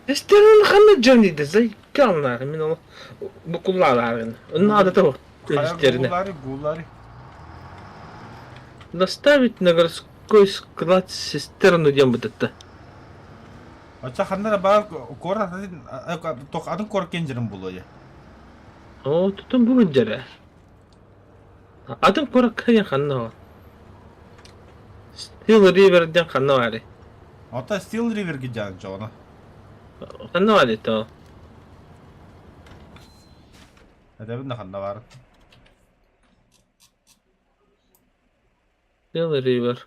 Истерин ханна дьон зай калнаар мин ол букуллаалаарын. Онно того истерine. Гулари, гулари. Доставить на городской склад цистерну диэн бытытта. Оча ханнара баар куорат тох атын куорат кенжерин булуя. О, тутун бүгүн дьэрэ. Атын куоракка диэн ханна Steel River диэн ханна баары. Ота Steel River гидян жона. Ханна баары то. Это ханна бар. Steel River.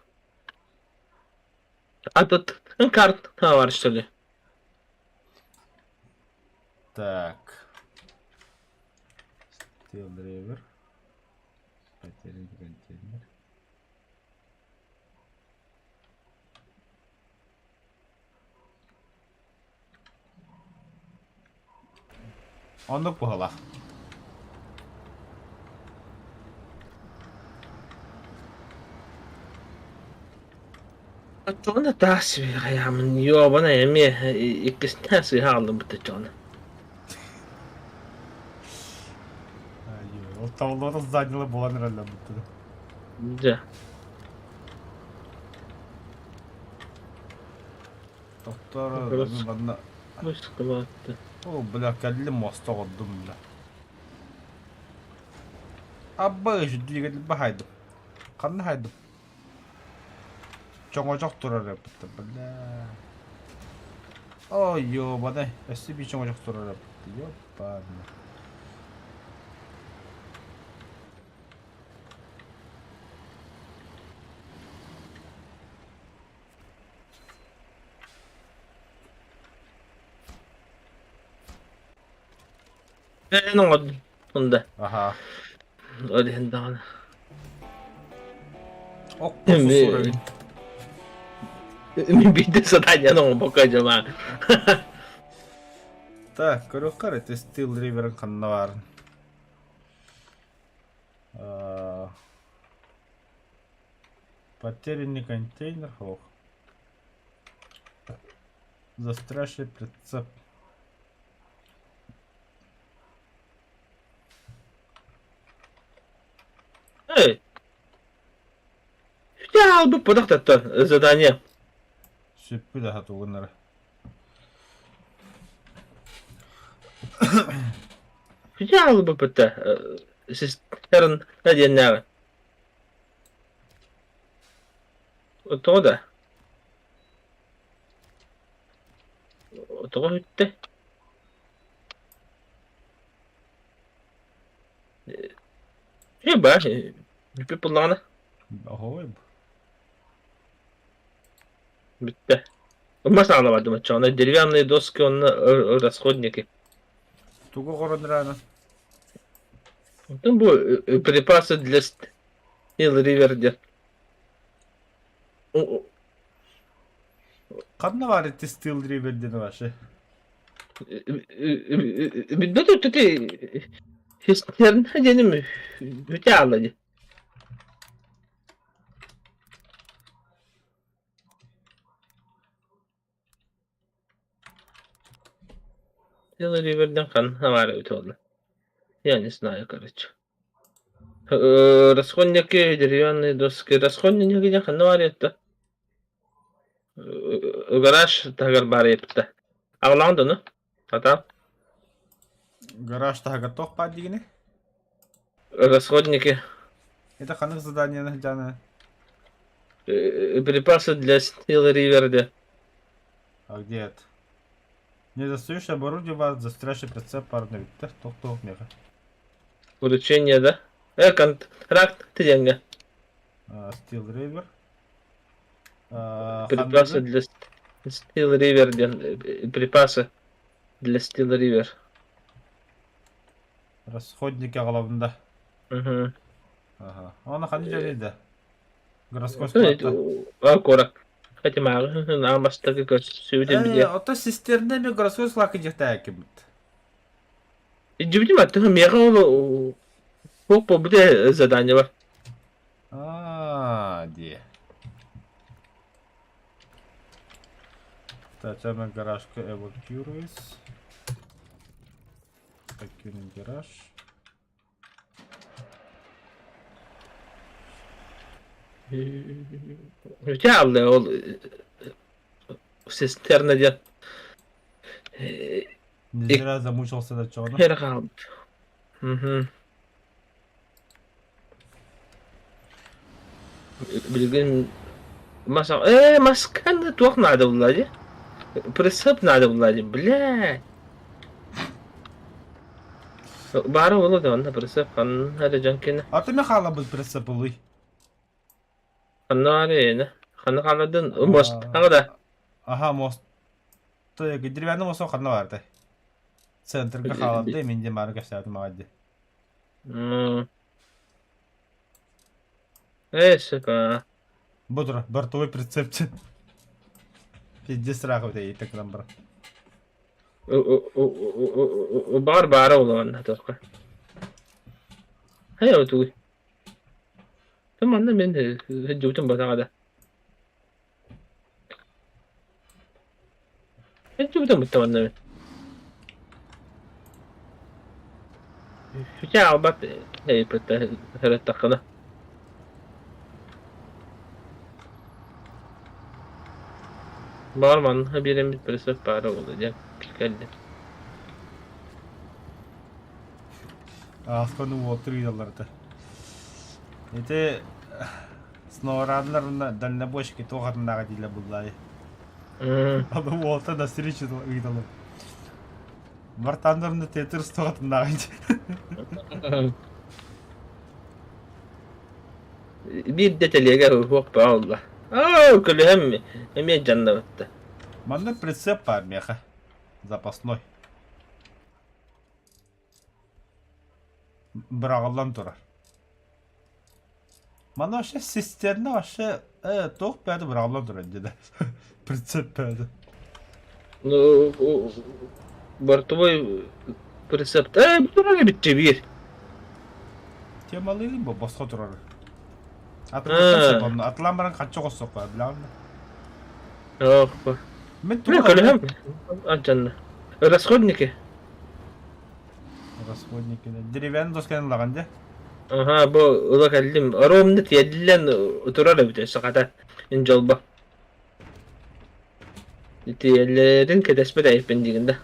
А тут карта бар что ли? Так. Steel River. Потерянный контейнер. Оннук буһала. Оччоҕуна таас хайаамын йообана эмиэ иккистээн сыыһа аҕаллым бутаччоҕуна. Ол тавлары занялы болан эрэллэр бутту. Дьэ. Доктор манна Бу О, бля, кэллим моста оҕордум, бля. Абба двигатель бахайдым. Ханна хайдым? Чоҥочох турар эппит, бля. Ой, ёбаный, өссө би чоҥочох турар эппит. Ёбаный. Эн оҥордун да. Аха. Ол иһин даҕаны. Окко Мин биирдэ сатаанньан оҥорбокко дьама. Так, көрүөххэ эрэ Steel River ханна баарын. Потерянный контейнер, ох. Застрявший прицеп. Эй! Хаалбыт бодох задание. Сүппүт аха тугуннара. Хаалбыппыт сестерн диэннээҕи. Тоҕо да? Тоҕо бүттэ? Ба, бүппүт буоллаҕына. Оһой. Бүттэ. Мас аҕалабардым оччоҕуна деревянные доски уонна расходники. Тугу оҕорон рано? Онтон бу припасы для Steel River диэн. Ханна баар ити Steel River диэн вообще? Билбэт өттүтэ хистерна диэним бүтэ аала дии. Steel River'den ханна баар эбит буолла. Я не знаю, короче. Расходники, деревянные доски. Расходники диэн ханна баар этэ? Гараж таһыгар баар эбит. Аҕалаҕын да ону? Хата. Гараж таһыгар туох баар диигиний? Расходники. Это ханнык заданиены сылдьааны? Припасы для Steel River де. А где это? Недостающее оборудование вас застрявший прицеп парный бүттэ. Туох-туох меха. Вручение, да? Контракт диэҥҥэ. Steel River. Припасы для Steel River диэн припасы для Steel River. Расходники аҕалабын да. Угу. Ага. Оны ханна дьэлийдэ? Городской складта. Куорат. Хотимааҕы аан бастакы көрсүбүтүм билиэ. Ото цистерна эми городской складка дьиэхтээккибит. Дьибитим аттыһы миэхэ ол туох буолбут задание бар. Аа, дии. Татьяна гаражка эвакуируюсь. Покинем гараж. Үтэ алла ол цистерна диэн Не зря замучился до чего. Хер хаалбыт. Мгм. Билигин мас масканы туох наада булла дии? Прицеп наада булла дии, блядь. Баара буолуо да онно прицеп ханна эрэ дьон кини. А ты хаалабыт прицепылый? Ханна баар Ханна хаалладын? Мост да. Ага, мост. Деревянный мост ханна баар Центрга хаалады, мен де мары кэпсээтим аҕай дии. Сука. Бодура, бортовой прицепчик. Пиздец страхов да так нам бар. Баар баара улахан тоққа. Хайа отугуй. Манна мен жутум батаҕа да. Жутум бутта манна мен. Үчэ албат һырыттаххына. Баар манна биэрэммит прицеп баара буолуо диэн кэллим. Аасканы уолтур ыыталлар Ити сноураннар дальнобойщики туох атыннааҕа дииллэр буллаайы. Аны уолта на встречу ыыталым. Бартаннарына тетрис туох атыннааҕа Биир да тэлиэгэ уһуох баа буолла. Аа, көлөһөм эмиэ дьаннабытта. Манна прицеп баар миэхэ. Запасной. Быраҕыллан турар. Манна вообще цистерна вообще туох бэйэтэ быраҕыллан турар дьэ Прицеп бэйэтэ. Ну, бортовой прицеп. Турар эбит биир. Темалыыр бу босхо турар. Атылан онно атылан баран хаччы оҕоссоххо билэҕин да. Ох, Мин Мен тугу көлөһөм анчанна. Расходники. Расходники. Деревянный досканы ылаҕын дьэ. Аха, бу ыла кэллим. Ровно тиэллэн турар эбит өссө хата дьолбо. Тиэллэрин кэтэспэт эйпин диигин да.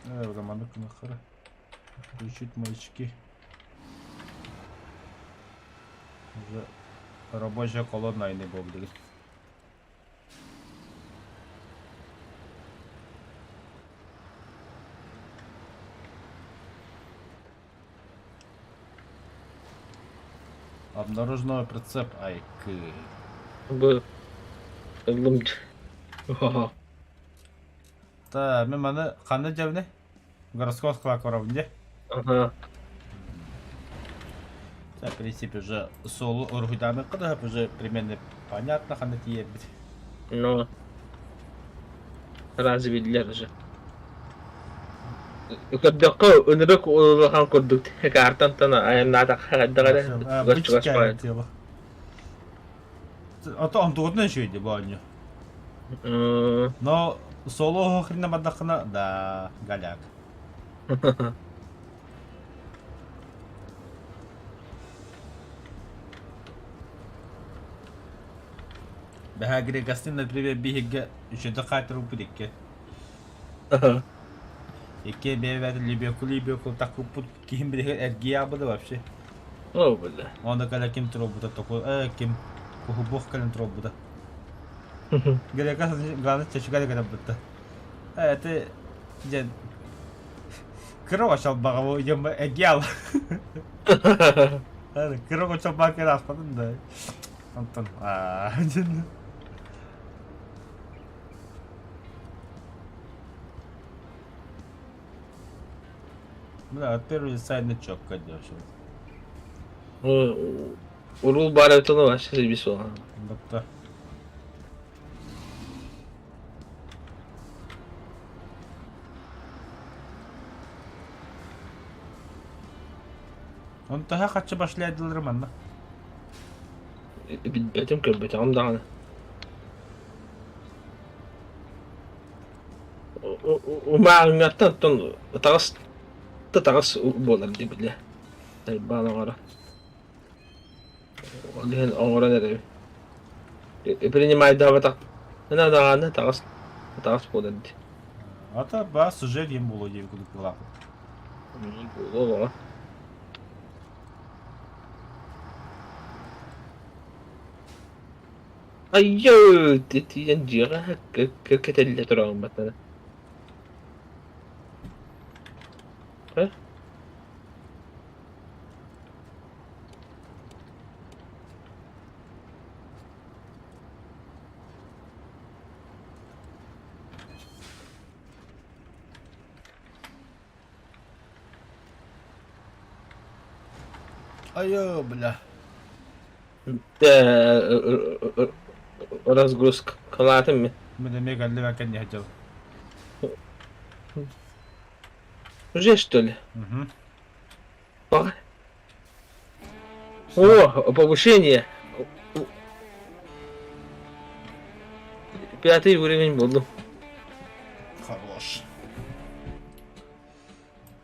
Романы кынахара. Включить маячки. Уже рабочая колонна айны болды. Обнаруженный прицеп айкы. Бу ыллым. Та, мен маны ханна дьэбини? Городской склад коробун дьэ. Ага. В принципе, уже суолу уруһуйдаамыкка да уже примерно понятно ханна тиийэрбит. Ну, разве биллэр уже. Көрдөххө ынырык улахан курдук картантан айаннаатахха хайдах эрэ чугас чугас Быччая тело. А то онтугутун үчүгэй бу оонньуу. Но соло хрена бардаххына да голяк. Бэһээ Грегастын, например, биһигэ үчүгэй хаайтарбыппыт икки. Икки бэйэ-бэйэтин либекул-либекул таккыппыт киһим билигин эргийэ аабыта вообще. О, бля. Онно кэлэ ким туруорбута току ким куһубуох кэлэн туруорбута. Грека главное чачуга кэлэн бутта. Это дьэн кыра чалбаҕа дьон эргийэ аала. Кыра чалбаҕа кэлэ аспатын да. Онтон аа Бля, от первого лица четко держит. Урул баар эбит ону вообще заебись буолан. Батта. Он таһа хаччы башляйдылар манна. Билбэтим көрбөтөҕүм даҕаны. Умааҥҥаттан оттон таҕыс да таҕыс буолар дии бile. Тайбаан оҥоро. Ол иһин оҥорон эрэбин. Принимайдаабатах даҕаны таҕыс таҕыс буолар дии. Ата баа сюжет диэн буолуо диэбит курдук буолаахпыт. Буолуо Айыы, тиийэн дьиэҕэ кэтэллэ тураҕын баттана. Э? Айыы, бля. Разгрузкалаатым мин. Мин эмиэ кэллим кэнни сылдьабын. Уже что ли? Угу. О, повышение. Пятый уровень буоллум. Хорош.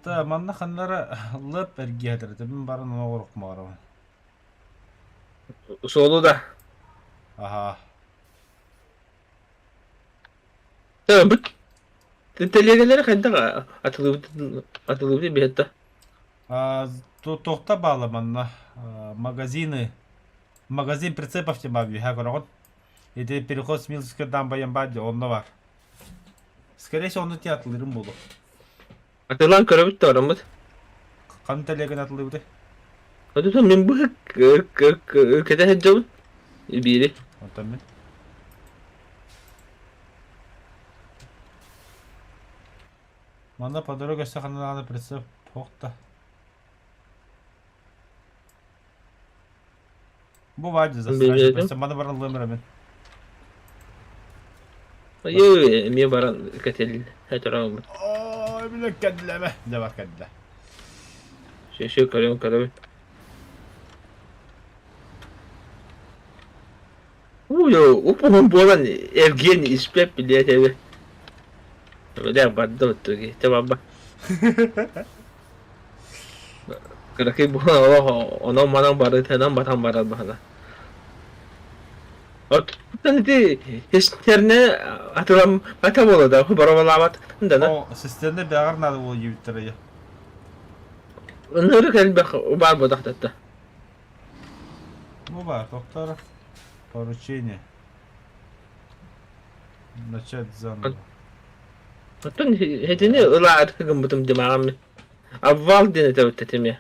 Та манна ханнара лып эргиэтэр, мин баран оҕорукмаарабын. Суолу да. Аха. Быт тэлиэгэлэри хайдах атылыбыт атылыбыт биһэтта. Туохта баала манна магазины магазин прицепов тема үһэ көрөҕүн. Ити переход Смиловской дамба ямбади онно бар. Скорее всего, онно театлырым буолуо. Атылаан көрөбүт да бараммыт. Хан тэлиэгин атылыбыты? Отутун мин быһык кэтэ сылдьабын. Биири. Онтон мин. Манна по дороге саханааны прицеп хохта. Бу баадьы застрящий Билбэтим. прицеп. Маны баран ылыам эрэ мин. Йоо, эмиэ баран кэтил өтөрөммүт. Ой, бile кэллэме. Дьэ бар кэллэ. Шеше көрөм көрөбүн. Уйо, упуһун буолан эргиэн испэп билиэтэби. Бля, барда оттуги. Те баба. Кыракый буолан олох онон манан барытынан батан барар баһана. Оттон ити истерне атылам ата буола да боровалаабат дана. О, систерне бэҕэр надо было диэбиттэрэ. Ынырык элбэх баар буолахтатта. Бу баар, тохтор. Поручение. Начать заново. Оттон этини ылаары гыммытым димаҕам. Обвал диэн этэбит этими.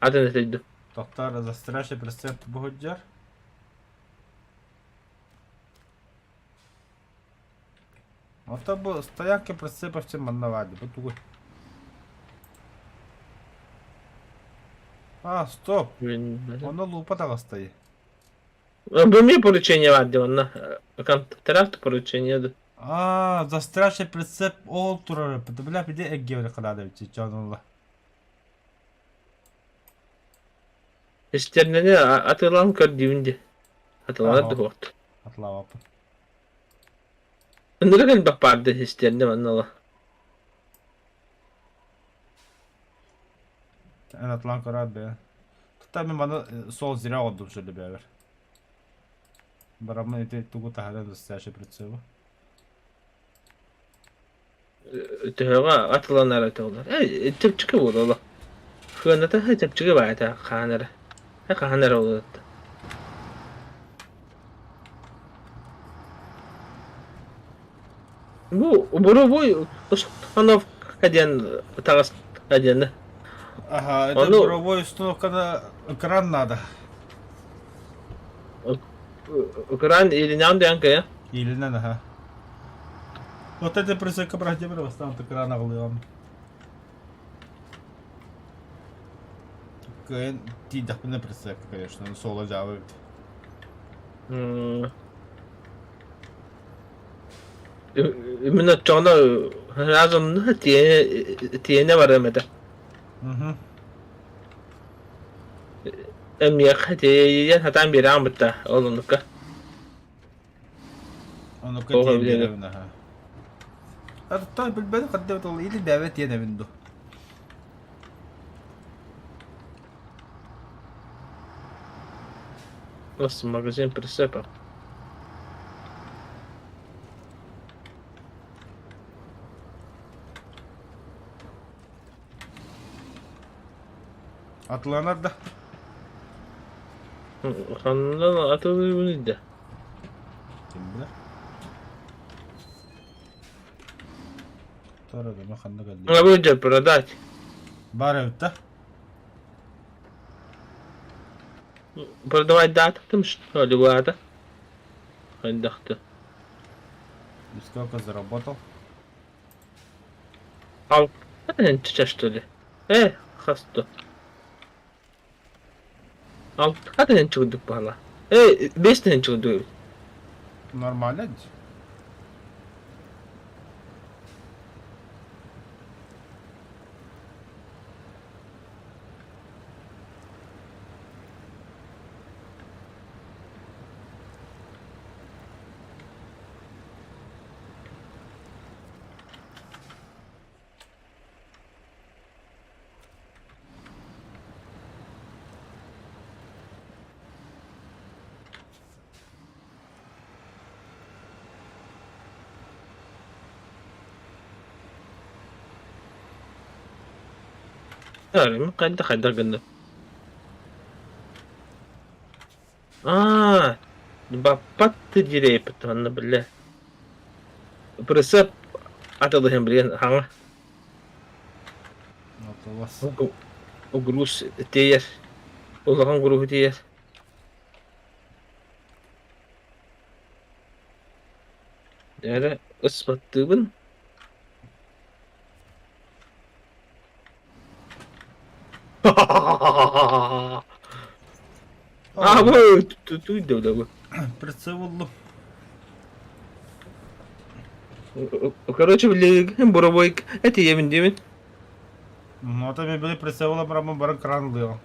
Атын этейду. Тохтор застрящий прицеп буһуддьар. Ото бу стоянка прицепов чем манна баар бу тугуй? А, стоп! Онно лупа таҕыстай. Бу мне поручение бар диэн онно. Контракт поручение ду. А, застрявший прицеп ол турар. Бля, биде эггеври кыладабит чонолла. Истернени атылан көр диибин ди. Атыланар да хуохт. Атлаабаппын. Ынырык элбэх баар ди истерне манна Эн атлаан көрөөт бэйэ. Тута мин маны сол зря оҕордум шөрлө бэйэбэр. Бараммын ити тугу таһааран настоящий прицелы. Төһөҕө атыланар этэ Э, чэпчэки буолуо. Сыаната чэпчэки баайта хаһан эрэ. Хаһан эрэ буолуо. Бу буровой установка диэн таҕыс диэн. Ага, это Ону буровой установканы кран надо. кран илинэҕин дээн кэйэ. Илинэн аха. Вот это прицепка брать бастаан кран аҕылыам. Кыайан тиийдэхпинэ прицепка, конечно, соло дьаабы эбит. Мин оччоҕуна разумно тиэнэ барыам этэ. Мгм. Эмиэхэ тиэйэн сатаан биэрэҕин бытта ол оннукка. Оннукка Туох тиийэн эбитэ биэрэбин аха. Аттан билбэтим хаддыбыт ол или бэбэ тиэнэбин ду. Просто магазин прицепа. Атыланар да. Ханнан атылыыбын да. Ким билэр? Тора да ханна кэллибит? Могу продать. Бар эбит да? Продавать датым что ли баата? Хайдахты. И сколько заработал? Ал чача что ли? Хасто. Ал хатын чугдук бала. Бестен чугдук. Нормально? Хайда хайда гынна. Аа, баппат дирэйпит онно биллэ. Прицеп атылыһын билген хаҥа. Атылас. Груз тиэйэр. Улахан груһу тиэйэр. Эрэ ыспаттыыбын. А бу туйда бу. Прицел буллум. Короче, билигин буровой этиемин диэмин. Ото мен били прицелла бараммын баран кран ылыаҕым.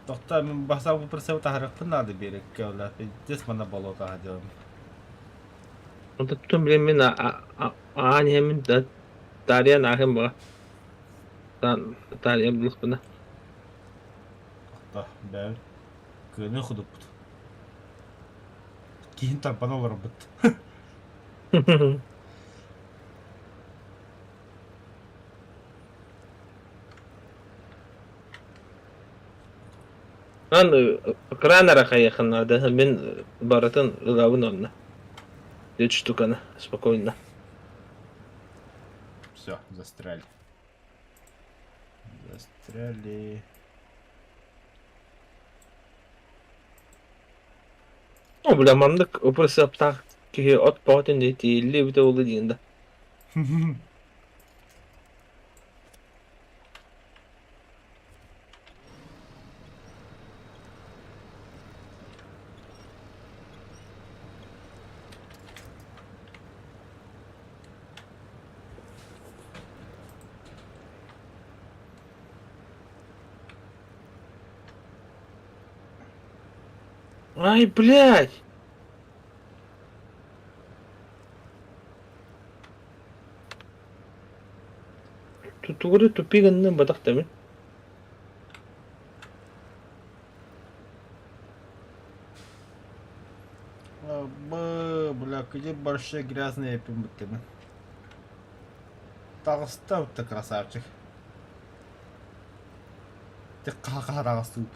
Тохто мин басаа бу прицел таһарыахпын наада биэрэккэ бля пиздец манна болото делаем. Онтон билин мин аан иһэммин да таарыйан ааһыам баҕа. Таарыйан булуохпуна. Тохто бэйэбит кыаны худуппут. Киһин тарпан олоробут. Ан кран эрэ хайыахын наада. Мин барытын ылабын онно. Үч штуканы спокойно. Все, застряли. Застряли. О, бля, маннык упрысыаптаах киһи от бөҕөтүн тииллии эбитэ буолуо диэн да. Ай, блядь! Тутугура тупи гынным бадах дэмин. Б, бля, где большие грязные пимбыттымы. Таҕыста ты красавчик. Ты хаха таҕыстыбыт.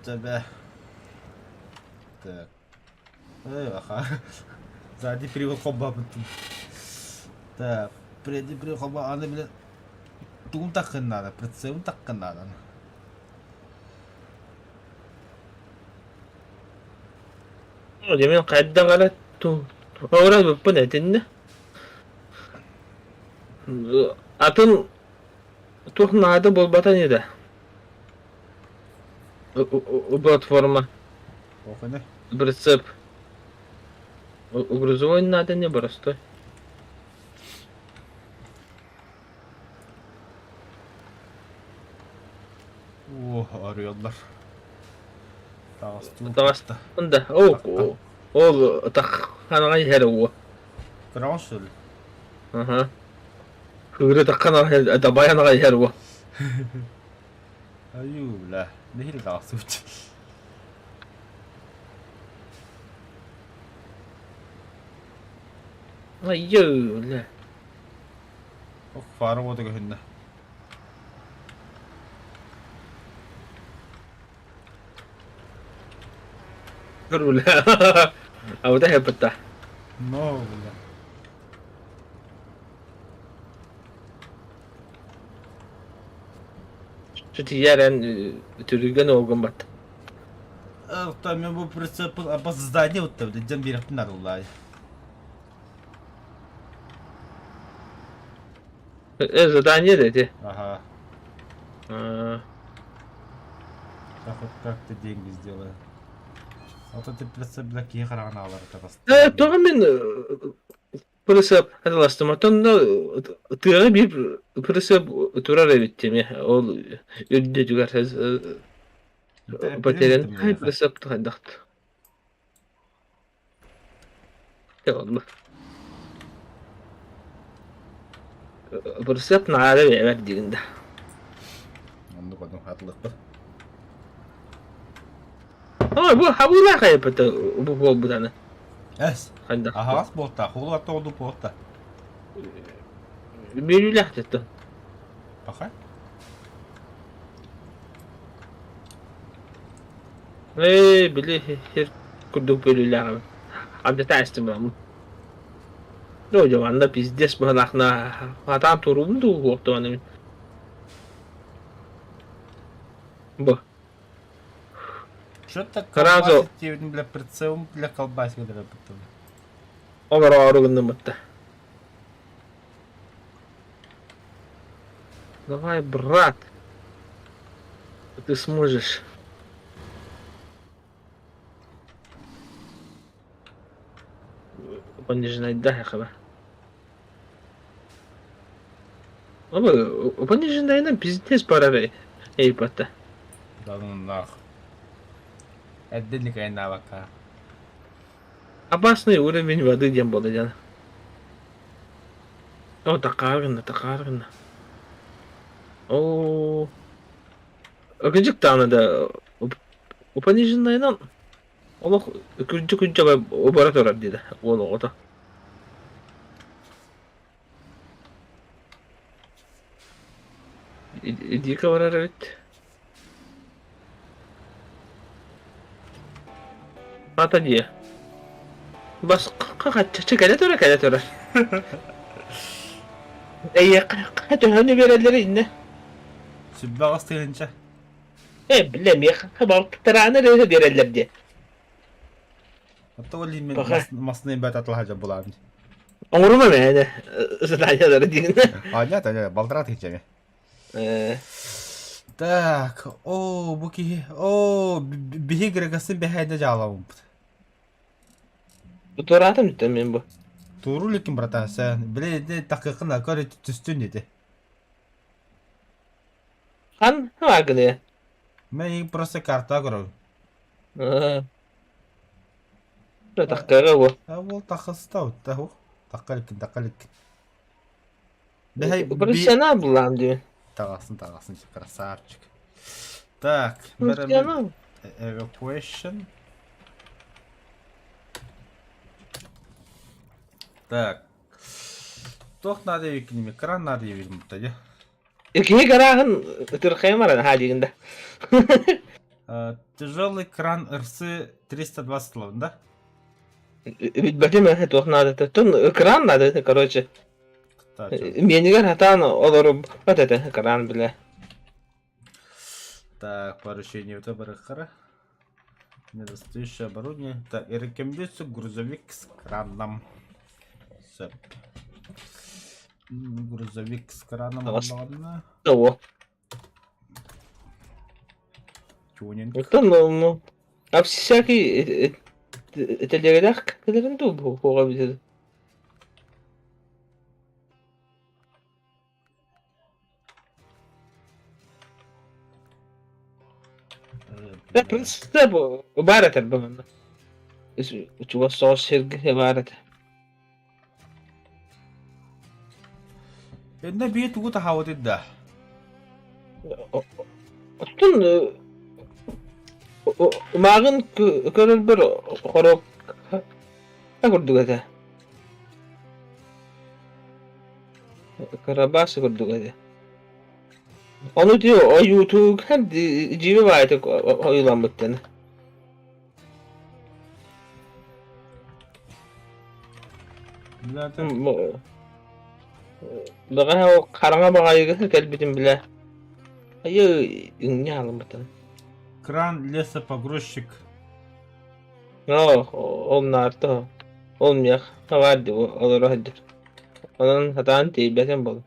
Тебе. Так. Аха. Сзади привод холбообуттум. Так, передний привод холбоо аны бile тугун таккын наада, прицелын таккын наада. Дьэ мин хайдах эрэ оҥорон этиннэ. Атын туох наада буолбата ини да. Платформа. Охуна. Прицеп. Грузовой надо не простой. О, арыаллар. Таҕыстыы Таҕыстан да. О, ол тахханаҕа иһэр уо. Кыраҕын что ли? Аха. Кыыры тахханаҕа дабайанаҕа иһэр уо. Аю, бля, нэһиилэ таҕыстыбыт. Айыы, бля. Ох, фара уота көһүннэ. Көр, бля. Абыта хэппэтта. Но, бля. Тиийэрэн түргэн уолгун бат. Там мен бу прицеп абас здание вот там, дьон биэрэхпин арыллаай. Задание да эти. Ага. А, Так вот как ты деньги сделаю. Вот ты прицеп для киһи хараҕын аалар Э, тоҕо мин прицеп атыластым, оттон тыаҕа биир прицеп турар эбит тими. Ол үрдүтүгэр потерян прицеп хайдахт. Олла. Прицеп наада бэйэбэр диигин да. Оннук оннук хатылыкпыт. Ой, бу хабыылаах айыппыта бу буолбутаны. Эс. Хайдах. Аһаҕас буолта, хугул атта олду буолта. Бүлүүлээх дэтэ. Паха. Ээ, били сир курдук бөлүүлээҕим. Алдьата астым буламмын. Оо, дьэ манна пиздец быһылаахна хатаан туруубун дуу уохтуганым. Бу. Что так Сразу колбасит диэбитин бля прицелом для колбасик өлөрөппүт олороору гынныммытта. Давай, брат, ты сможешь. Пониженайда хаба. Оба пониженайна пиздец пора эй пата. Да ну нах. Эрдэ айнаабакка. Опасный уровень воды диэн буолла диэн. О, такаар гынна, такаар гынна. Оо, кырдьык даҕаны да пониженайынан олох күрдьүк-күрдьүк бара турар диэтэ уол оҕото. Дико барар эбит. Ата дии. Бас хаччы кэлэ турар, кэлэ турар. Эйиэхэ төһөнү биэрэллэр иннэ? Сүбэҕэ тыһыынча. Э, бile миэхэ балтарааны эрэ биэрэллэр диэ. Оттон ол иһин масны бэт атылаһа булаабын. Оҥорума мээнэ задание диин. А, нет, нет, балтараа тыһыынча Э, Так, оо, бу киһи, оо, биһи Грегасын бэһэйдэ дьаалабыммыт. Туораатым диттэн мин бу. Тууру иликкин, братан, сен, били ити такыыккын көр түстүн ити. Хан хаагыны. Мен просто карта көрөбүн. Таккага бу. Ол тахыста утта ху. Такка иликкин, такка иликкин. Профессионал буллаам диэн. Таҕасын, таҕасын, красавчик. Так, Профессионал. Evacuation. Так. Туох надо эбиккин экран надо эбит дии. Киһи гарааһын ытырхайым аран хаалигын да. Тяжелый кран РС 320 ловын, да? Билбэтим ээ туох наадата. Тон экран наада короче. Миэнигэр хатаан олорубат этэ экран билэ. Так, поручение это барахара. Недостающее оборудование. Так, и рекомендуется грузовик с краном. Сөп. Грузовик с краном ладно. Того. Тюнинг. Оттон ну, а всякий телеграф кэлэрин дуу буолуоҕа эбитэ дуу. Баар этэр бу манна. Чугас соҕус сиргэ баар этэ. Иннэ бии тугу таһаабыт да? Оттон умааҕын көрөрбөр хорук курдук этэ. Карабас курдук этэ. Ону ти ойуутугар дьиибэ баайытык ойууламмыттан. Бэҕэһээ ол хараҥа баҕайыга кэлбитин билэ. Айыы иҥнэ хаалыммытын. Кран лесопогрузчик. Оо, ол наарта ол миэх хабаар дии олоро сылдьар. Онон сатаан тиийбэтим буолла.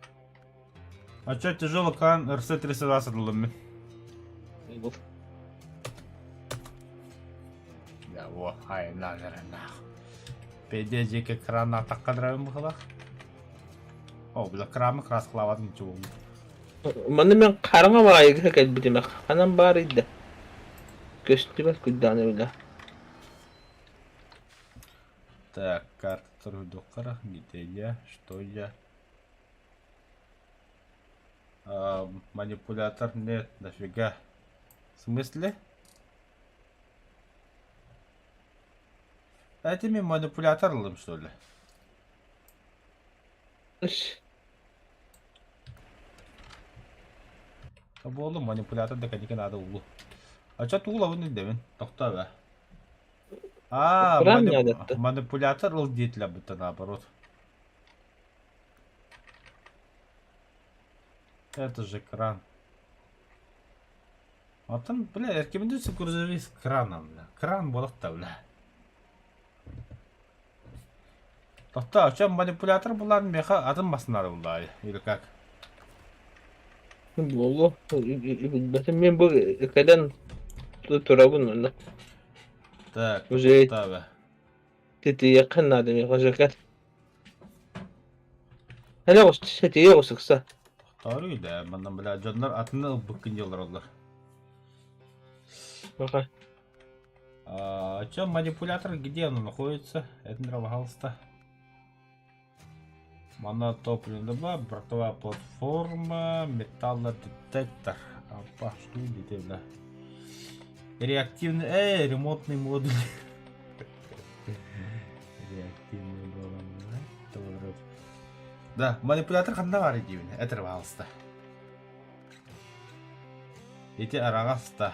А чё тяжелый кран РС-320 ыллым мин. Я во, ай, нах. Педе жеке кран атаққа дырабын бухалах. О, бля, крамы краскалаватын ничего. Манна мен хараҥа баҕайыга кэлбитим ханан баар да. Көстүбэт куйдааны бile. Так, карта доктора, где я, что я? А, манипулятор нет, нафига. В смысле? Это мен манипулятор ылым, что ли? Буоллум манипулятор да кадика надо улу. А чё туулабын индебин? Тохтоо бе. А, манипулятор ыл диэтилэр будто наоборот. Это же кран. Оттон, бля, рекомендуется грузовик с краном, бля. Кран буолахта, бля. Тохтоо, а чем манипулятор булан меха атын массыналар буллаа или как? Буолуо, билбэтим мин бу кэлэн турабын онно. Так, Уже тохтоо тетиэххин наада миэхэ уже кэл. Hele сэтиэ оҕусукса. Тохтооруй да, манна бля дьоннор атыны ылбыккын дии олороллор. Аха. А, чё, манипулятор где он находится? Это, пожалуйста. Монотопливная бортовая платформа, металлодетектор. Опа, что видите, да? Реактивный, эй, ремонтный модуль. Реактивный баллон, да? Да, манипулятор ханна бар диибин, этэр пожалуйста. Ити араҕаста.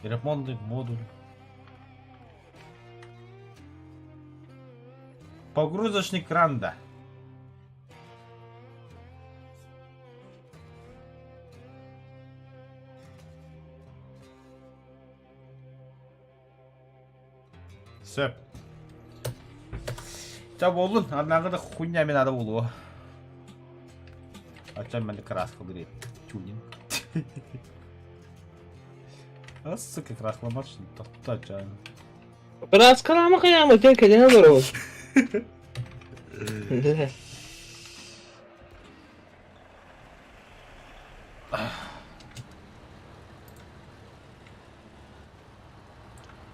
Ремонтный модуль. Погрузочный кран, да. Сөп. Ча буоллун, аннааҕы да хуйня мин ада буолуо. Ачан мен краска говорит. Тюнинг. А, сука, краскаламат что тохто чан. Краскалаама хайаама дьэ кэлэн олоробут.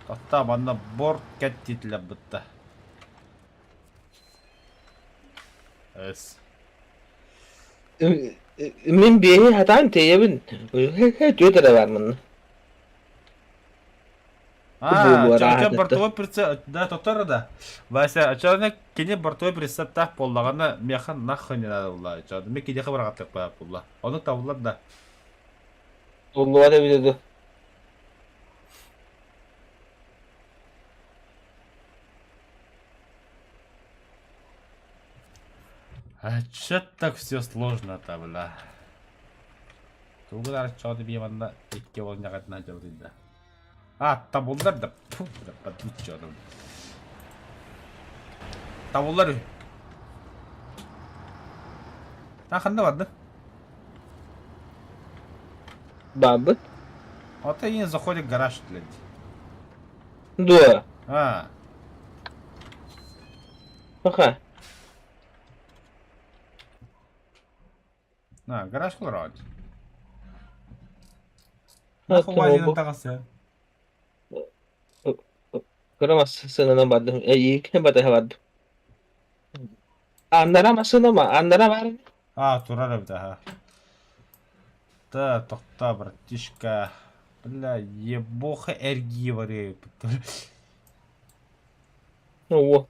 Тохтоо манна борт кэттиитилэр бытта. Эс. Мин биэһи хатаан тиэйэбин. Түөрт эрэ баар манна. А, ча бортовой прицеп, да, тотор да. Вася, а ча кини бортовой прицептаах буоллаҕына, миэхэ нахуй не надо буолла. Ча, мен киниэхэ быраҕаттык буолла. Ону табыллар да. Буллубат эбитэ дуо? А чё так все сложно-то, бля? Тугу чоды би манна икки уолньаҕытынан дьалыйда. А, табыллар да, фу, да, подуччу Табыллар үһү. А ханна барды? Баабыт. Вот и заходит в гараж, блядь. Дуо? А. Пока. На, гараж олороод. Нахуй вазина таҕасы. Кыра массыынанан бардым. Эйиикин батыһа бардым. Аннара массыына ма? Аннара баар ини. А, турар эбит, аха. Та, тохтоо, братишка. Бля, ебоха эргии барыа Оо.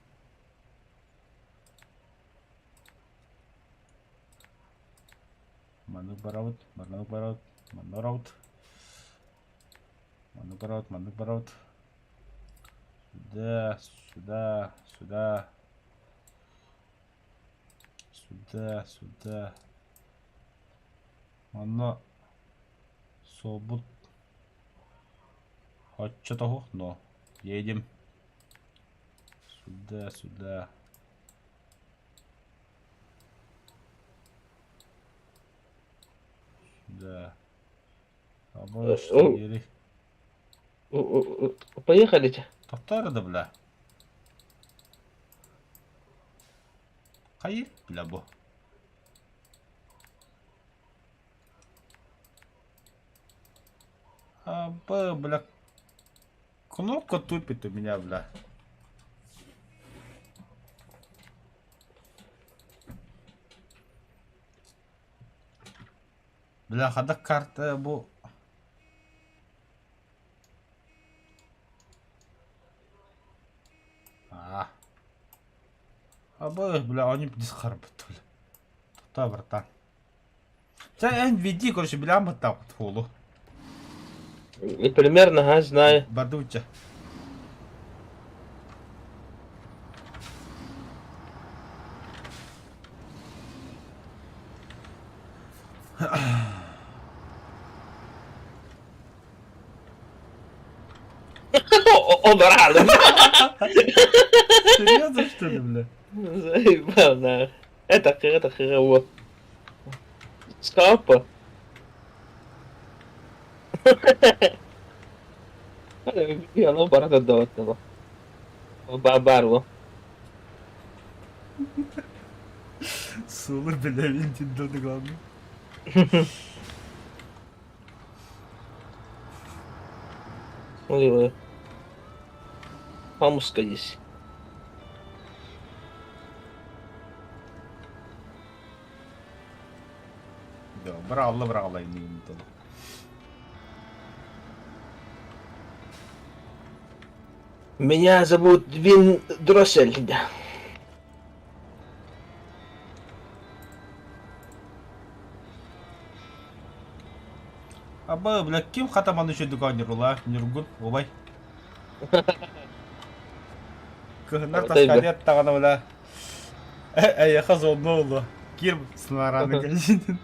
Маннык барабыт, маннык барабыт, манна барабыт. Маннык барабыт, маннык барабыт. Сюда, сюда, сюда. Сюда, сюда. Манна суолбут оччотоһу, но едем. Сюда, сюда. Сюда. А больше Поехали. Тохтоор да бля. Хайыр бля бу. А, бля, кнопка тупит у меня, бля. Бля, хада карта бу. А. А бля, они дисхарбыт, бля. Тохтоо, братан. Чэ, эн веди, короче, билэм баттаабыт буолу. Примерно, ага, знаю. Бардуча. Олор хаалым. Серьезно, что ли, бля? Заебал, нах. Это хреново. Скапа. Оно барата давать Барво. Сулы, бля, винтин, главное. Ой-ой. Мамушка здесь. Браалла браалла иннигин тыл. Меня зовут Вин Дроссель. Аба, бля, ким хатаманы үчүгэй оонньуурула, Ньургун, убай. Кыһыннар тасканият даҕаны, бля, эйиэхэ зонна буолуо. Кир сынаараны кэллин.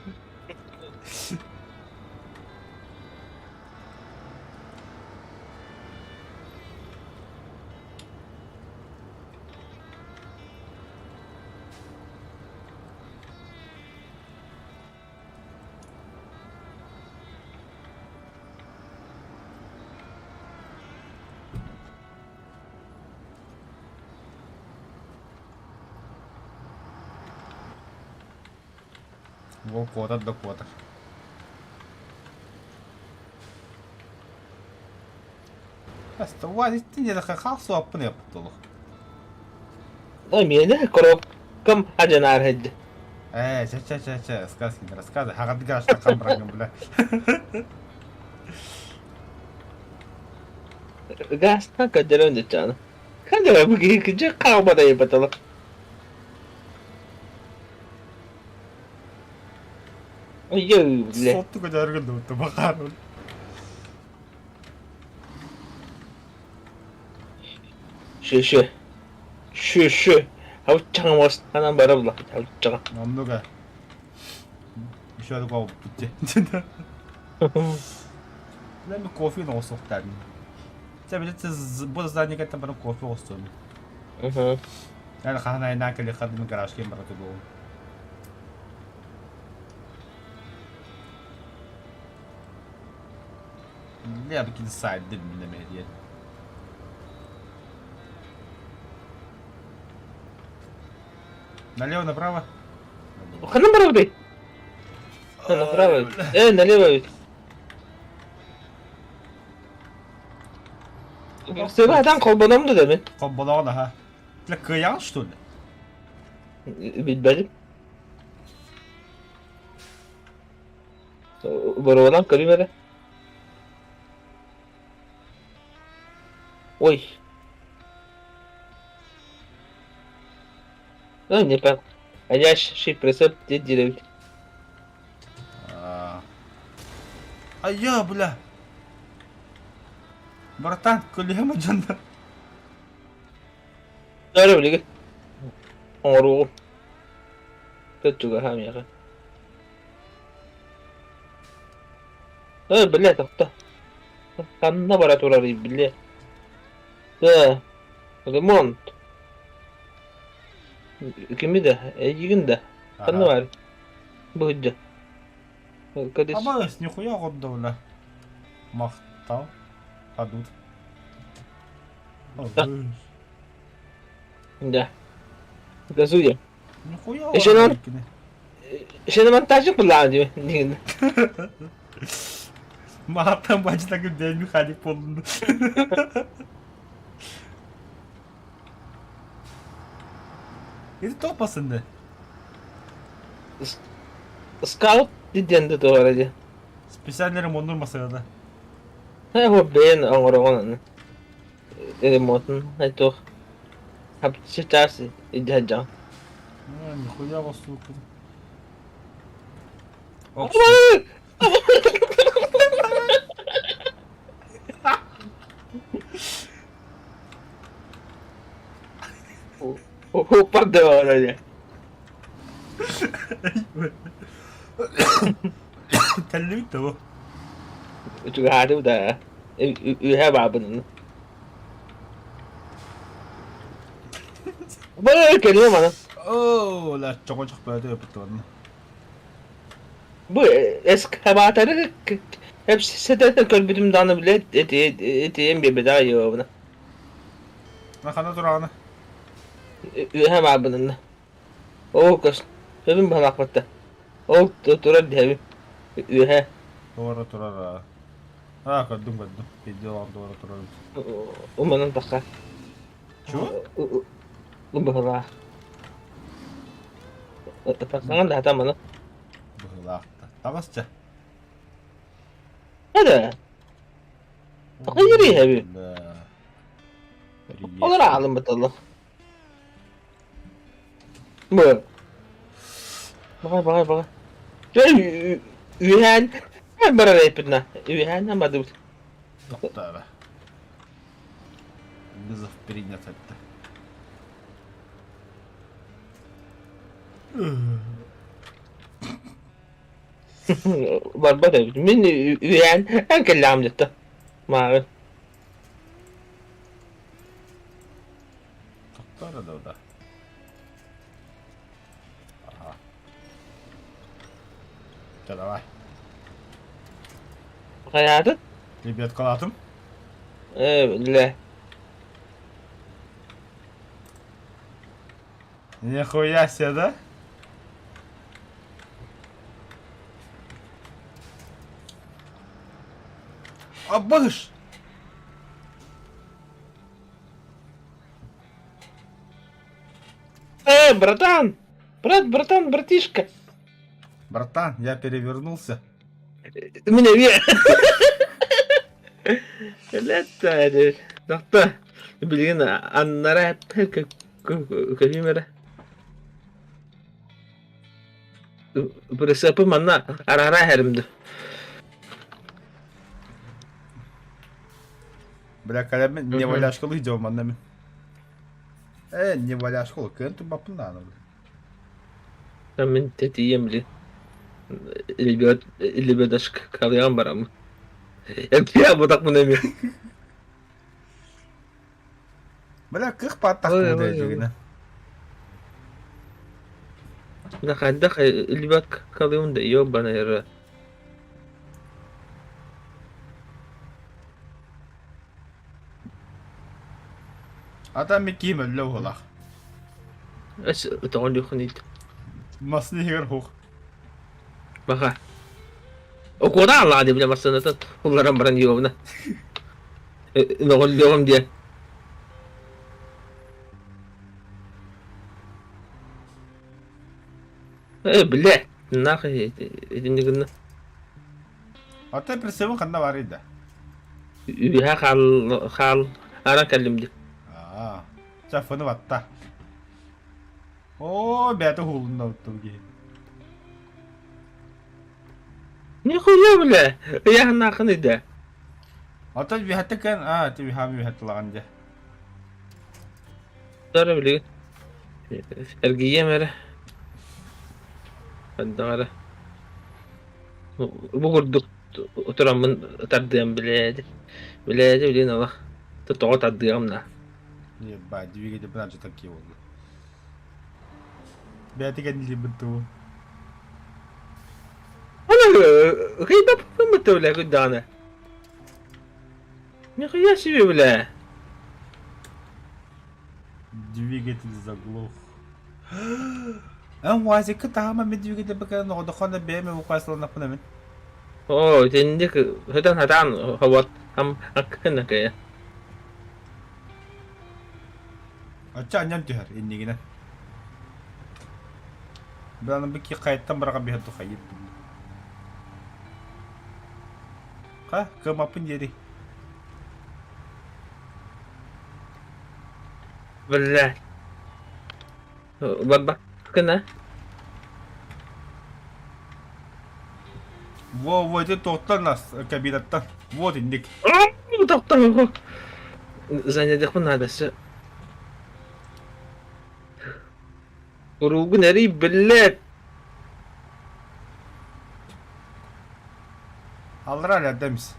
Уол куотар да куотар. Астывай, итиннэ хаалсыбаппын ыаппыт Миэнэ коробкам адьанаар сылдьар. Ээ, чэ чэ чэ чэ, сказки не рассказывай. Хаҕардыгар хамбырагын, бля. Гаастан көрдөрөн дьачаана. Ханна бу киһи кыдьык хаалбата ебатала. Ой, бля. Сотту көтөргүн да бакаарын. Шү-шү. Шү-шү. Хауччаҕа муостанан бара була. Хауччаҕа. Оннуга. Еще такого пути. Лэми кофе оҥостуохтаах. Чэ, билет бу здание кэттэн баран кофе оҥостуом. Эн хаһан айнаан кэлиэххэ гаражка барата буолуом. Бля, бикин сайдым минеме диэн. Налево, направо? Ханан барабытай? Направо. Налево ведь. Сыбаатан холбоном да дэмин. Холбоноҕун аха. Бля, кыайаҕын что ли? Билбэтим. Боруонан көрүм эрэ. Ой. Ну, не пан. А я ши прицеп дедилебит. Айа, бля. Братан, көлүһэм дьонно. Өрө билигин. Оҥоруоҕум. Көччүгэ хаамыаха. Э, бля, тохто. Ханна бара турарый, бля. Да, ремонт. Кими да, эйигин да. Ханна бар? Быһыдьа. Кадис. Абаас, нихуя годда, бля. Махтал. Падут. Да. Газуя. Нихуя Еще нам... Еще на монтаже была, не. Мааттан бачытакы бэйэм механик буоллун. Ити топпасынды. Скаут диэн да туора дии. Специально ремонтнуур массыына. Ээ, бэйэн оҥороҕун ремонтун туох сейчас илдьэ сылдьаҕын. Нихуя сука. Упадала дии. Тэллибит да бу. Үчүгэйдик да. Үһэ баабын. Бу кэлиэ маны. Оо, ла чоҕо чохпоото өпүттү Бу эскаваторы эпсэтэ көрбүтүм даҕаны билэ этиэм биэрбэтэх айыабына. Хана тураҕына? Үөһэ баарбынынна. Ол көс сөбүн быһалаахпатта. Ол турар диэбин. Үөһэ. Туора турар. Аа, көрдүм көрдүм. Видео туора турар. Уманан тахха. Чего? Быһалаах. Тахсаҥан да хатаманы. Быһылаахта. Таҕысча. Hadi. Хайыр иһэби. Олор аалым бытылы. Бу. Баҕай, баҕай, баҕай. Дьэ, үһээн барар эппитинэ. Үһээн бардыбыт. Тоқтара. Вызов принят этти. Барбат эбит. Мин үһээн эн кэллэҕим дьэтте. Мааҕын. Тоқтара да да. Ага. Чэ, давай. Хайаатын? Лебедкалаатым. Ээ, биллэ. Нихуя себе, да? А быш! Э, братан! Брат, братан, братишка! Братан, я перевернулся. Мин эмиэ. Кэлэттэ, Дохто, билигин аннара көһүүм эрэ. Прицепы манна арара эһэрим Бля, кэлэммин не валяшкалыы дьон манна мин. Э, не валяшкалы, кыан туппаппын даҕаны. Мин тэтийиэм били лебедашкалыйан бараммын. Эмпиэ бутахпын эмиэ. Бля, кых паттах Ой, куда ой, ой. дьигинэ. Да хайдах лебедкалыым да ёбаный рот. Ата микиим өллө уһулах. Эс тоҕо диэххиний? Масын иһигэр хух. Баха. Окуода аллаа дии бile массыынатын улларан баран ёбуна. Мөҕүллүөҕүм диэн. Э, бile, нах итинник гынна. Ата прицебин ханна барый да? Үһэ хаал хаал ара кэллим дии. Аа, чафыны батта. Оо, бэйэтэ уһулунна оттон киһи. Нихуя бля, я нахын иде. Ата биһэтте кэн, аа, ти биһаами биһэтте лаган дьэ. Дара билигин. Эргийиэм эрэ. Хайдах эрэ. Бу курдук тураммын тардыам билээди. Билээди билин ала. Тоҕо тардыам на. Ебать, двигатель бранча такие вот. Бэйэтэ кэннилиибин туу. Ана кыйбаппын бля куйдааны. Нихуя себе, бля. Двигатель заглох. Эн уазикка таһама мен двигатель бакан оҕодохоно бэйэм эвакуацияланахпына мин. Оо, итинник хытан хатаан хобот хам аккынакая. Оччо анньан түһэр иннигинэн. Баны бу ки хайттан бараҕа биһэр тухайыт Ха, кымаппын диэри. Бля. Барбаккына. Во, во, ити туохтан нас кабинаттан. Вот инник. Тоқтор. Занятых надо все. Куруугун эрий блядь. Аллара эрдэмис.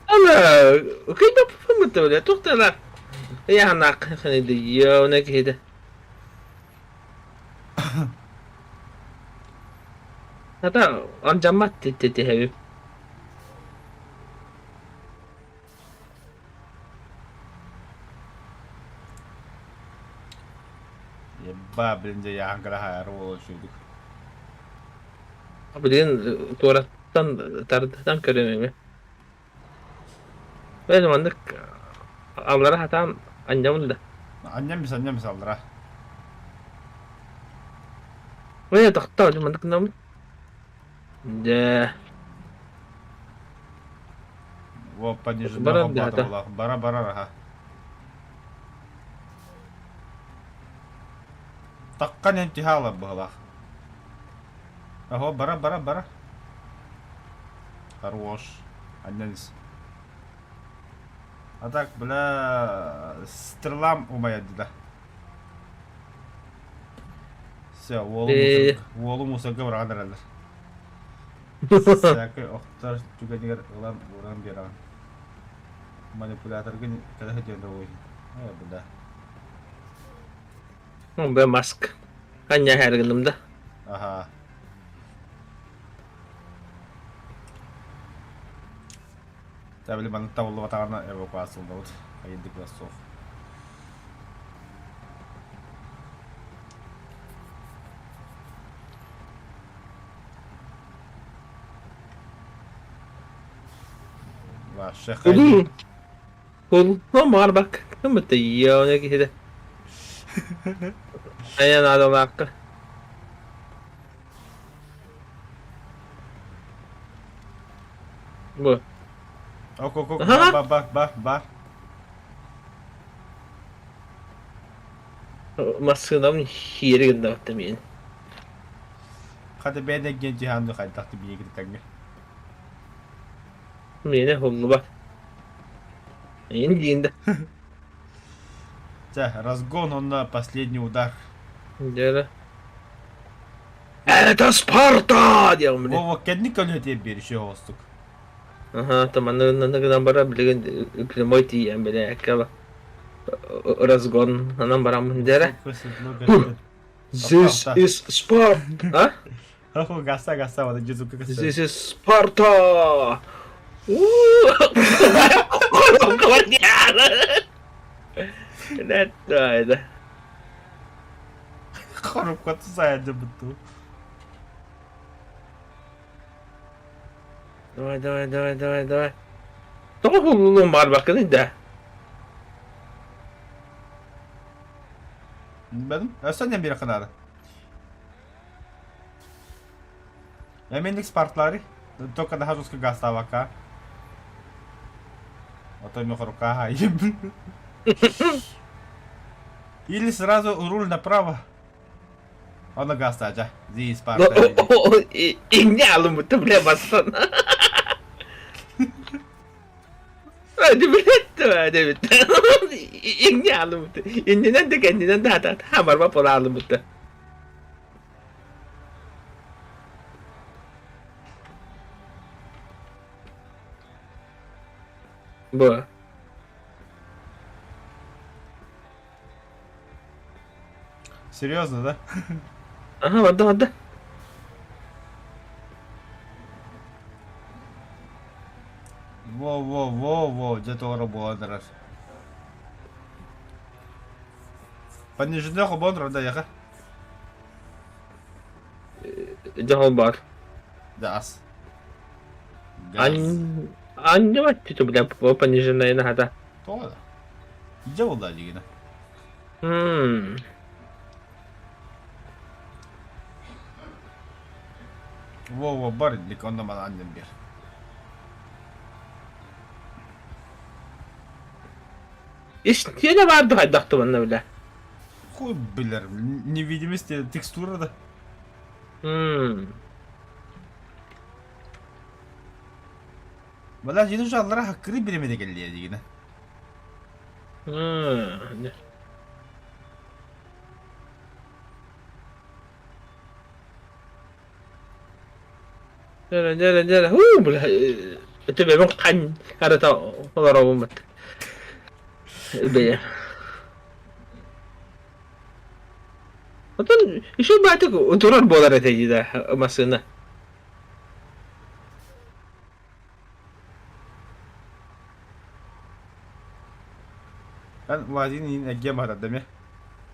Ала, кыйбаппын бile, туохтала. Ыйаһанаах ханидыйыа, киһитэ. Хата, алдьаммат тиһэбим. Еба, блин, дьэ яһан кыраһаайар уол үчүгдүк. Билигин туораттан тардытан көрүм эми. Бэйэ маннык аллара хатаан анньабын да. Анньам анньам аллара. Бэйэ тохтоо маннык гынабын. Дьэ. Во, понижена Баран да буолах. Бара барар аха. Таккан энтихала быһылах. Аһо, бара бара бара. Хорош. Анньан ис. А так, бля, стрелам умайдыда. Все, уолу мусорга быраҕан эрэллэр. Всякай охтор түгэнигэр ылан ууран биэрэҕин. Манипуляторгын кэлэ сылдьан да буолуо. Э, бля. Б маск. Анньа гынным да. Аха. Табили маннык табыллыбатаҕына эвакуацияланабыт. Хайдык суох. Вообще Улуу. Улуу баар кымытыйыа киһитэ. Айан наадалаахха. Бу. Ок, ок, ок, ба, ба, ба, ба. Массыынам хиэри гыннабатта миин. Хата бэйэн эргиэн дьиһаанну хайдах тибиигин тэҥҥэ. Миэнэ хуллубат. Ин диин да. Чэ, разгон онно последний удар. Дьэ. Это Спарта! диэҕим били. Во, кэнник көлөһө биэр еще оҕустук. Аха, таманы гынан бара билигин прямой тиийэн билээккэ разгон анан бараммын дэрэ. This is Sparta. А? Гаса, гаса, вот жезука This is Sparta. Это. Хоруп сайды бутту. Давай, давай, давай, давай, давай. Тоҕо хуллулуун баарбаккын да? Bilmedim. Өссө не bir kadar. Eminlik Spartlari. Только на жестко gastavaka. А то рука Или сразу руль направо. Он гастача. Здесь Спарта. Инне бля, бастан. Дэбит, Инне алымыты. Иннинен де кэннинен да та хамарба пола алымыты. Бу. Серьезно, да? Ага, барда барда. Во-во-во-во, где-то буолан Пониженный хобон да яха. Дьоһол бар. Газ. Ан Анневать ты бля пониженная нагада. То да. Где вода дигина? Мм. Во-во, бар дик онно мана аннем бер. Истиэнэ баар хайдахты манна бля. Хуй билер, невидимость текстура да. Мм. Бала жини жаллара хаккыры биремеде келли дигина. Мм. Дьэ, дьэ, дьэ, хуу, бля. Төбөбүн хань арыта олоробун бат. Бэйэ. Оттон үчүгэй баатык турар буолар этэ дии да массыына. Эн Владин иин эргиэн баһатар да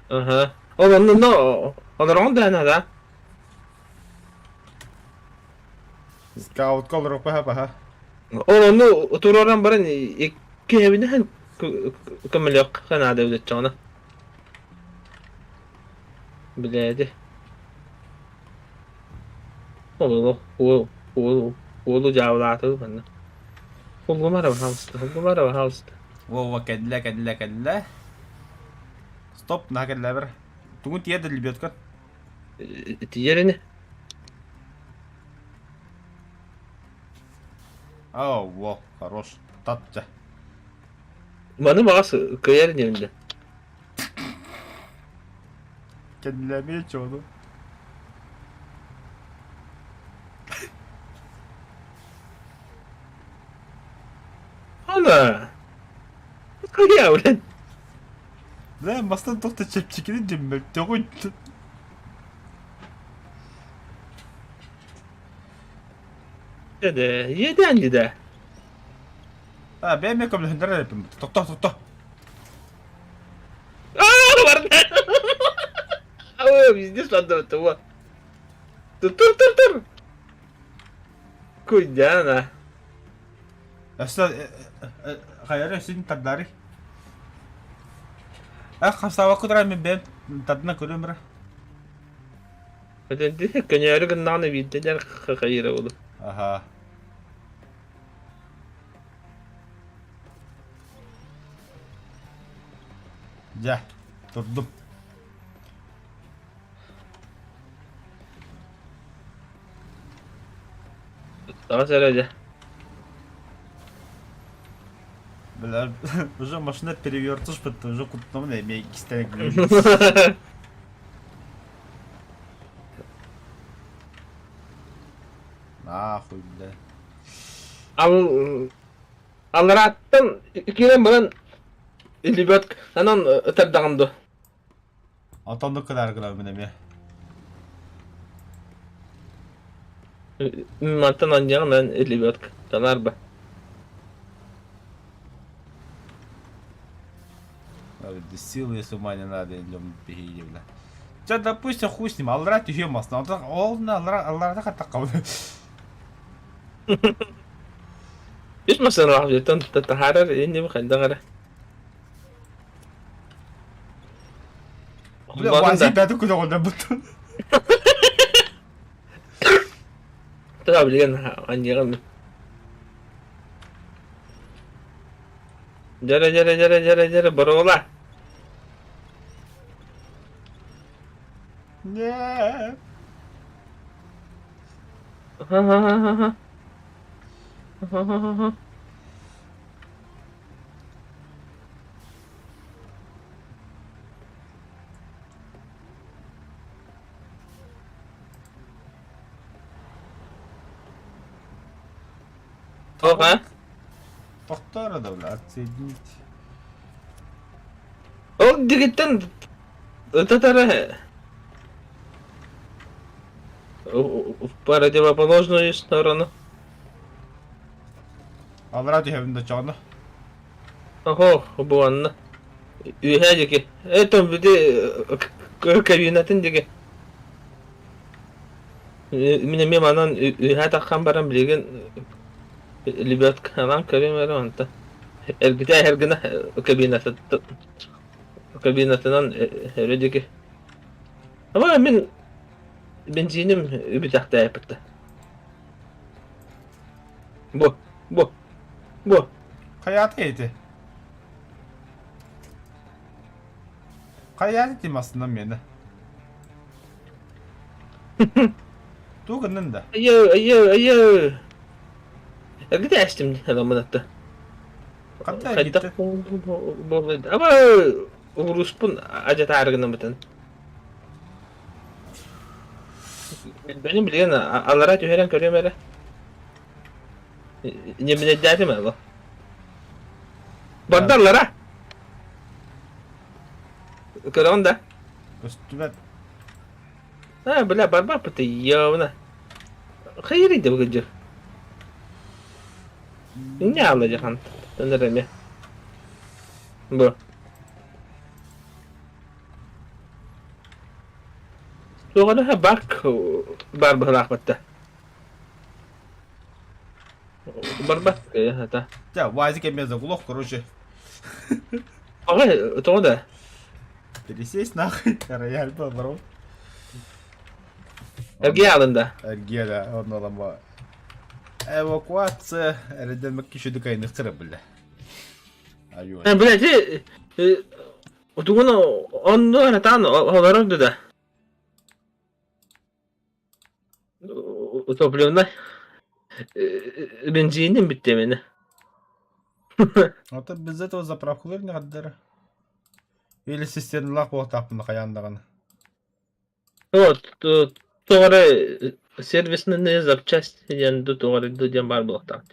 Аха. Ол онно олороҕун да наада. Скаутка олоруохпа баһа. Ол онно туруоран баран иккиһэбинэһэн көмөлөөххө наада эбит оччоҕуна. Билээди. Ол ол уол уолу дьаабылаатыбыт манна. Холлумара пожалуйста, холлумара пожалуйста. Вова кэллэ кэллэ кэллэ. Стоп, наһаа кэллэ бер. Тугун тиэрдэ лебедка? Тиийэр ини. Ау, во, хорош. Татча. Маны баҕас кыайар инибин Кэннилэмиэ чуону. Ана! Хайа, блин. Бля, мастан туох да чэпчэкини дьиммэлтөҕүн. Дede, yeden dede. А, бэйэм эмиэ көмөлөһүннэрэр эбиппин. Тохтоо, тохтоо. Аа, барда. Ой, везде сандыр вот. Тур тур тур. Куйдана. Өссө хайары өссүн тардары. Ах, хамсаабакка туран мин бэйэм тардына көрүөм эрэ. Көнөөрү гыннаҕына биирдэлэр хайыра буолу. Аха. Дьэ, турдум. Таҕыс эрэ дьэ. Бля, уже машина перевертыш бытты, уже куттамын эмиэ иккистээн Нахуй, бля. Ал алларааттан киирэн баран лебедка анан ытардаҕым дуо? Онтоннук гынаар гынабын эмиэ. Мантан анньаҕынан лебедка танаарба. Силы с ума не надо, идем беги, бля. Чэ, допустим, хуй с ним, аллара түһүө масна. Ол на аллара алларата хаттакка. Үс масыналаах дьиэттэн таһаарар иннибин хайдах эрэ. Бля, Вася пятый куда он будто. Таа билигин анньыгын. Дьэрэ дьэрэ дьэрэ дьэрэ дьэрэ боруола. Нет. Ха-ха-ха-ха. Ха-ха-ха-ха. Туох а? Тохтоор да бля, отсоединить. Ол дигиттэн ытатара в противоположную сторону. Аллара түһэбин да чоҕоно. Охо, буонна. Үөһээ диэки. Это бити кабинатын диэки. Мин эмиэ манан үөһээ таххан баран билигин лебедканан көрүм эрэ онто. Эргитэ эргинэ кабинатын кабинатынан өрө диэки. Ама мин бензиним үбүтэхтээппит. Бу, бу, бу. Хайаата ити? Хайаата ити массынан миэнэ? Тугу гыннын да? Айыы, айыы, айыы. Эргитэ эстим адаммын атта. Ханна Хайдах эргиттэ? буолла? Ама уруспун ажатаары гынаммытын. Бэни билигин аллара түһэрэн көрүөм эрэ. Ньэминэйдээтим ээ, Бардаллара. Көрөҕүн да? Көстүбэт. А, бля, барбаппыт ёбна. Хайыр иде бүгүн Не алла жахан. Төнөр эме. Бу. Туоҕа бак бар быһылаахпатта. Барбат это. Дьэ, Вазик эмиэ заглох, короче. Тоҕо тоҕо да? Пересесть нахуй, рояль был, бро. Эргийэ алында. Эргийэ да, онно лама. Эвакуация, эрэдэмэк кишүдүк айныктыра бile. Айуа. Блядь, тугун онну аратаан олорор да. Топливнай бензинин бүттэ мені. Ото без этого заправкалар не гаддара. Или цистерналаах буолтаахпын хайаан даҕаны. Вот, тоҕо сервисный запчасть диэн тоҕо диэн баар буолуохтаах.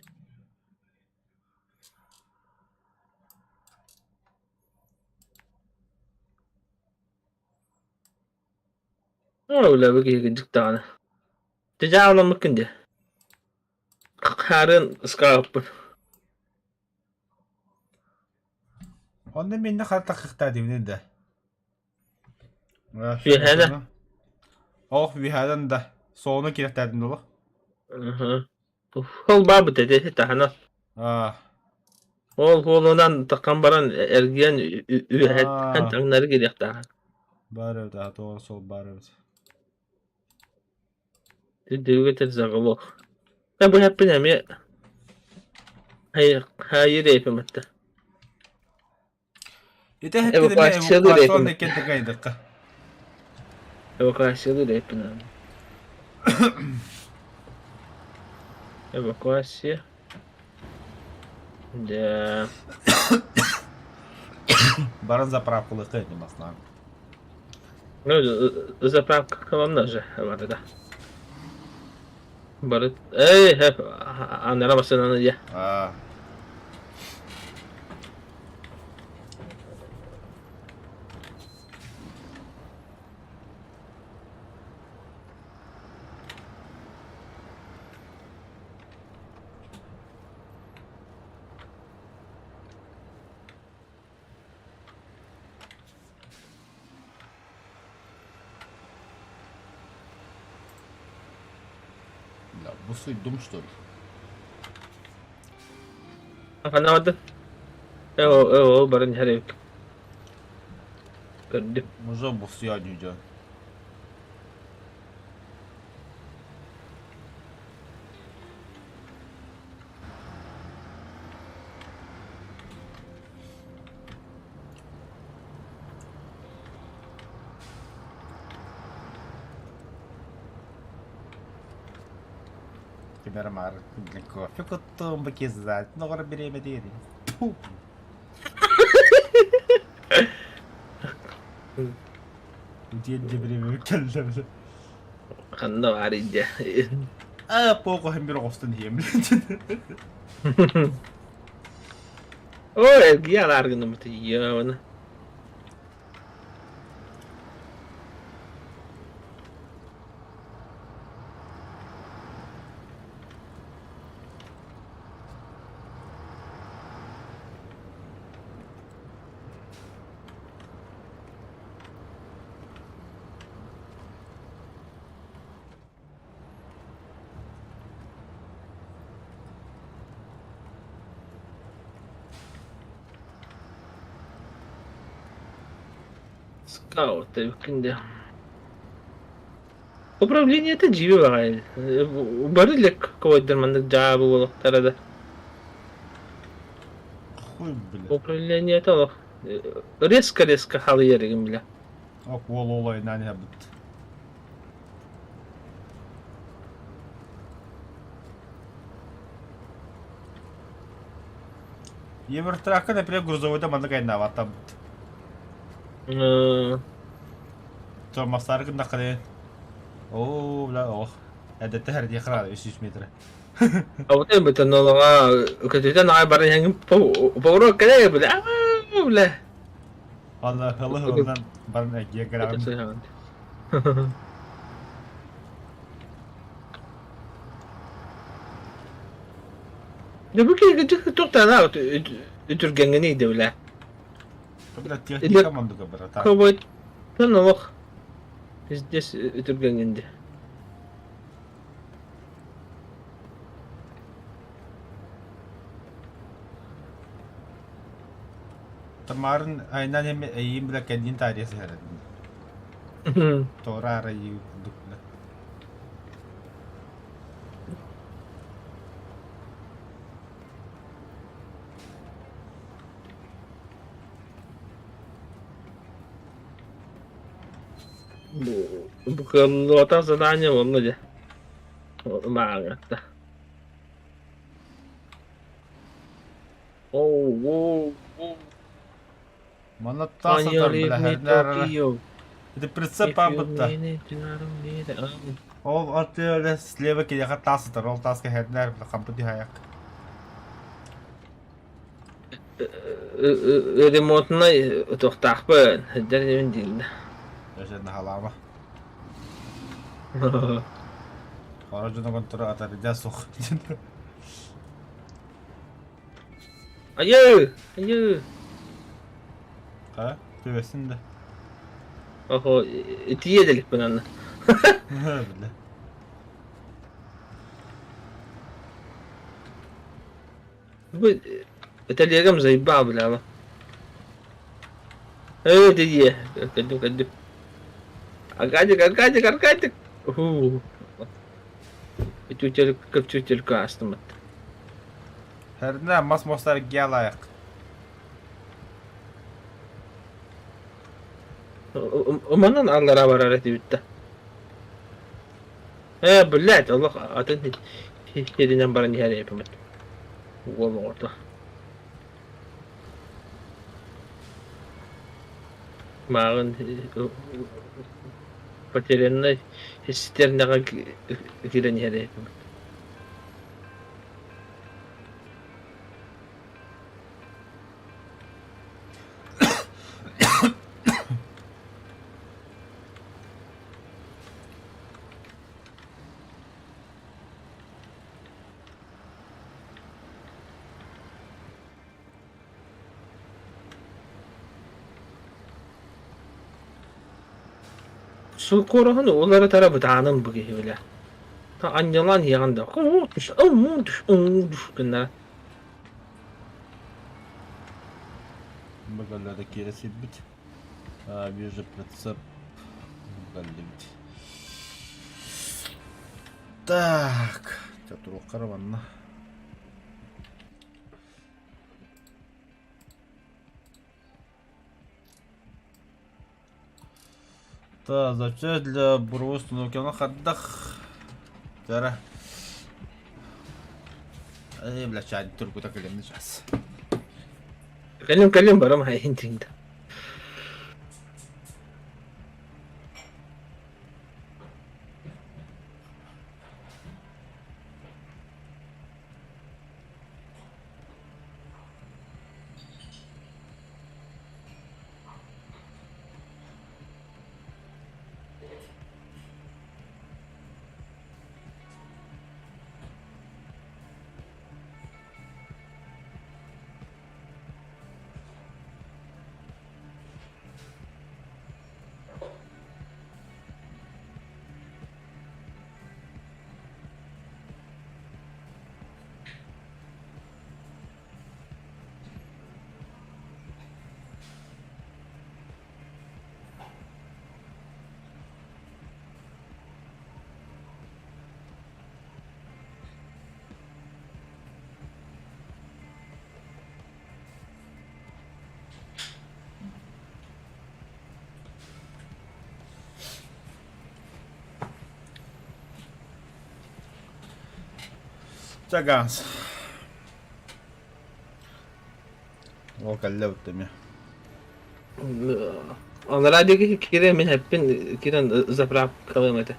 Үлэбэ киһи кырдьык даҕаны. Дьаалламмыккын дии. Хаарын ыскааппын. Онно минне хартаххыхтаа диибин да. Үөһээнэ. Ох, үөһээнэн да. Соҕуну кирэхтээтин дуо? Ол баабыт этэ таһынан. Аа. Ол хуолунан таххан баран эргийэн үөһэттэн таҥнары кириэхтээх. Баар эбит, аа, тоҕо сол баар эбит. Двигатель заголовок. Э, бу хэппин эмиэ хайыр эйпим этте. Ити хэппин эмиэ эвакуационный кентекайдыкка. Эвакуациялыыр эйпин. Эвакуация. Да. Баран заправкалыахха этим аслаан. Ну, заправка кыланна же бары да. Бары эй, анара машинаны я. А. Бля, бусуйдум что ли? Анаабыт. Э, ол баран иһэр эбит. Көрдүм. Уже бусуйа дьон. Кимэр маар кофе куттум бакизать ноҕор бириэмэ диэри. Диэн бириэмэ кэллэ. Ханна баар идэ. А похуй бир оҕустун иһиэм. Ой, эргийэ алаар гынныбыт йоона. Скаут эбиккин дии. Управлениета дьиибэ баҕайы. Бары илик ковайдар маннык дьаабы буолуохтара да. Хуй бля. Управлениета олох резко-резко халыйар игин бля. Ок уол уол ойнаан иһэбит. Евротракка, например, грузовойда маннык айнаабаттаммыт. Тормозтары гыннаххына Оо, бля, ох. Эдэтэ хэрдиэхэ наада 300 метр. А вот это нолага көтүтэн аҕай баран иһэҥин поворот кэлэ бля бля. Аны хылы-хылынан баран эргийэ кэлэҕин. Дьэ бу киһи туохтаана үтүргэҥҥиний да бля. Бля техника мандыга братан. Кобойтон олох пиздец үтүргэҥҥин дии. Тамарын айынан эми эйиин бile кэннин таарыйа сыһаратын. Тора арайыы курдук бile. Бу кыаллыбатах задание буолла дьэ. Мааҕыта. Оу, оу, Манна таас атар бile хернер. Это прицеп бытта. Ол аты слева киһиэхэ таас атар, ол тааска хернер бile хампы түһээйэх. Ремонтнай туохтаахпын, сылдьар инибин дииллэр. Дьэ наһалаама. Хара дьоно контора атарыдьа суох. Айыы! Айыы! Ха, түбэсин да. Охо, итиэ дэликпин анна. Бile. Бу тэлиэгэм заебал, бляла. Эй, ты Кэллим, кэллим. Аркадик, Аркадик, Аркадик! Уһу. Үтүтел, көпчүтелкө астыммыт. Херне мас мостар гелайық. Манан аллара барар этибит да. Э, блядь, олох атын сиринэн баран иһэр эпимит. Уол оҕото. Мааҕын потеряннай цистернаҕа киирэн иһэр эпимит. Суккураһын уларытара бытаанын бу киһи билэ. Анньалаан иһэҕин да гыннара. Бөкөллөрө киирэ сирбит. Вижу прицеп. Бөкөллүбүт. Так, туруохха манна. Так, запчасть для буровой установки. Оно хаддах. Тара. Эй, бля, чай, турку так или сейчас. Кэлим кэлим барам хайын тиҥда. Чагаас. Ол кэллэ бүттэ Анараа диэки киирэн мин эппин киирэн заправкалыам этэ.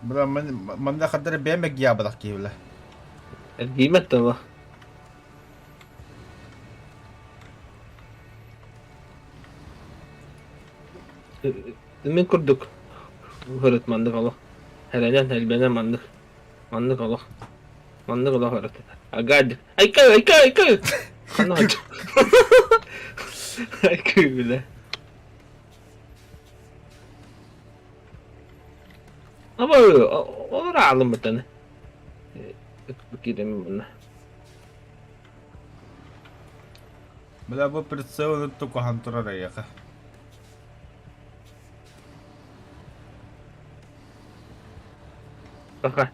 Бля, манна хардары бэйэм эгиябатах киһи бля. Эргийбэт да Мин курдук ырыт маннык олох. Эрэнэн, элбэнэн маннык. Маннык олох. Маннык олох ырыт. Агадик. Айка, айка, айка! Ханна Айка бile. Ama olur aldım bir tane. Киирэммин манна. Бля, бу прицелы тукахан турар эйиэхэ. Пока.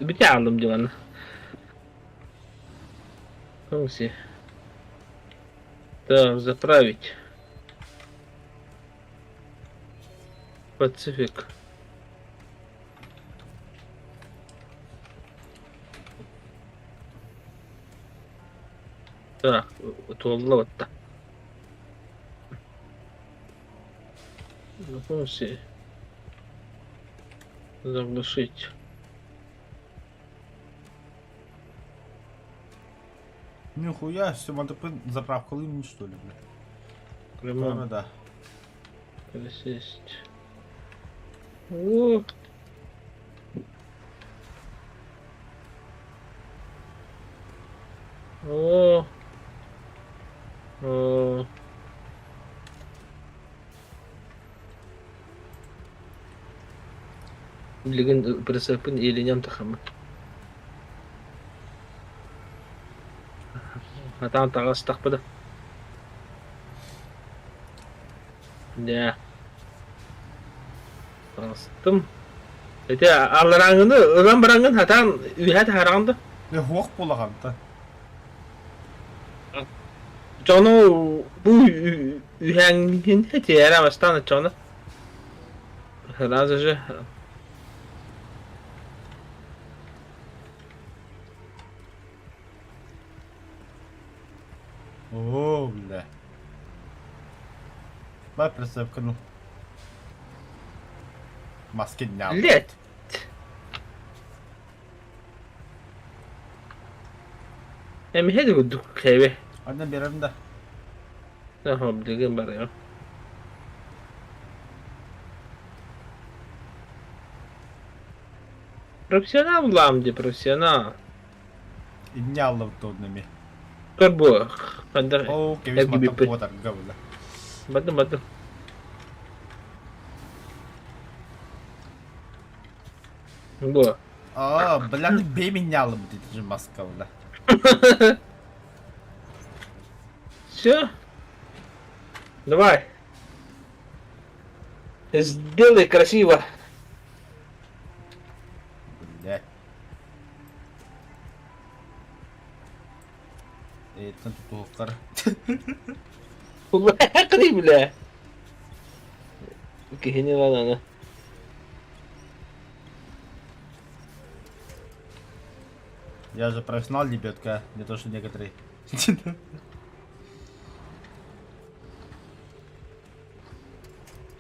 Бүтэ аалым дьыланы. Функции. Так, заправить. Пацифик. Так, туолла батта. Функции. Заглушить. Нихуя, все, мотопын заправка лымни, что ли, бля? Ремонт. Да. Присесть. О! О! О! Билигин прицепын иилиниэм тахаммын. Хатаан таҕыстахпына Дьэ таҕыстым. Ити алларааҥҥыны ылан бараҥҥын хатаан үөһэ таһаараҕын да? Э, суох буолаҕын Дьону бу үһээҥҥин тиэрэ бастаан оччоҕуна сразу же Оо, бля. Дай прицепка, ну. Маски дня. Блять! Эмиһэ да курдук хэбэ. Анна берем да. Аха, билигин барыам. Профессионал булаам дии, профессионал. Инне аллабыт однами. Көр бу, хандар Оо, кэбис мантан эргибиппит. куотарга бля. Бардым, бардым. Бу. Аа, бля, ты бей меня аллабыт ити же маска бля. Все. Давай. Сделай красиво. Блядь. Эйтэн тутуһуккар. Улаакый бля. Киһини ылан Я же профессионал, лебедка, не то что некоторые.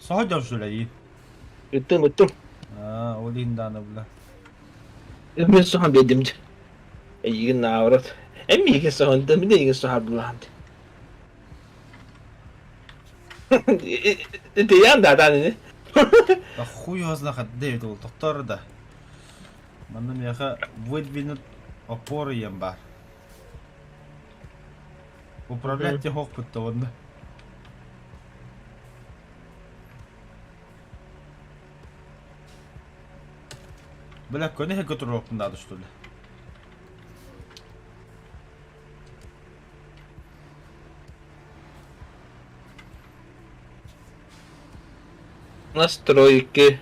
Соһодьор что ли? Ыттым, ыттым. Аа, ол иһин дааны бля. Мин соһон биэрдим дьэ. Эйигин наоборот. Эн миигин соһунда, мин эйигин соһордулаһам дии. Итийэн даатаан ини. Да хуй его знает, Дэвид ол тохтор да. Манна миэхэ выдвинут опоры ем бар. Управлять техохпут онно. Бля, көнө көтөрүөхпүн надо что ли? Настройки.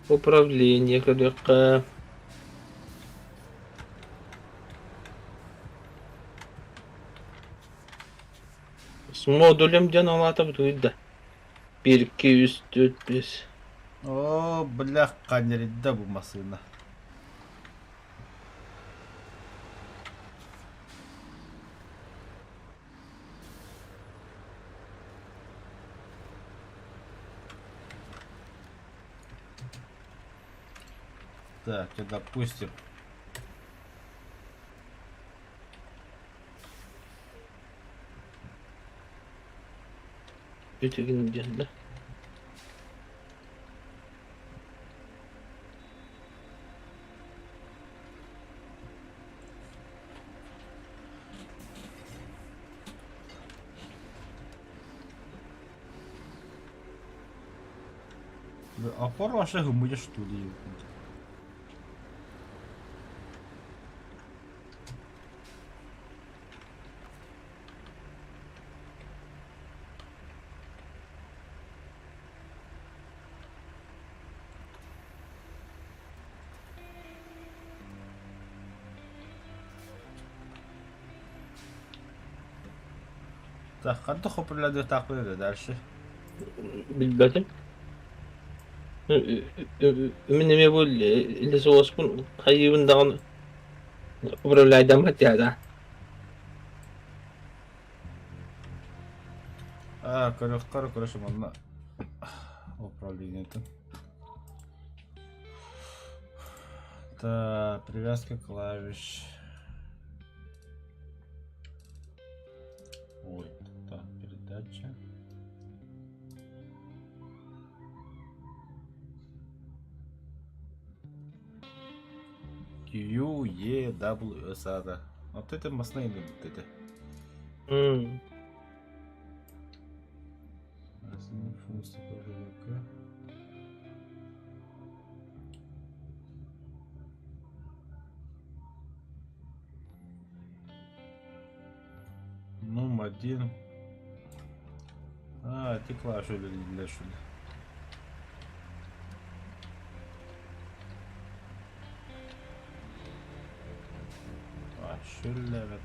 Управление көрүөххэ. С модулем диэн ол аата бутуйда. 1, 2, 3, 4, 5. О, бля, ханеридда бу массыына. Так, допустим. Бүтүгүн диэн да. Опор вообще гыммыта что ли? Так, ханна хоппурланыахтаахпын эрэ дальше. Билбэтим. Мин эмиэ бу лесовозпун хайыыбын даҕаны управляйдаммат да. А, көрөххө короче манна управлениетын. Так, привязка клавиш. Ой, так, передача. Q, E, W, S, A, да. Вот это масны вот это. Функция ПВК. Нум один. А, текла что ли, для что ли. А, шүллэбэт.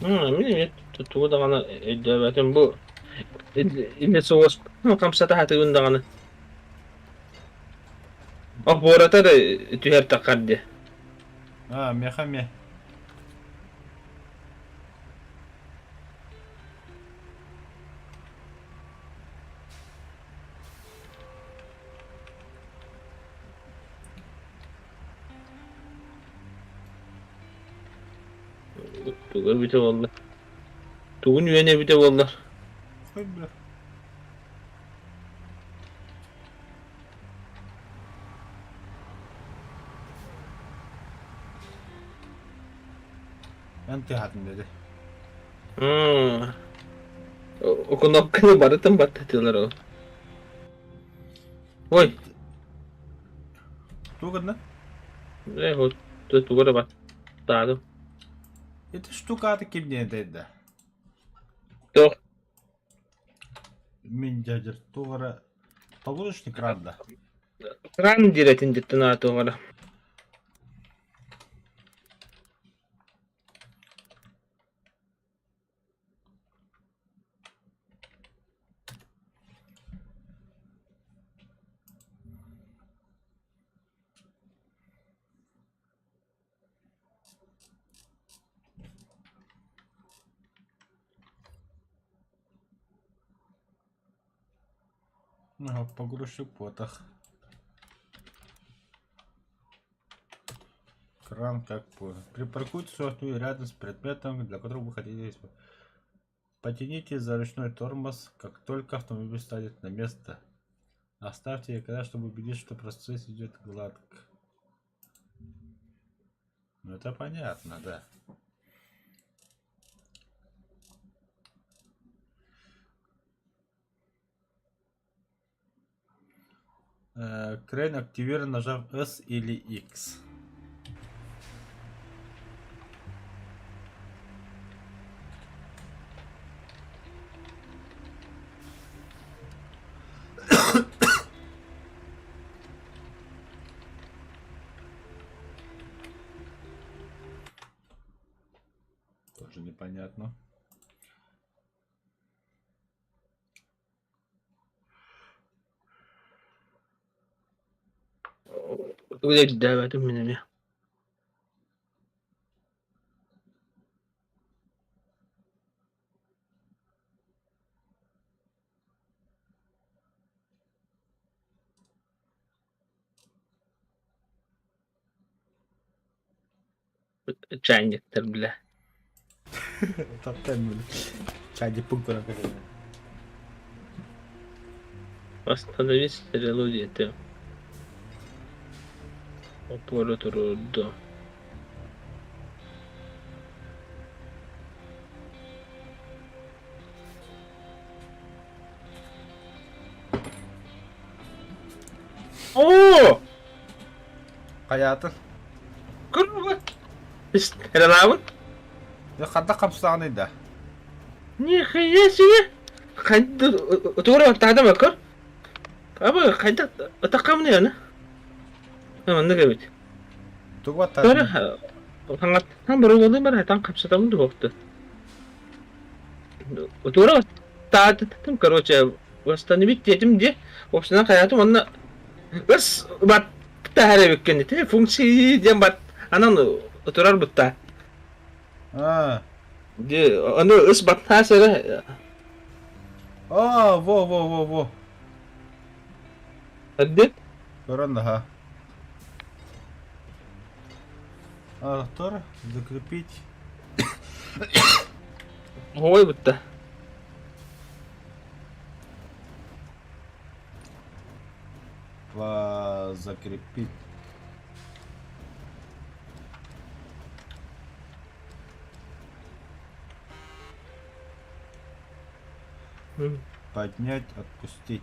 Мин эмиэ тугу даҕаны өйдөөбөтүм бу илэ соҕус хамсата сатыыбын даҕаны Оппуората да түһэр таххар дии. А, меха ме. Туга эбитэ буолла? Тугун үөнэ эбитэ буоллар? Хой бля. Эн тыаһатын dedi. О кнопканы барытын баттатыылар ол. Ой, Тугу гынна? э, вот тугу эрэ баттаатым. Ити штука аты ким диэн да? Туох? Мин дядя туох эрэ погрузочный кран да? Кран диэрэтин дьиттэн аатыах эрэ. Ага, погрузчик потах. Кран как понял. Припаркуйте свой автомобиль рядом с предметом, для которого вы хотите использовать. Потяните за ручной тормоз, как только автомобиль станет на место. Оставьте экран, чтобы убедиться, что процесс идет гладко. Ну это понятно, да. Крейн активирован, нажав S или X. Тоже непонятно. Тугу да өйдөөбөтүм мин эмиэ. Чайниктар бля. Таптан били. Чайникпын көрөн кэлэн. Останови стрелу диэтэ. Опора туруорду. Оо! Хайаатын? Көр Стрелабын? Хадда хамсааный да? Нихуя себе! Хайда тугура таадама көр. Аба хайда атакамны яны. Маннык эбит. Тугу Көрө аттаатын? хаҥаттан боруобалыы бар хатан хапсатамын дуохту. Тугура таатым короче восстановить диэтим дии. Уопсайынан хайаатым уонна ыс бат таһар эбиккин ити функции диэн бат анан турар бутта. А, Ди ону ыс баттаас эрэ а, во, во, во, во. Эрдит Көрөн да, А, Тор, закрепить. Ой бутта. Закрепить. Поднять, отпустить.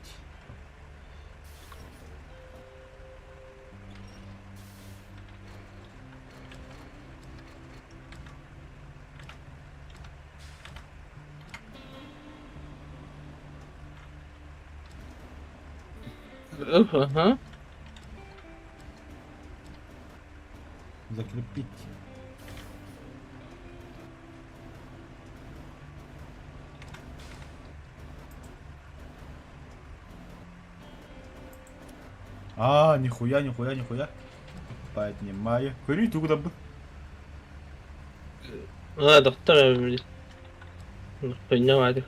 Ага. Закрепить. А, нихуя, нихуя, нихуя. Поднимаю. Көрүй тугу да А, доктор, поднимаю.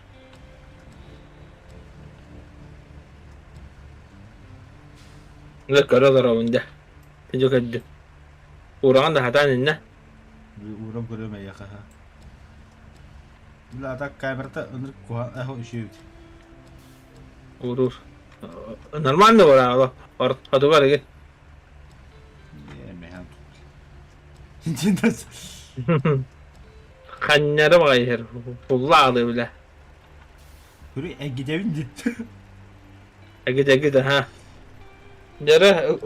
Дэ көрө олоробун дьэ. Дьэ көрдүм. Ураҕан да сатаан иннэ. Ууран көрүөм эйиэхэ. Бля, так камерата ынырык куһаҕан эһэ үчүгэйбит. Уурур. Нормально бараҕа ортотугар игин. Эмэһэн тут. Ханньары баҕайы иһэр. Улла аҕалыы бile. Көрү эгидэбин дии. Эгит эгит аха. Дьэрэ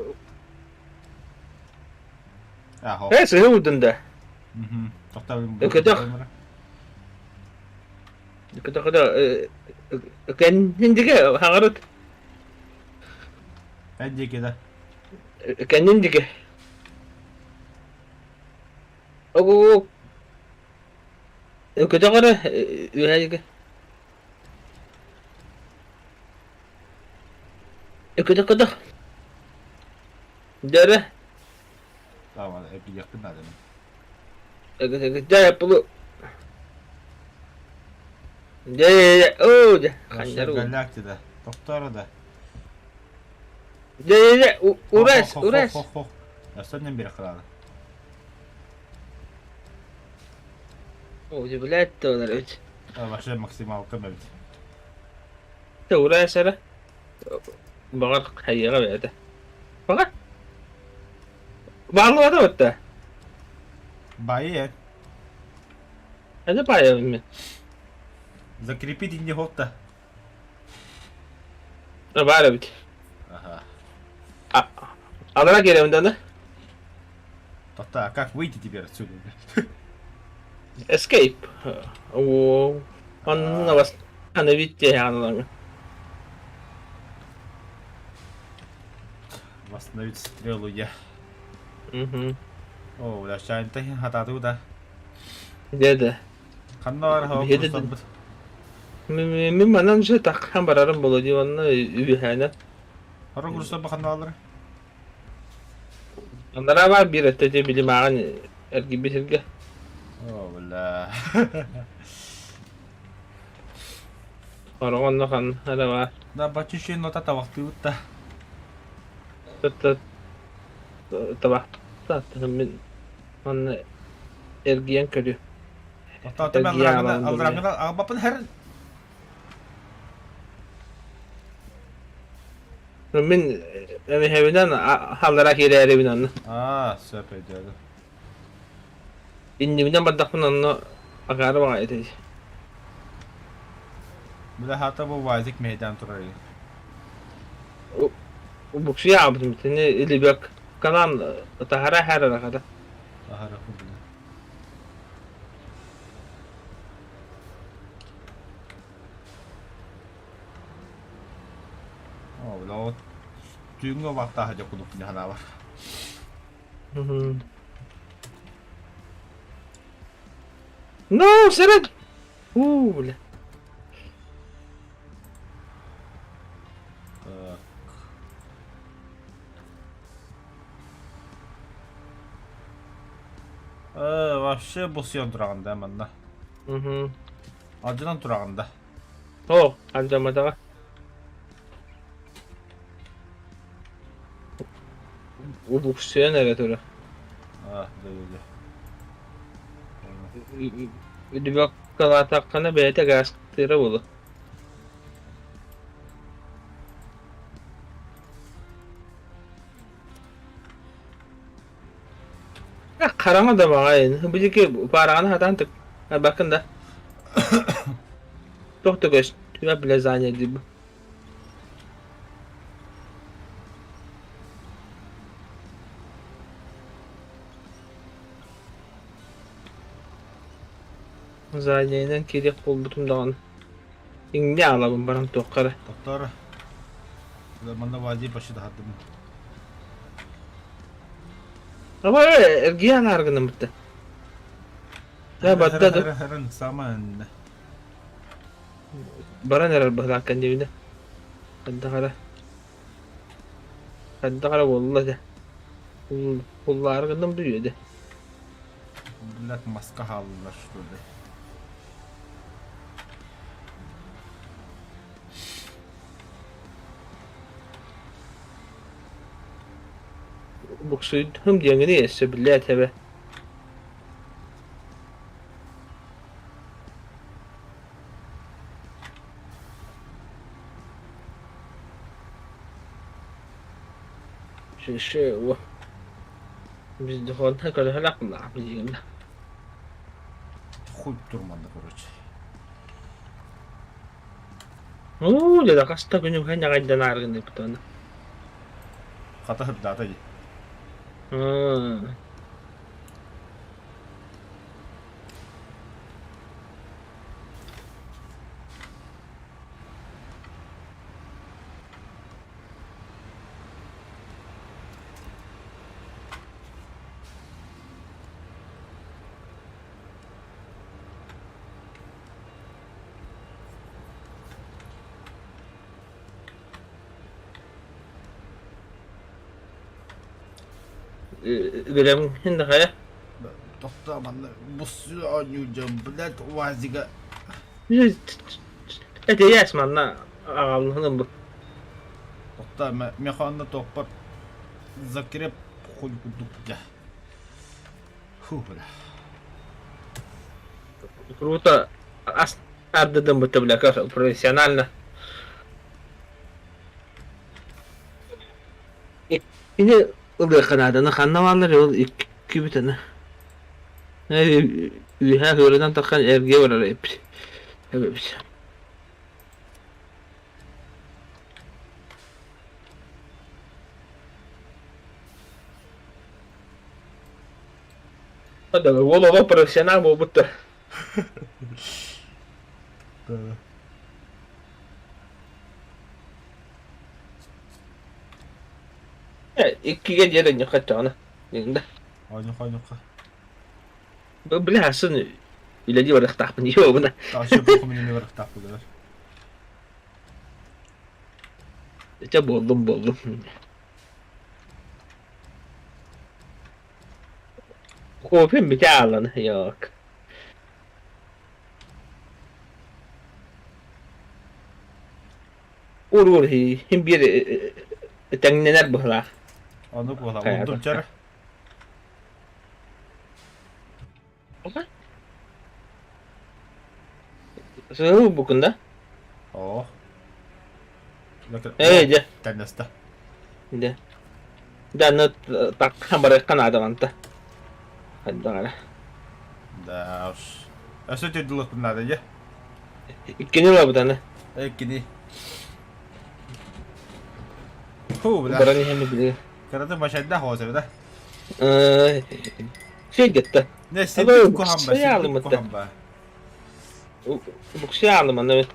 Ахо. Э сыһы уурдун да. Тохтообун. Көтөх. Көтөх кэннин диги хаҥарыт. Эн диэки да. Кэннин диги. Огу Көтөх эрэ үөһэ диэки. Көтөх көтөх. Дьэрэ. Tamam, эпидиэхпин наада. Дьэ пулу. Дьэ оо дьэ ханньар Галактида. Тохтоор да. Дьэ дьэ урас урас. Өссө бир кыраада. О, блядь, то ведь. Вообще максималка эбит. Урас эрэ. Баҕар хайыаҕа бэйэтэ. Баҕар. Бааллыбата бытта. Баайы Это баайы Закрепить инди хотта. Баар эбит. Ага. Алара киирэбин да Тота, а как выйти теперь отсюда? Escape. О, онно бас аны битте аналар. Восстановить стрелу я. Угу. О, да, шайнта хатату да. Деді. Ханна бар хава курсаммыт. Мин манан же таххан барарым боло дии онно үһээнэ. Хара курсаммы ханна алар? Анараа баар биир өттө дии били мааҕын эргийбит сиргэ. О, бля. Хороҕо онно ханна эрэ баар. Да, бачча нота табахтыыбыт да. Табах мин манна Эргийэн көрүө. Тохтоото мен Эргийэ алларааҥҥыны аалан бу алларааҥҥыны аҕалбаппын һэр. Мин эмиһэбинэн аллара киирээрибин онно. Аа, сөп өйдөөдүм. Иннибинэн бардахпын онно акаары баҕайы этэ. Бile хата бу Вазик мэйдээн турар ии. Буксуйа аабытым итини илибек канан таһара хәрара хата. Таһара бile. Оо, бile ол түүҥҥү убахтааһа дьэ кудук ханаабар. Ну, сэрэн! Уу, бля. Так. Вообще бусуйан тураҕын да манна. Мгм. Алдьанан тураҕын да. О, алдьамматаҕа. Убуксуйан эрэ турар. А, да, да, да. Дүбэккалаатаххына бэйэтэ гаастыыра буолуо. Хараҥа да баҕайы. Билики паараҕаны хатаан тык барбаккын да. Туох да көстүбэт бile здание диибин. Зданиенан киириэх буолбутум даҕаны. Иҥнэ аалабын баран туохха эрэ. Доктор, манна вази почти даһардым. Аба эргийэ аҥаар гынан бутта. Да батта да. Саман. Баран эрэр быһылааккан диэбинэ. Хайдах эрэ. Хайдах эрэ буолла этэ. Уллаары гынным дуу үөдэ. Блядь, маска хааллылар что ли? Буксуйдум диэҥини өссө биллээт эбэ. Шеше Вездеходна көрөһөлөх билигин. Хуй турманна короче. Уу, дьэ хаста күнүм ханньаҕайдан ааргыныппытын. Хата сырдаата дии. Билэм хайа? Тохтоо манна бусу оонньуу дьон, блядь, УАЗига. Этиэс манна аҕаллыһыным бу. Тохтоо, меха онно туохпар закреп хуй курдук дьэ. Фу, бля. Круто. Ас ардыдым бутта бля, профессионально. Ини ылыахха нааданы ханна бааллар ол икки бүтэнэ. Үөһээ ыарынан таххан эргэ барар эбит. Эбит. Уол оҕо профессионал буолбут да. Да. Иккигэ диэри ньухаччаҕына. Да. Ойнуха, ойнуха. Бля, сын үлэлии барыахтаахпын диэбина. Ташы бу барыахтаахпын дылар. Чэ буоллум буоллум. Кофем бүтэ аалан yok. Ур-ур иһин биир тэҥнэнэр быһылаах. Оннук буолар. Уурдум чэр. Сыл букунда. О. Ээ дьэ. Тэннэстэ. Дьэ. Дьэ аны такка барыахха наада манта. Хайдах эрэ. Да уж. Өссө төрдүлүөхпүн наада дьэ. Иккини ылабыт аны. Иккини. Фу, бля. Баран иһэн били. Кыратын башайдаах оҕо да? Сүйгетте. Не, сирбит куһамба, сирбит куһамба. Буксуйаалым аны.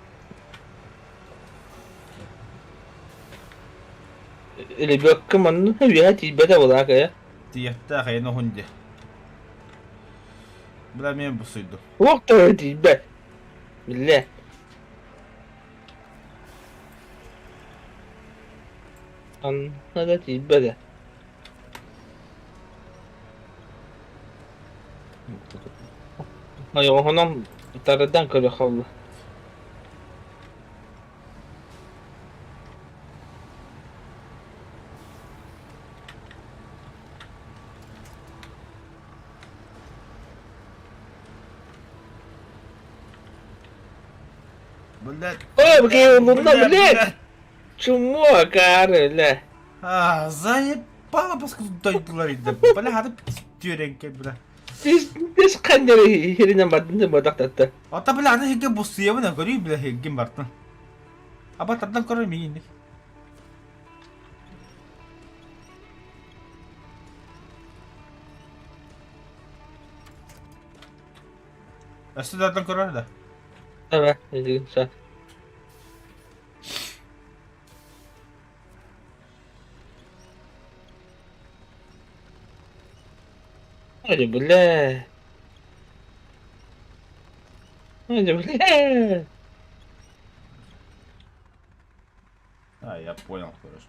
Ребекка манна үөһэ тиийбэтэ былаак ээ. Тиийэхтээх эйэн оһун дии. Бля мен бусуйдум. Туох да тиийбэт. Биллэ. Ханна да тиийбэтэ. Ойоҕоһунан тардан көрө хаалла. Блядь. Ой, бля, блядь! Чмо, акаары, бля. А, заебало паскуда дойдулар иди. Бля, хады түөренке, бля. Тис ханнары хиринен бардын бодақтатты. Ата, бля, аны хигге буссуябын, көрүй, бля, хиггин бартын. Аба тардан көрөр миинник. Өссө тардан көрөр да. Давай, иди, все. Hadi бля. Hadi бля. А, я понял, короче.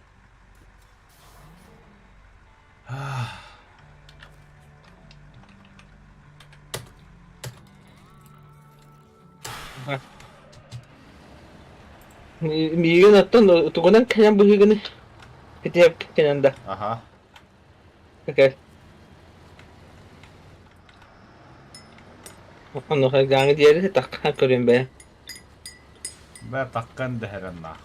Миигин оттон тугунан кэлэн быһыыгыный? Ити кэнэн да. Ага. Окей. Онуоха гээҥи диэри таххан көрүөн бэйэ. Бә таккан дэһэрэн нах.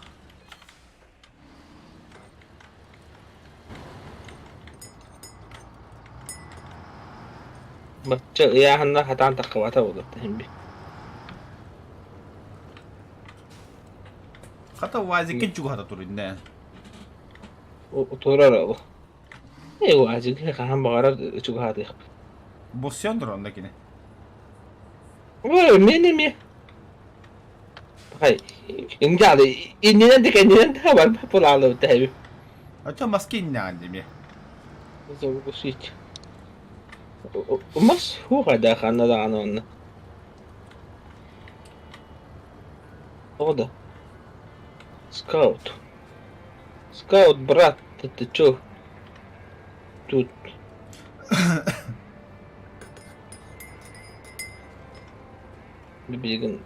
Бачча ыйааһынна хатаан таххыбата буолуохта иһин би. Хата УАЗикин чугаһата турунна. Турар ол. Ээ УАЗик хаһан баҕарар чугаһатыахпыт. Боссон тур онно кини. Ой, мен эмиэ. Хай, инде иннинэн да кэннинэн да барбат буолаалыбыт эбит. А чё маски иннэҕин дими? Забукусить. Мас хуха ханна даҕаны онно. Тоҕо да? Скаут. Скаут, брат, ты чё? Тут. Билигин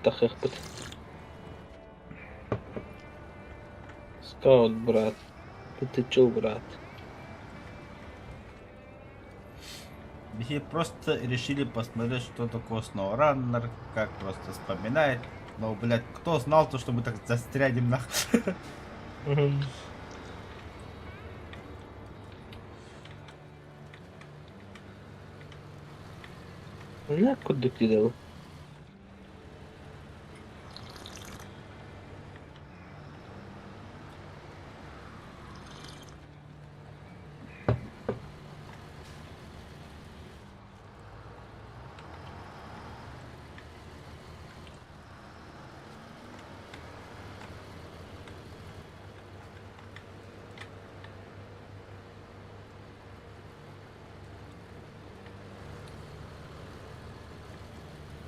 тахыахпыт. Скаут, брат. Ты чё, брат? Биһи просто решили посмотреть, что такое SnowRunner, как просто вспоминает. Но, блядь, кто знал то, что мы так застрянем нах. Мгм. На курдук диде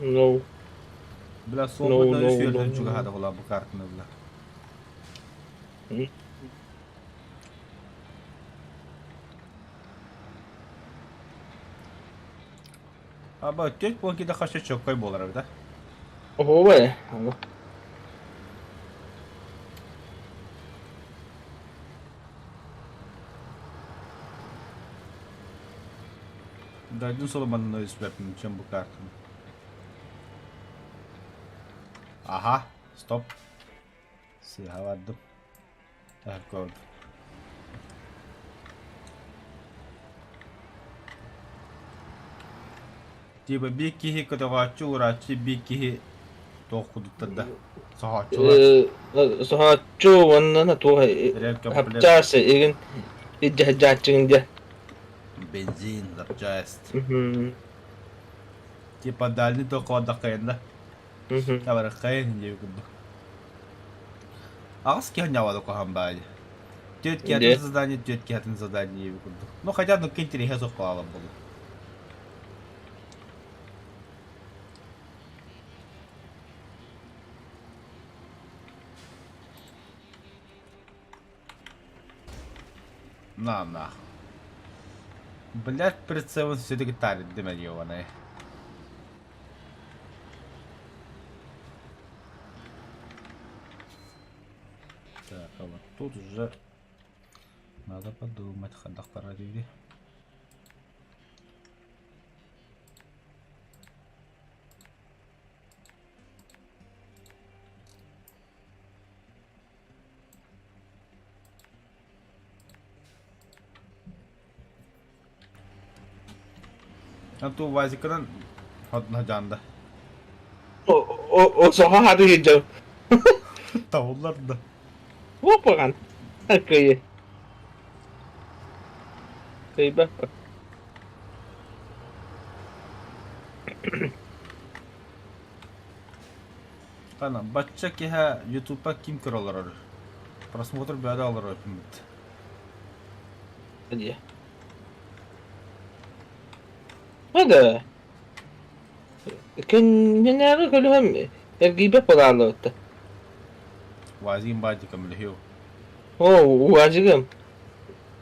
No. Бля, No, свободно no, үсүөрдэн no. чугаһаата була бу картаны, бля. Аба, теть планки да хаща чоккай болар, да? Оһуобай. Аны. Дойдун Соломонун өйүспэппин, чем бу картаны. Аха, стоп. Сыыһа бардым. Так, Типа биир киһи көтөҕөөччү, уурааччы, биир киһи туох кудуттар да соһооччулар. Соһооччу уонна туох хапчаас игин илдьэ дьэ. Бензин, запчасть. Типа дальний токоодаххайын да. Табараххайын диэби курдук. Аҕыс киһи ньавада куһаҕан баайы. Түөрт киһитин задание, түөрт киһитин задание диэби курдук. Ну хотя ну интэриэһэ суох хаалар буолуо. На на. Блядь, прицелом все-таки тарит ебаный. Так, а вот тут уже надо подумать, хайдах барар А ту Вазикынан жанда. О соһо хаты сылдьабын. Табыллар да. Оппаҕан. Кыйы. Кыйбаппын. Ана, бачча киһи Ютубка ким көрө олорор? Просмотр бөҕө олорор эппит. Дии. Да. Кэннинээҕи көлөһөм эргийбэт буолааллыбыт. Вазигин баадьы көмөлөһүө. О, уазигым.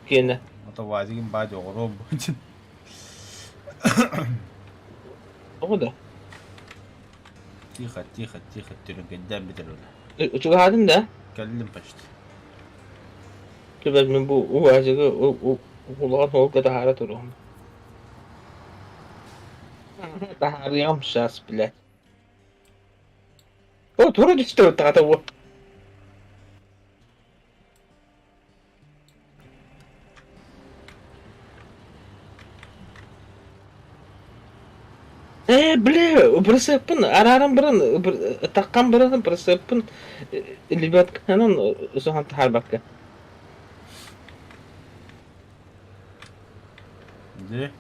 Киэнэ. Ото Вазигин баадьы оҕоруом бу. Тоҕо да? Тихо, тихо, тихо, түрүҥкэйдээн бүтэр үлэ. Чугаһаатым да? Кэллим почти. Түбэл мин бу уазигы улахан уолга таһаара туруом. Таһаарыам сейчас, блядь. О, тура түстэ таҕата бу. Ээ, бля, прицеппин арааран баран, таххан баран прицеппин лебедканан соһон таһаарбакка. Где?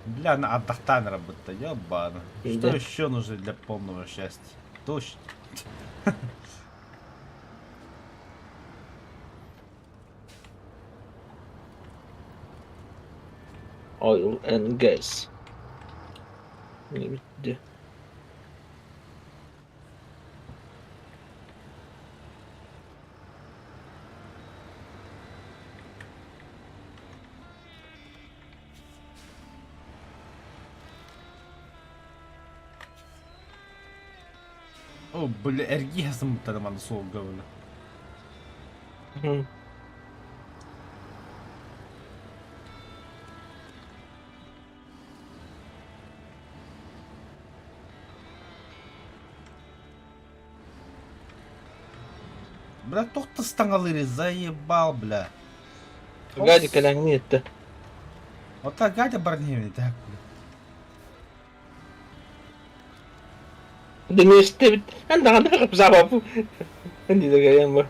Бля, она отдохтан работает, ебано. Что Да. еще нужно для полного счастья? Дождь. Oil and gas. Bitti. О, бля, эргиэ сымыттара манна суолга бля. Бля, туох тыстаҥалыырый, заебал, бля. Гади кэлэҥҥин еттэ. Вот так Гадя баран так, бля. Дэнээстэбит эн даҕаны хапсаабаппын диэтэгэйэн бу.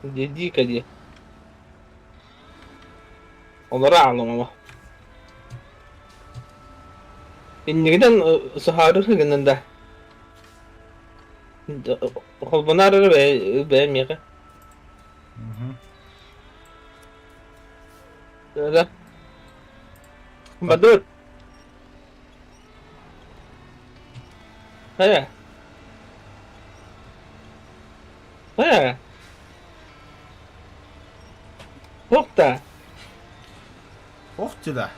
Диэдиика диэ. Олоро аалыҥ Иннигинэн саһаарыр гынан да холбоноор эрэ бэйэм миэхэ. Да. Бадыр. Хайа. Хайа. Туох да. Ох ты да.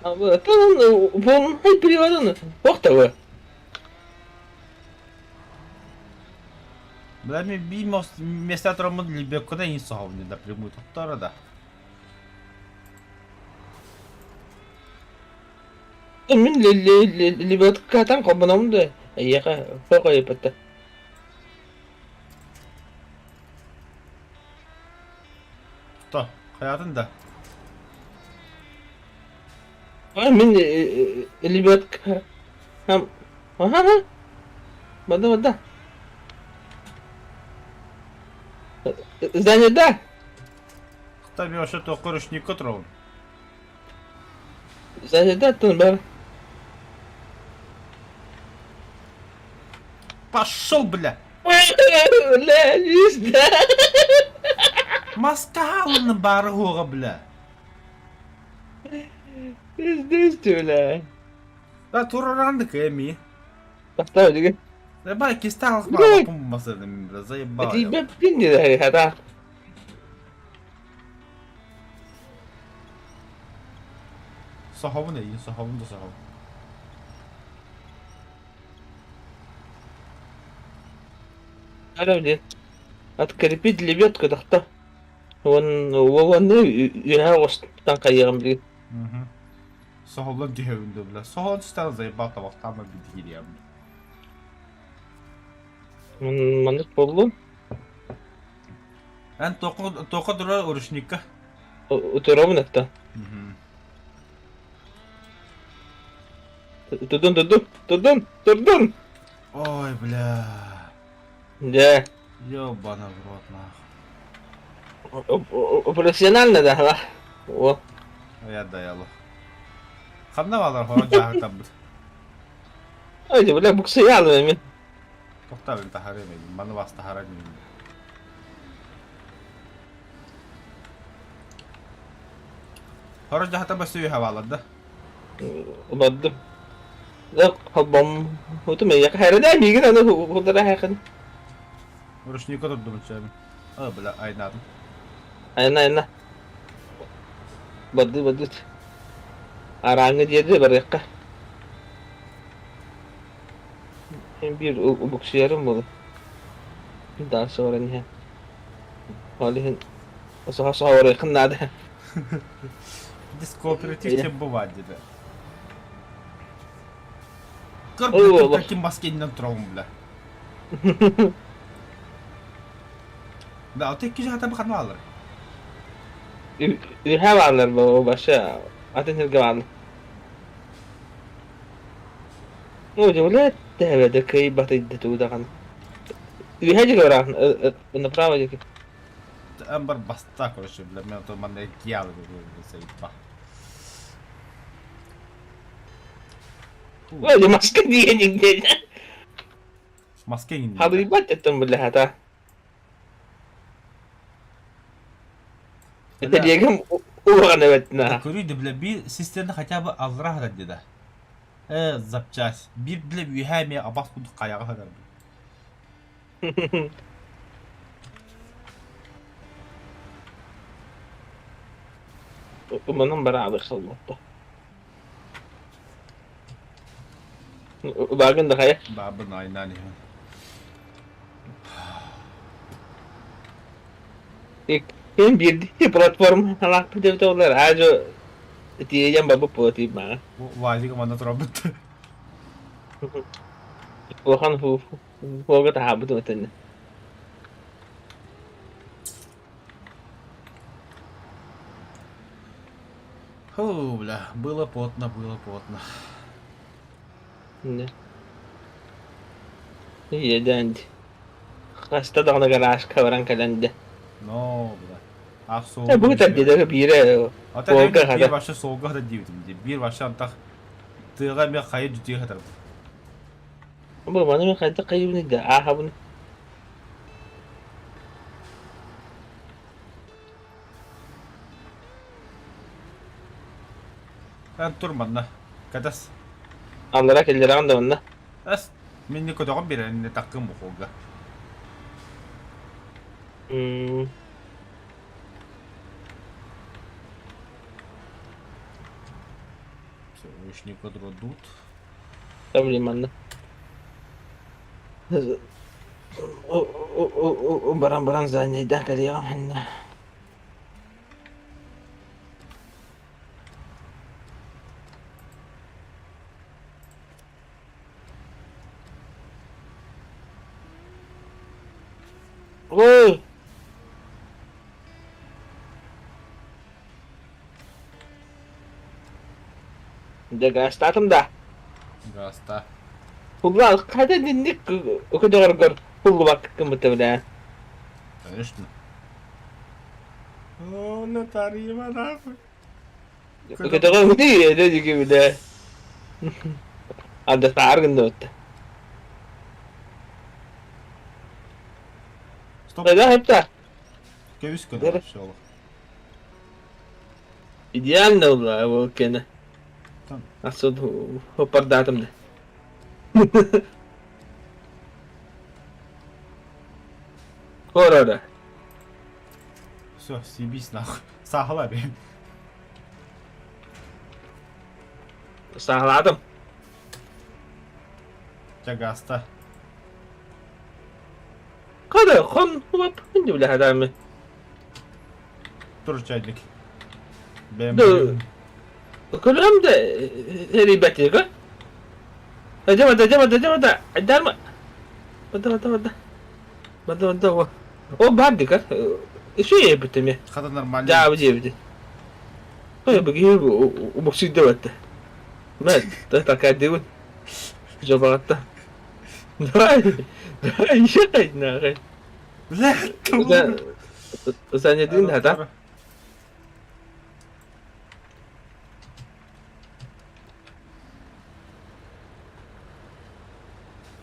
Полный приводын. Ох да. Бля, мен биир места тураммын лебедканы иин соһобун напрямую туттара да. Мин лебедкатан хобономун да эйиэхэ хойпатта. Тута, хайатын да. Мин лебедка Аха, бада бада. Здание да. Там я вообще то ручник которого. Здание да, тон бар. Пошел, бля! Бля, лист. Маскалны барыгуга, бля. Здесь, бля. Да турарандык эми. Тахта билигин. Давай кисталах мала масадым, бля, заебал. Этийбэппин диэн хата. Сахабын эйин, сахабын да сахабын. Ара билигин. Открепить лебедку тахта. Уон уонна үөһэ оҕустан хайыаҕым билигин. Соһоллон түһэбин да бля. Соһон стал заебал табахтаама бидигириям. Маннык буоллун. Эн тоқо тоқо дура ручникка. Утурамын этта. Турдун турдун турдун турдун. Ой, бля. Дьэ. Ёбана в рот нахуй. Профессионально да, О. Я даяло. Ханна балар хорон жаһытаммыт. Ой, бля, буксуял мен. Тоқтабын тахары мен, маны бас тахара мен. Хорон жаһата басыы хавалар да. Бардым. Холбом утум эйяка хайрада миигин аны худара хайхын. Ручника турдум чабин. А, бля, айнадым. Айна айна. Барды барды. Араңы диэди барыахха. Биир буксуярым буолу. Дальше баран иһэн. Ол иһин осоһо соһо наада. Здесь кооператив чем бывает деди. Көр, каким маскеннен турабын, бля. Да, вот икки жаһата баханма алар. Үһэ бааллар бу баша атын сиргэ бааллар. Ну, удивляет тэбэдэ кыйбатыйда тугу даҕаны. Үһэ диэки бараҕын, направо диэки. Амбар баста, короче, бля, мен то манна киялы заебал. Ой, маска диэн диэн. Маска иҥин. Халыйбат эттэн биллэхата. Этэлиэгим уоҕан эбэтнэ. Көрүй да, бля, биир систерни хотя бы аллара деді. Запчасть. Биир, бля, үһэ эмиэ абас курдук хайаҕа сытар. Уманан бараабы халбатта. Багын да хайа. Бабын айнан иһин. Эн биирдии платформа алааппыт эбитэ буоллар аажо тиийэн бабы буолар маа. Вазик манна турабыт. Улахан хуога таһаабыт этэннэ. Фу, бля, было потно, было потно. Не. Иэдээн дии. Хаста даҕаны гаражка баран кэлэн дэ. Но, бля. Ах, Э, бу тардида биирэ Ата Волга биир хата. баша суолга хата диэбитим дии. Биир баша антах тыаҕа эмиэ хайа дьүтүө хатарбыт. Бу маны мен хайдах хайыбыный да ааһабын. Эн тур манна. Катас. Аллара кэллэрэҕин да манна. Ас минни көтөҕөн биэрэн таккын бухуга. Все, вышник дут. Там манна. Баран баран занньайдаан кэлиэҕим иннэ. Ой! Дьэ гаастаатым да? Гаста. Улла хайда инник көтөҕөргөр хуллубаккын бля. Конечно. О, Наталья нахуй. Көтөҕөҥ дии дии бля. Анда саар гынныбыт. Стоп. Да, это. Кэбис көнө все. Идеально была ол кэнэ. Там. Асыл хоппардаатым да. Корора. Все, съебись нахуй. Саахала бэйэм. Саахалаатым. Чагаста. Хада хон хуап хин хадами. Тур чайник. Бэм. Көрөм да эрийбэтигэ. Дьамада дьамада дьамада айдарма. Бада бада бада. Бада бада О баар дикар. Үчүгэй эбит эмиэ. Хата нормально. Дьаабы диэбити. Ой быгыы убуксуйда бэтте. Мэ такайдыбын. Жобаҕатта. Давай, давай, ехай нахуй. Бля, Занятын хата.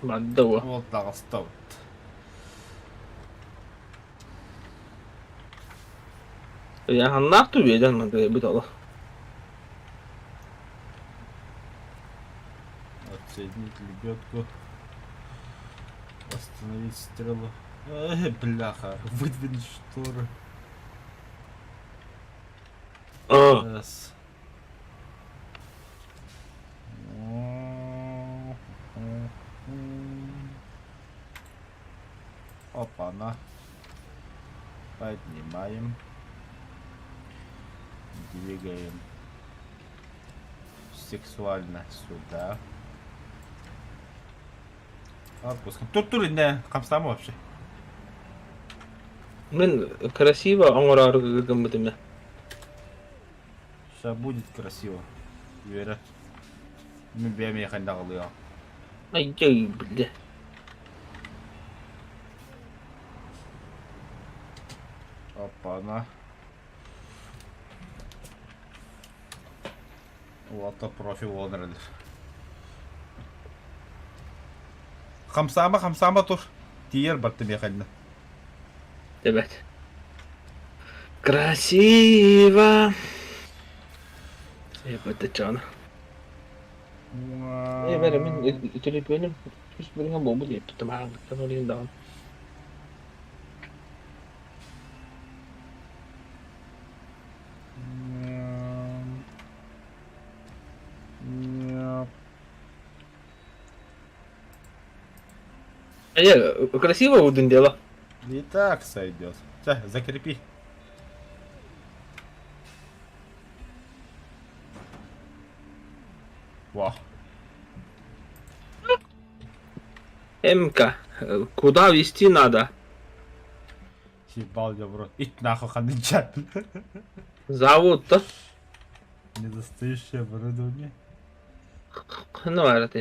Манда уо. Вот таҕыстабыт. Ыйааһыннаах түбүөдэн манна бит олох. Отсоединить лебедку. Остановить стрелу. Эй, бляха, выдвинуть шторы. А. С. Опа-на. Поднимаем. Двигаем сексуально сюда. Отпускаем. Тут тур не хамсама вообще. Мин красиво оҥороору гыммытым Сейчас будет красиво. Вера. Мин бэйэм ехандаҕылыа. Ай, бля. Опа-на. Уолаттар профи буолан эрэллэр. Хамсаама, хамсаама тур. Тиийэр барта миэхэннэ. Evet. Красиво. Ебать, Ээ, бэрэ мин төлөпүөнүм үс бырыһыан буолбут диэбиттим ааҕыттан ол иһин даҕаны. Э, красиво удын дело. И так сойдет. Все, закрепи. Во. МК, куда вести надо? Ебал я в рот. Ить нахуй ханыча. Завод-то? Недостающее оборудование. Ну, это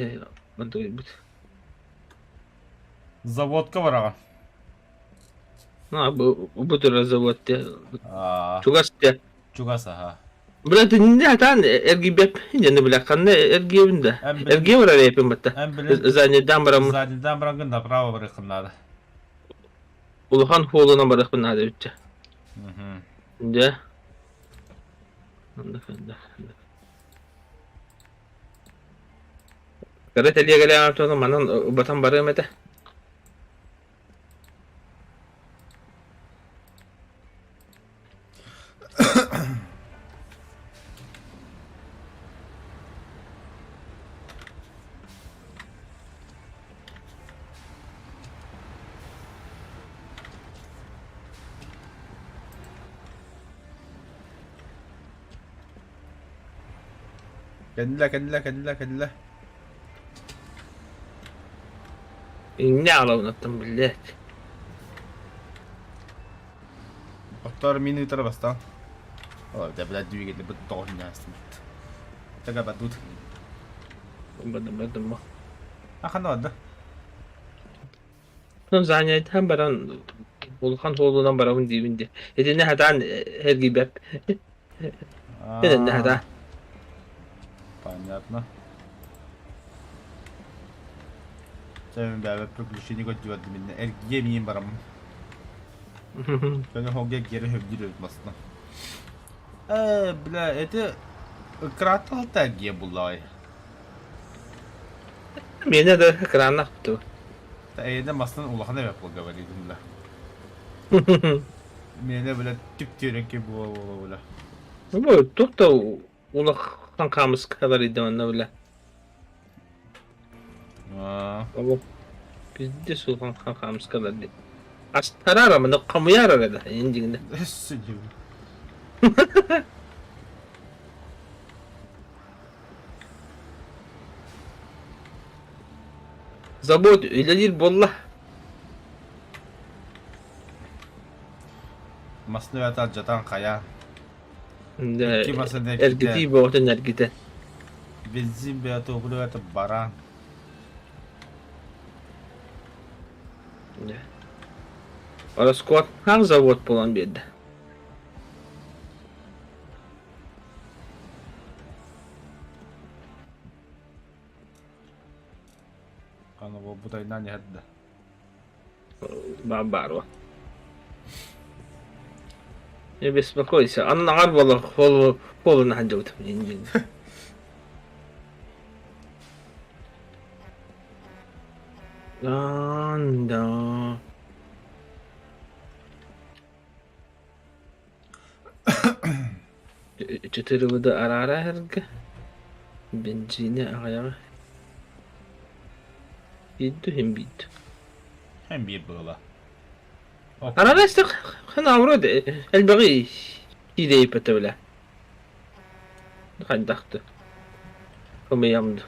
будет. Заводка врага. Ну, бу завод Чугас те. Чугас, ага. Бля, ты не тан эргибеп, не бля, ханна эргибин да. Эргиб репин батта. Заднийдан барам. Заднийдан барангын направо барыхын надо. Улахан хуолунан барыхпын надо бүтче. Дьэ. Кыра тэлиэгэлээх манан батан барыам этэ. Кэллэ, кэллэ, кэллэ, кэллэ. Инньэ аҕалабын блядь. Оттор мин ыытара бастаан. Ой, да, блядь, двигатель быт тоҕо астыммыт. Тага бадут. Бадым бадым. А ханна барда? Ну, занятием баран улахан суолунан барабын диибин дии. Итиннэ сатаан эргийбэп. Итиннэ сатаан. Понятно. Чэ, бэбэ приключение көрдүбэт минне эргийэ миин бараммын. Көнө холга гери хөбдүр өт масна. Э, бля, это кратал так буллай. Миэнэ да экраннаах ту. Эйэнэ маснан улахан эбэп бол говорит бля. Миэнэ бля түп-түөрэнки буола бля. Бу туох да улахан хаамыскалар идэ бля. Аа. Пиздец улахан хаамыскалар дии. Астарара маны хомуйар да индигинде. Өссө Завод үлэлиир буолла. Масны алдьатан хайа. Эргитии бөҕөтүн эргитэ. Бензин бэйэтэ топливо баран. Ороскуот хаах завод буолан биэрдэ. Аны буолбутайнаан иһэрдэ. Баар баар Не беспокойся, аннаҕар буолар холуна сылдьыбытым диэн Да. Четырыбыды араара иһэргэ бензини аҕыйаҕы биирдэ иһин биирдэ. Эн биир быһыла. Араара истэх наоборот элбэҕи иидэйиппэтэ бile. Хайдахты. Ымыйамды.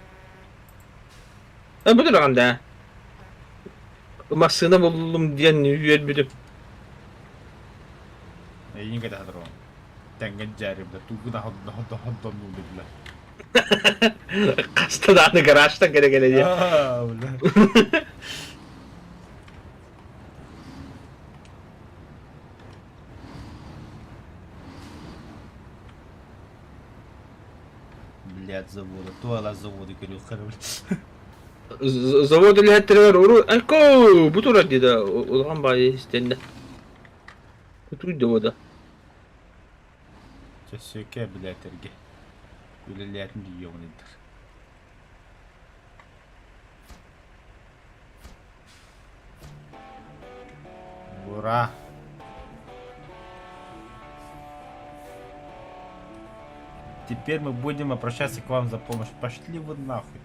Бу тураҕын да. Массыына буллум диэн үөрбүтүм. Эйигин кэтэһэ турабын. Тэҥҥэ дьээри бile тугу да ходдоннуу бile. Хаста даҕаны гаражтан кэлэ кэлэ диэн. Бile. Блядь, завода. Туала заводы көрүөххэ Завод үлэһиттэригэр уру Айко бу турар дии да улахан баайы истэннэ. Кутуй да Чөссөкө билээтэргэ үлэлээтин дүйүөҕүн ыйдар. Ура! Теперь мы будем обращаться к вам за помощью. Пошли вы нахуй.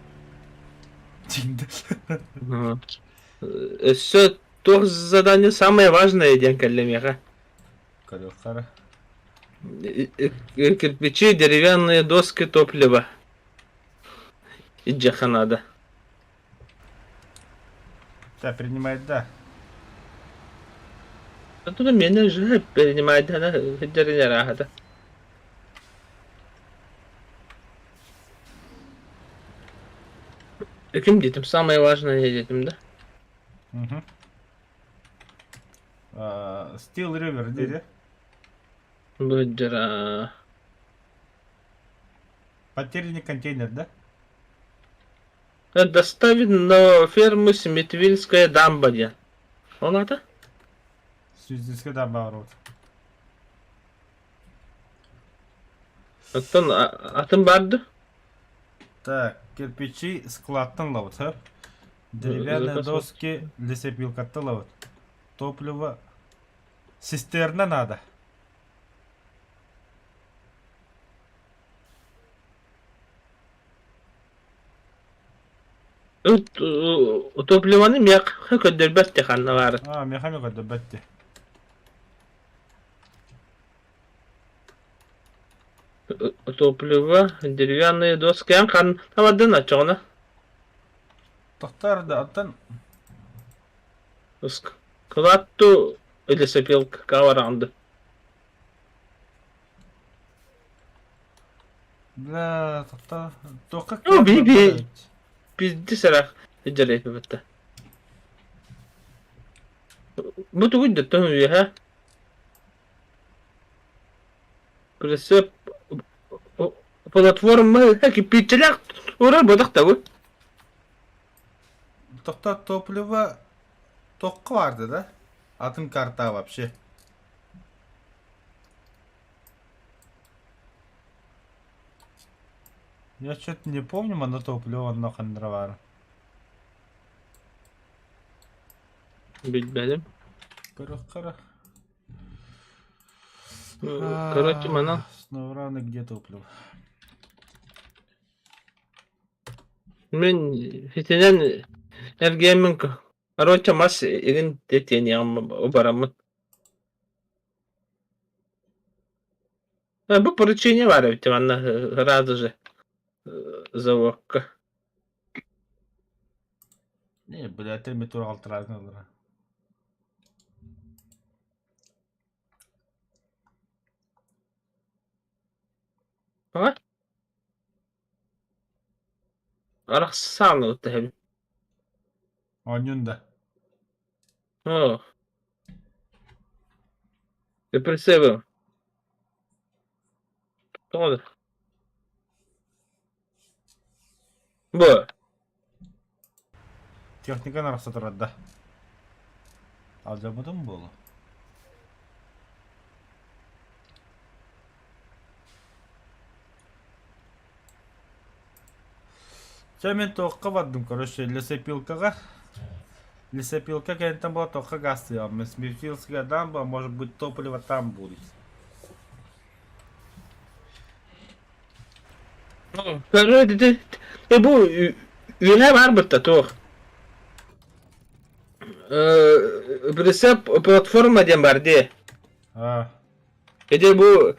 Өссө туох задание самое важное диэн кэллэ миэхэ. Көрүөххэ Кирпичи, деревянные доски, топливо. Иджаха надо. Да, принимает, да. Оттон миэнэ уже принимает она деревня Ким детям? Самое важное детям, да? Угу. Steel River дири. Быдьара. Потерянный контейнер, да? Доставить на ферму Сметвильская дамба диэн. Ол аата? Сметвильская дамба оруот. Оттон атын баар дуо? Так, кирпичи складтан ылабыт, сөп. Деревянные доски лесопилкаттан ылабыт. Топливо. Цистерна надо. Топливоны миэхэ көрдөрбөт де ханна баарын. А, миэхэ эмиэ көрдөрбөт дии. Топливо, деревянные доски. Эн хан табардын оччоҕуна? Тохтоор да, оттон Кылаатту лесопилка бараҕын Бля, тохтоо. Туохха Ну, кыах би барбат би эбит. пизди сэрэх дьэрээппитэ. Бу тугуй да тон үөһэ прицеп платформа киппииччэлээх урар бодох табы. Тохтоо топливо туохха барды да? Атын карта вообще. Я что-то не помню, манна топливо онно ханна баар. Билбэтим. Көрөх-көрөх. Короче, манан Сновраны где топливо? Мин итинэн эргиэммин короче мас игин тиэниэҕим бараммын. Бу поручение баар эбит манна сразу же заводка. Не, блядь, метро алтыраатын А? Арахсаан ылтаһын. Оонньуун да? Оо. Депрессивы. Тоҕо да? Бу. Техниканы арахса турар да? Алдьаммытым буолуо. Чэ мин туохха бардым, короче, лесопилкаҕа. Лесопилка кэнниттэн буола туохха гаастыйаҕым. Смирфилдская дамба, может быть, топливо там будет. Көрө бу үөһэ баар бытта туох. Прицеп платформа диэн бар дии. А, Ити бу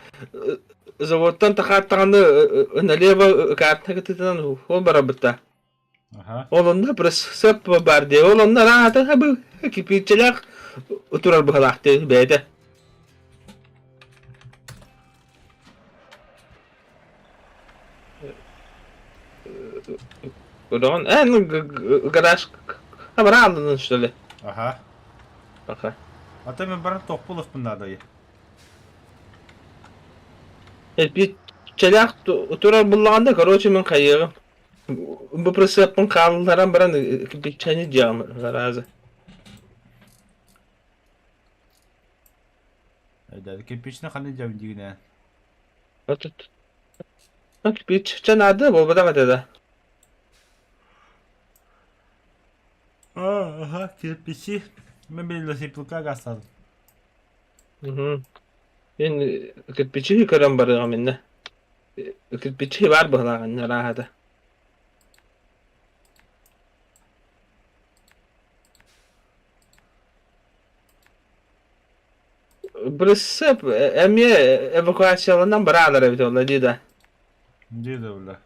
заводтан тахааттаҕына налево картына ол барабыта. Аха. Ол онно прицеп бар дии. Ол онно араата бу кипииччэлээх турар быһалаах дии бэйэтэ. Удаҕан э ну гараж абараалланын что ли? Аха. Аха. А то мен баран тохпулахпын наадайы. Элбииччэлээх турар буллаҕында, короче, мин хайыаҕым. Бу прицеппын хаалларан баран кирпиччэни дьиэҕим зараза. Эдэр кирпични ханна дьэбин дигинэ? Кирпиччэ наада буолбатах этэ да. Ага, кирпичи. Мен велосипедка гастадым. Мгм. Мин кирпичи көрөн барыаҕым иннэ. Кирпичи баар быһалаах иннэ арааһата. Прицеп эмиэ эвакуацияланан бараалар эбит ол дии да. Дии да бля.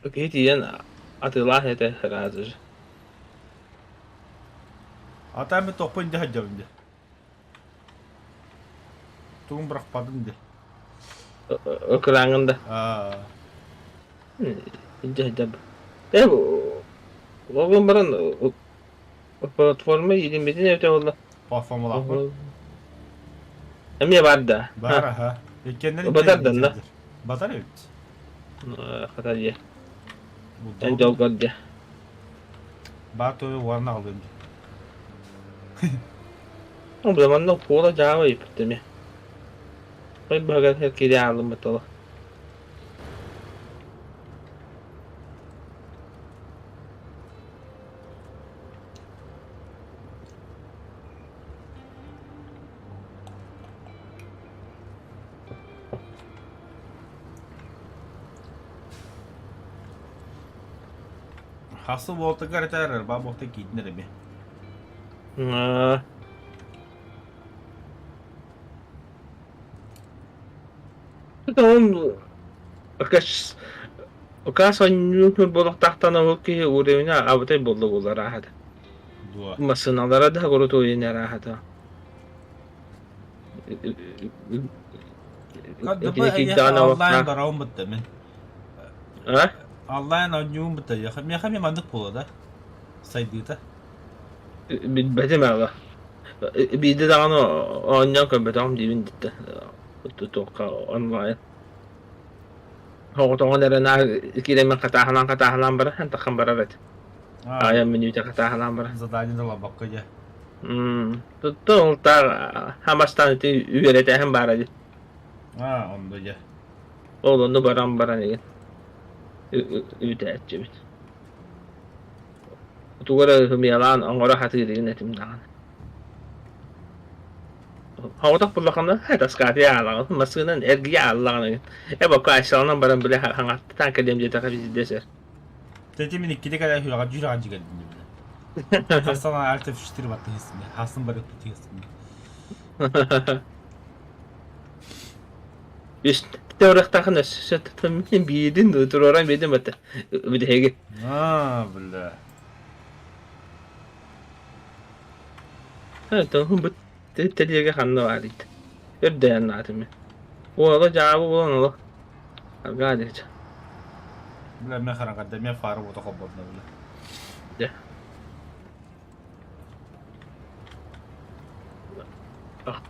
Киһи тиийэн атыылаах этэ сразу же. А там тохпун дьэ сылдьабын дии. Тугун бырахпатым дии. Ыкырааҥын да. Аа. Дьэ дьэ. Э оҕом баран платформа иилиммитин эбитэ буолла. Платформалаахпын. Эмиэ бар да. Бар аха. Иккиэннэрин Батар да на. Батар эбит. Хата дьэ. Эн дьолгор дьэ. Баар туйу уорна аҕалыам дии. Ну, бля, манна куола дьаабы ыйыппыт эмиэ. Той быһыгар киирэ аалыммыт ол. Хасы буолтугар этэр арба буолта киирдин эми. Оттон Укаас оонньуур буолуохтаахтан ол киһи уровня абытай буолла буолар ааһата. Дуо. Массыыналара да курутуйун арааһата. КДБ эйиэхэ онлайн барабын бытта мин. А? Онлайн оонньуум бытта эйиэхэ. Миэхэ эмиэ маннык буолла да. Сайдыыта. Билбэтим аҕа. Биирдэ даҕаны оонньоон көрбөтөҕүм диибин диттэ. Туохха онлайн. Оҕотоҕун эрэ наар киирэммин хатааһылаан-хатааһылаан баран, таххан барар этим. А, Аайа мүнүүтэ хатааһылаан баран. задание лобокко дьэ. Туттун ол хамастаан ити үөрэтээһин баара дии. А, онно дьэ. Ол онно баран баран игин үүтээччибит. Тугу эрэ ымыйалаан оҥоро сатыыр игин этим даҕаны. Соҕотох буллаххына таскаатый аалаҕын, массыынан эргийэ ааллаҕын э бокка айсаланан баран били хаҥаттаан кэлиэм диэтэхэ везде сэр. Тетя мин иккитэ кэлэ хүрэҕэ дьүрэҕэ дьигэлдин бile. Хастан Alt F4 баттыһысыны, хасын барык тутуһысыны. Үс теорияхтаахын өссө биирин туруоран биэрдим бата бүтэһиги. А, бля. Тоһун бу тэлиэгэ ханна баар ит. Үрдээн наатым. Уола дьаабы буолан олох. Аргаа диэчи. Бля, мен хараҥарда, мен фара уота холбонно, бля. Дьэ.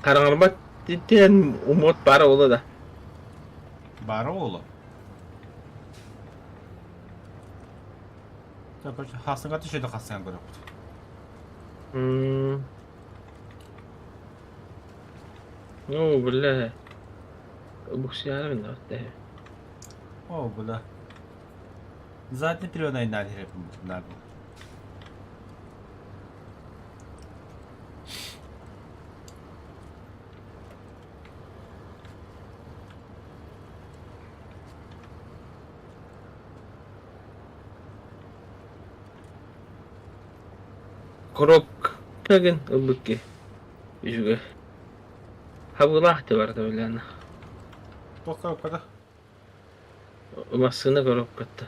Хараҥарбат тиэн умуот баара буолла да. Баара буолла. Так, короче, хасыҥа түшөдө хасыҥа көрөкпүт. Ну, бля. Буксияры миннәттә. О, бля. Задний привод айнаар хэрэг наа. Коробкагын ылбыкки. Үчүгэй. Хабылаах да барда билээн. Туох коробката? Массыына коробката.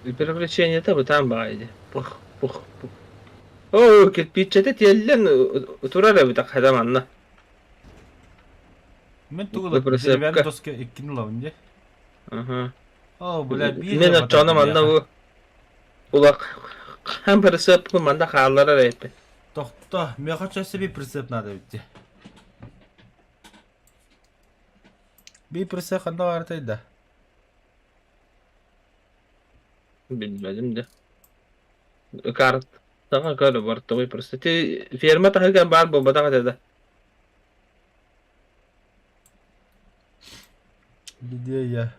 Переключениета бытаан баҕайы. Пух, пух, пух. Оо, кирпииччэтэ тиэллэн турар эбит хата манна. Мин тугу деревянный доска иккини ылабын дии. Аха. Оо, бля, биир Мен оччоҕуна манна бу улахан прицеппын манна хаалларар эбиппин. Тохто, миэхэ чөссө биир прицеп надо эбит дии. Биир прицеп ханна баарытай да? Билбэтим да. Картаҕа көр бортовой просто. Ти ферма таһыгар баар буолбатах этэ да. Где я?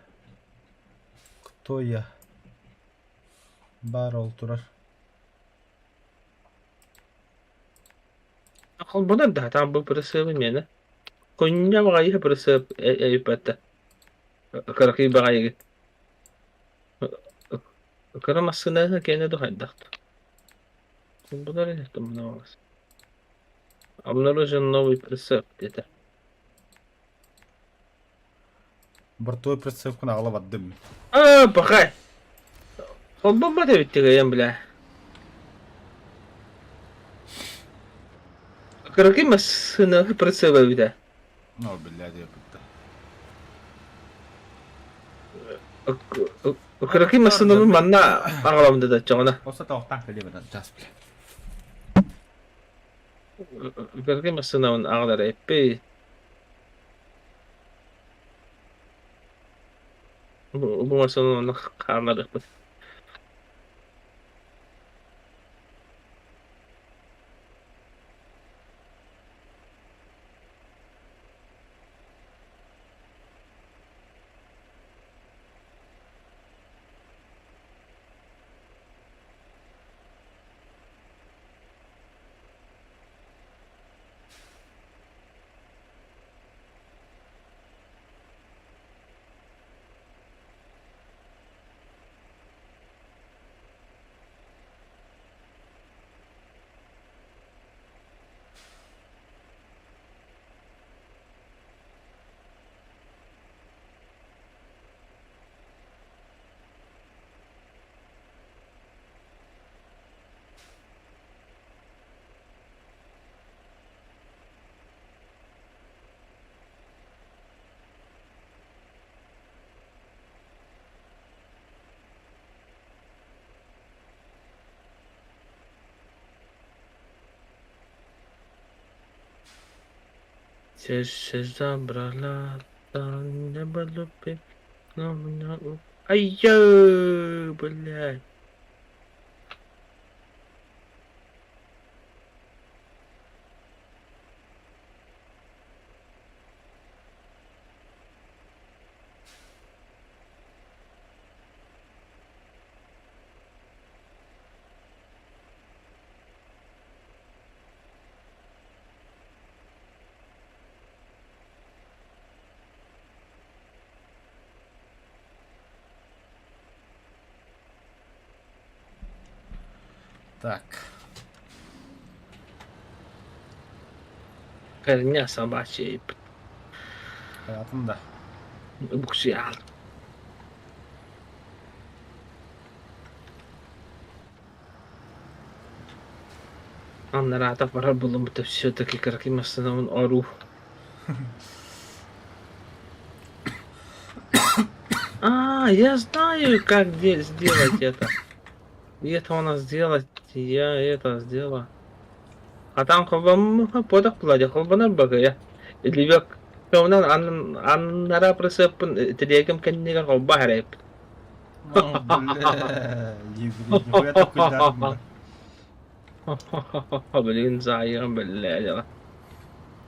Кто я? Баар ол турар. Холбонор да там бу прицебы миэнэ. Конья баҕайы прицеп эйпэтэ. Кыракый баҕайы. Кыра массыына киэнэ да хайдах. Холбонор это Обнаружен новый прицеп где-то. Бортовой прицепкын аҕала бардым. А, пахай. Холбоммот эбит тигийэн бля. Кыракый массыына прицеп эбитэ. Ну, бля, диэбитте. Кыракый массыынабын манна аҕалабын да чоҕуна. Оса тоохтаах кэлиэбин час бля. Кыракый массыынабын аҕалар эппи. Бу массыынаны онно хаалларыахпыт. Сердце забрала, небо любви, но меня Айя, блядь. Так. Херня собачья. Hayatım да. Буксуйаал. Аннараатах барар булуммута все-таки кыракый массыынабын оруу. А, я знаю, как сделать это. И это у нас сделать, я это сделала. Хатан холбоммуха подах була холбонор багая. Илибек онан аннара присыппын тилиэгим кэннигэр холбо харэйпит. Ну, бля, еврей, нихуя такой даром. Билигин заайыгым биллээ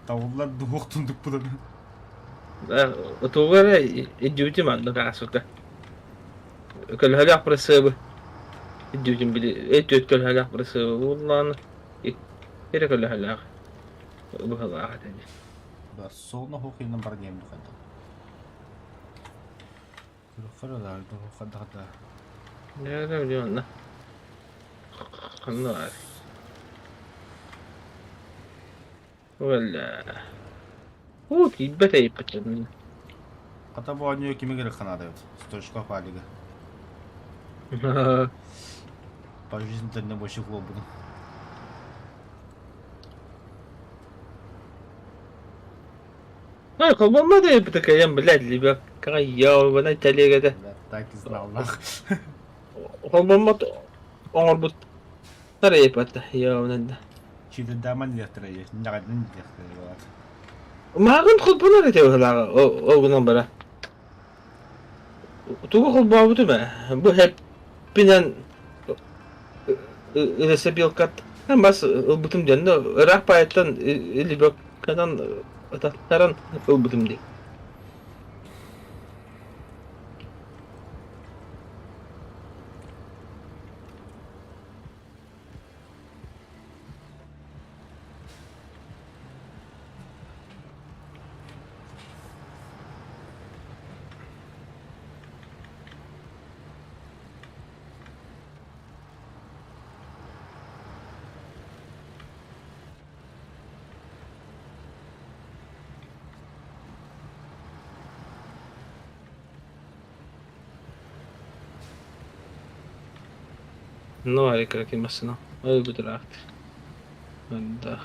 Тавыллар дуһуох тундук булан. Тугу эрэ идьүүтүм аннык аасыта. Көлөһөлөөх присыбы идьүүтүм били өт көлөһөлөөх присыбы буллаан эрэ көлөһөлөөх быһылаах этэ. Да, солно хохинан бар диэн духайда. Көрөхөр да. Нэрэ билиэн ханна баар. Уолла. Уу тиийбэт эйиппит. Хата бу оонньуу кими керек ханаадабыт? Стручков Алига. По жизни дальнобойщик буолбутун. Ай, холбоммот эйиппит кэлэн, блядь, либо ёбаный тэлиэгэтэ. Бля, так и знал, нах. Холбоммот оҥорбуттар эйиппэт, ёбаный да. Читы даман диэхтэрэ, ньаҕайдан диэхтэрэ буолар. Мааҕын холбонор этэ быһылааҕа, ол гынан бара. Тугу холбообутум ээ, бу хэппинэн лесопилкат бас ылбытым диэн, ыраах паайыттан либекканан ытаттаран ылбытым дии. Ну, арикаракин массына. Ой, бутыраахт. Да.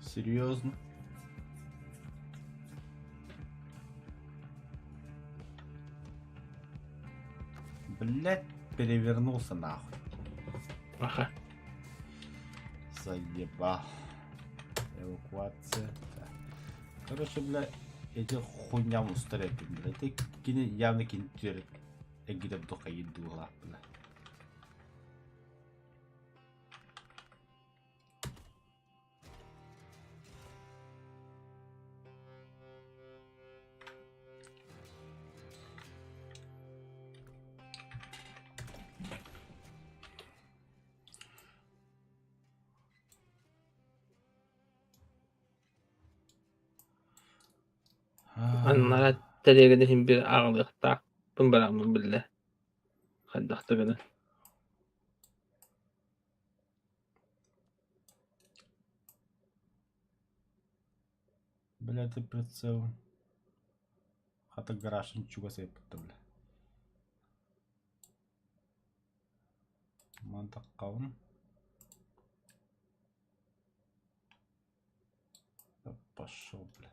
Серьезно? Блять, перевернулся нахуй. Аха. Заебал. Эвакуация. Так. Короче, бля, эти хуйня устарепин, бля. Это кини явно кинтер эгидеп духа едула, бля. Аннара тэлиэгэтэ иһин биир аҕалыахтаахпын бараммын биллэ. Хайдах да гынан. Бля, это прицел. Хата гараж чугас эппитте, бля. Мантаккабын. Пошел, бля.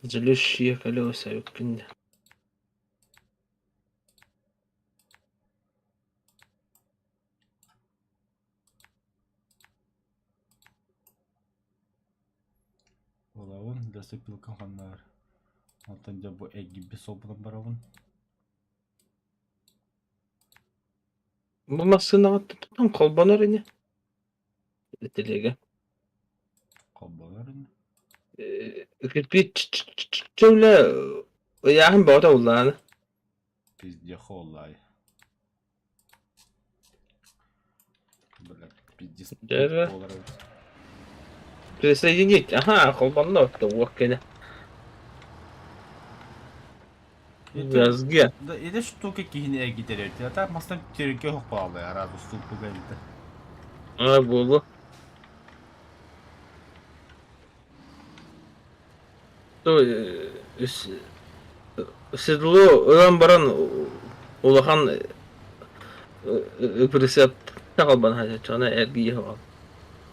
Жилищие колеса үккүн. Олабын, лесопилка ханнаар. Онтон дьэ бу эргийбит суолбунан барабын. Бу массыынаҕа тутан холбонор ини. Телегэ. Холбонор ини. Кирпииччэ ыйааһын бөҕөтө уллааны. Пиздеху оллаай. Блядь, пиздец Дьэ, буолар эбит. Присоединить. Ага, холбонно уох кэлэ. Ити, Газге. да, ити штука киһини эргитэр эбит. А так мастан түргө хохпаалай араас устууппуга эбит. А, буолу. То седло ылан баран улахан прицеп холбон хаччана эргийэ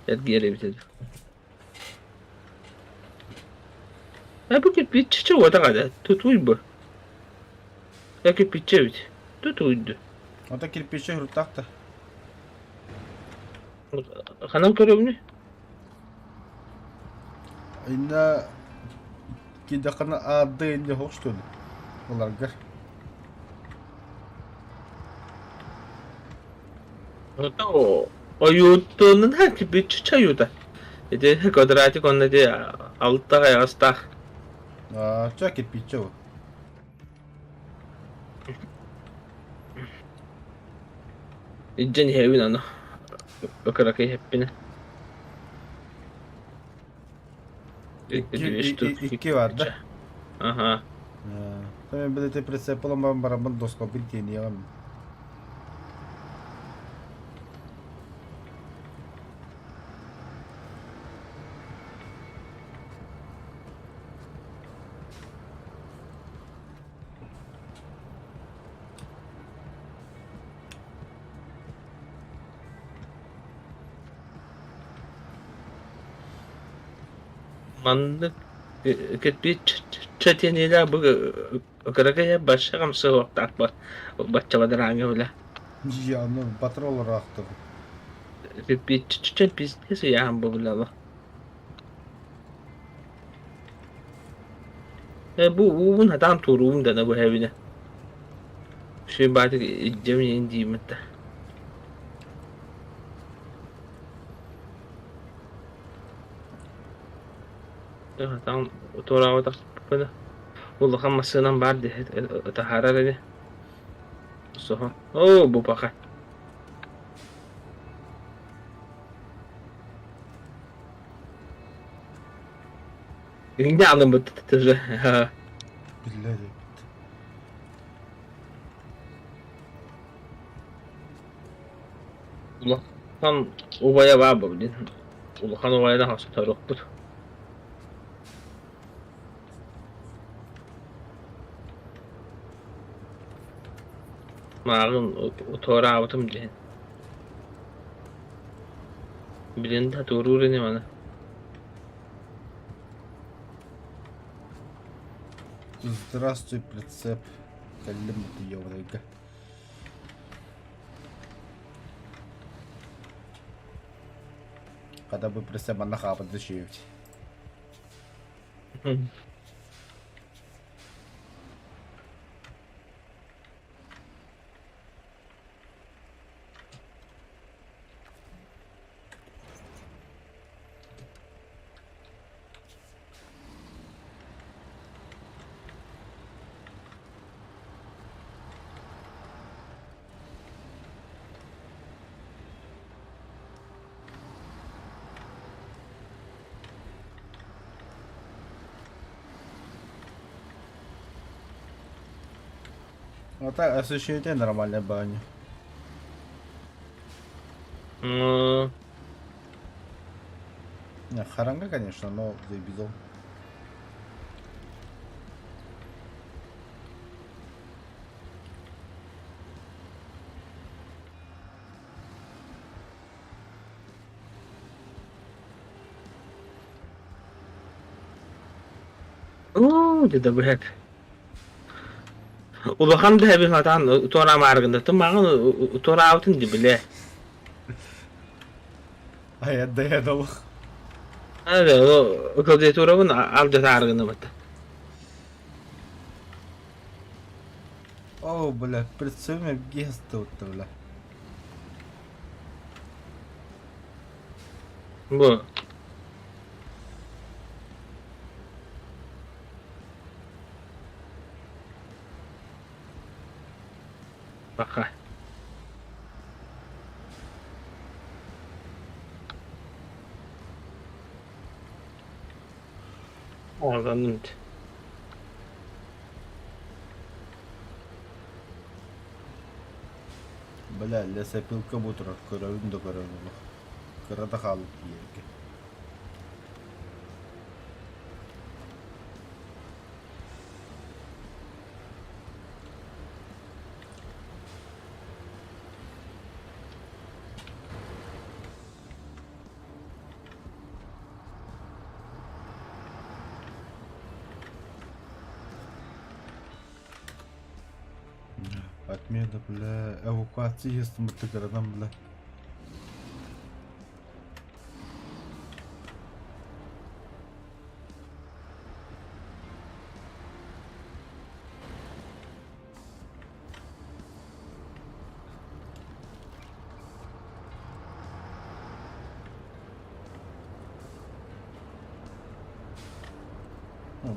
эргийэр эбит этэ. Э бу кирпиччэ уотаҕа тутуй бу. Э кирпиччэ эбит. Тутуйду. Ото кирпиччэ хруттаах да. Ханан көрөбүнүй? Инна кидэххинэ аадды инде хош что ли? Оларгар. Ойуутунун ха кирпиччэ ойуута. Ити квадратик онно ити алта хайаҕастаах. Аа, ча кирпиччэ ол. Илдьэн иһэбин аны кыракый иһэппинэ. Икки, икки бар да? Аха. Мен билете прицепылам бараммын доскобин тиэниэҕим. Маннык кирпииччэ бу кыракый бачча хамсыахтаах бачча бадарааҥҥа үлэ. Дьиэ, ну патрол ыраахтык. Кирпииччэ пиздец ыйааһын бу Э бу уубун хатаан туоруубун дана бу эбинэ. Сүбаатык илдьэбин дииммит да. Хатаан туораабатахпына улахан массыынан баар диэхит таһаарар ини. Соһо. Оо, бу паха. Инде алынбыт тоже. Биллэр эбит. Улахан убайа баар блин. Улахан убайа хасытарыахпыт. Мааҕын туораабытым диэн. Билин да туоруур ини маны. Здравствуй, прицеп. Кэллим ёврайга. Когда бы прицеп манна хаапыт дышевич. А так освещение нормальная баня. Ну, Не, харанга, конечно, но заебизол. Оо, дьэ да быһат. Улахан да эбин сатаан туораамаарыгын маҕан туораабытын ди билэ. Айадайадалых. Клавиатурабын алдьатаарыгынабыт. О, бля, представь, гест бля. Бу Пока. Oradan Бля, лесопилка бу турар, көрөбүн да көрөбүн олох. Кыра да хаалбыт тиийэргэ. Отмена, бля, эвакуация естімітті бля.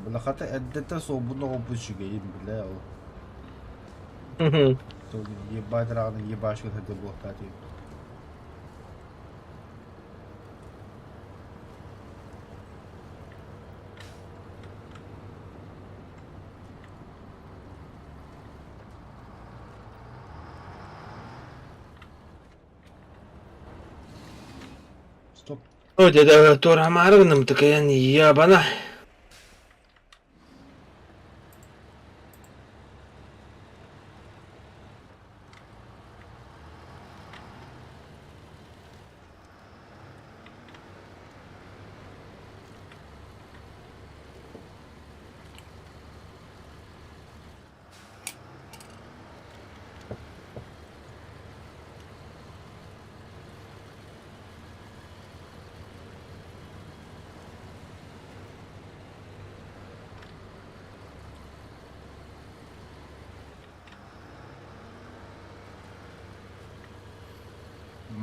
Бля, хата эрдэтэ суолбун оҕоппут үчүгэйин, бля, ол. Ебать равно ебашка это буолтаат Стоп. О, дядя туораамаарыгыным такаян ябана.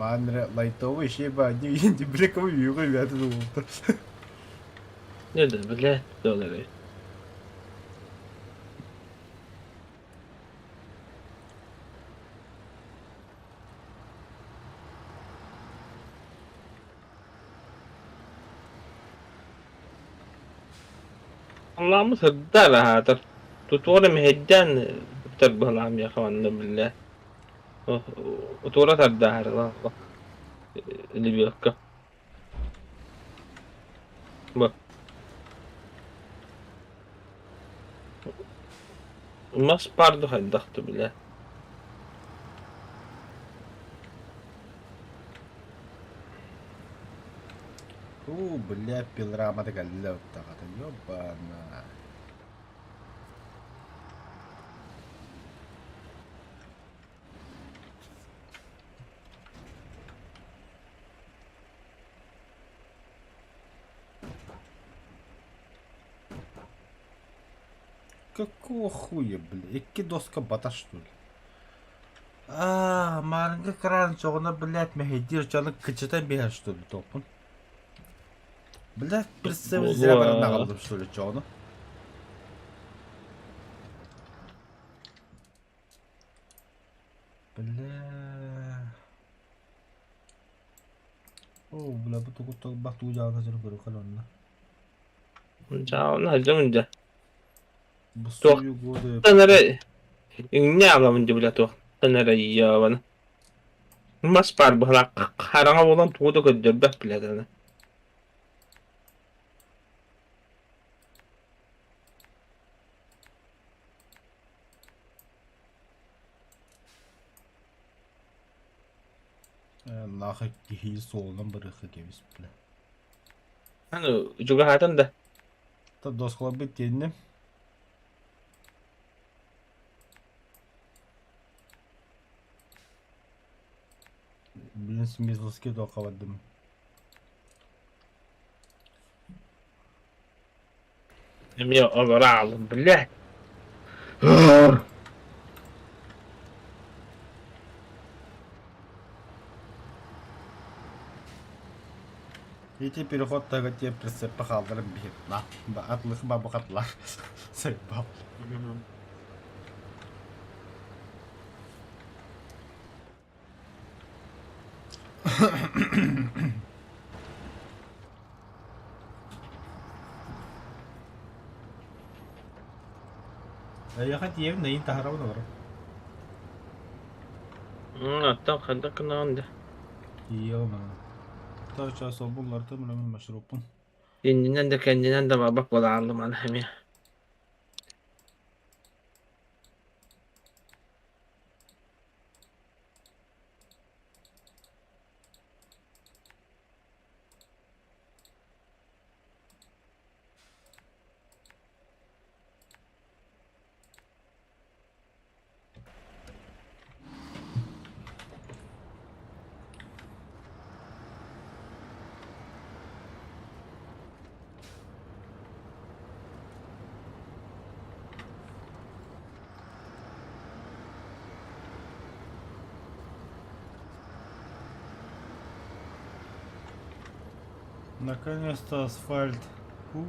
Манра лайтовый щеба не не блековый юга вятын Не да, бля, доллары. اللهم صدق هذا تطور مهجان تربه العام يا اخوان بالله وطورة الدهر اللي بيركب Мас баар хайдах да билэ. Уу, бля, пилорама кэллэ оттаҕата, ёбана. Какого хуя, бля? Икки доска бата, что ли? А, маарыҥҥы кран чоҕуна, блядь, мэһэйдиир дьону кыччатан биһэр, что ли, топпун? Блядь, представь, зря баран аҕаллым, что ли, чоҕуну? Бля. Оо, бля, бу тугу толбах туу дьаалана дьону көрүөххэ онно. Дьаалана сылдьабын дьэ. Бу Туох сую годы эрэ иҥнэ аҕалабын дьэ бля туохтан эрэ ебана. Мас баар быһалаах хараҥа буолан тугу да көрдөрбөт блядь аны. Нахуй киһи суолунан барыахха кэбис бля. Аны чугаһаатан да. Доскаларбыт тиэнним. Блин, смизлски туохха бардым. Эмиэ олоро аалым, блядь. Ити переход таһыгар тиийэн прицеппэ хаалларан биһир. На, атлых бабахатлар. Сайбал. Эйиэхэ тиийэбин эйин таһарабын олорон. Оттон хайдах гынаҕын да? Тиийиэҕим аны. Чаас солбуллартым үлэмин маршруппун. Иннинэн да кэннинэн да барбат буолааллым аны эмиэ. Наконец-то асфальт. Фу.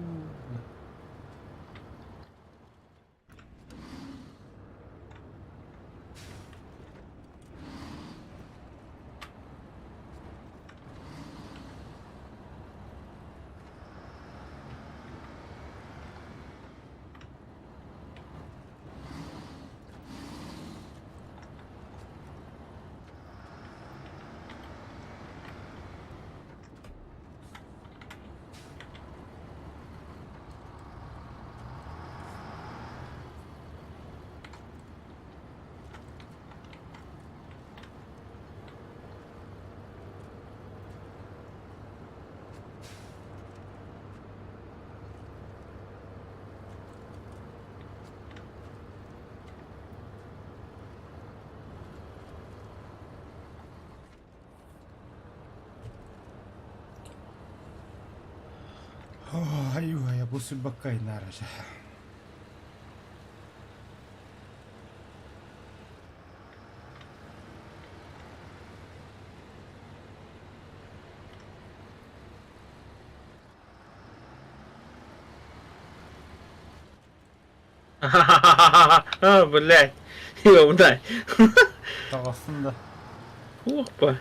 Айуу, бу сырбакка инаараше. А, блядь. Ёбнай. Таҕыстын да. Опа.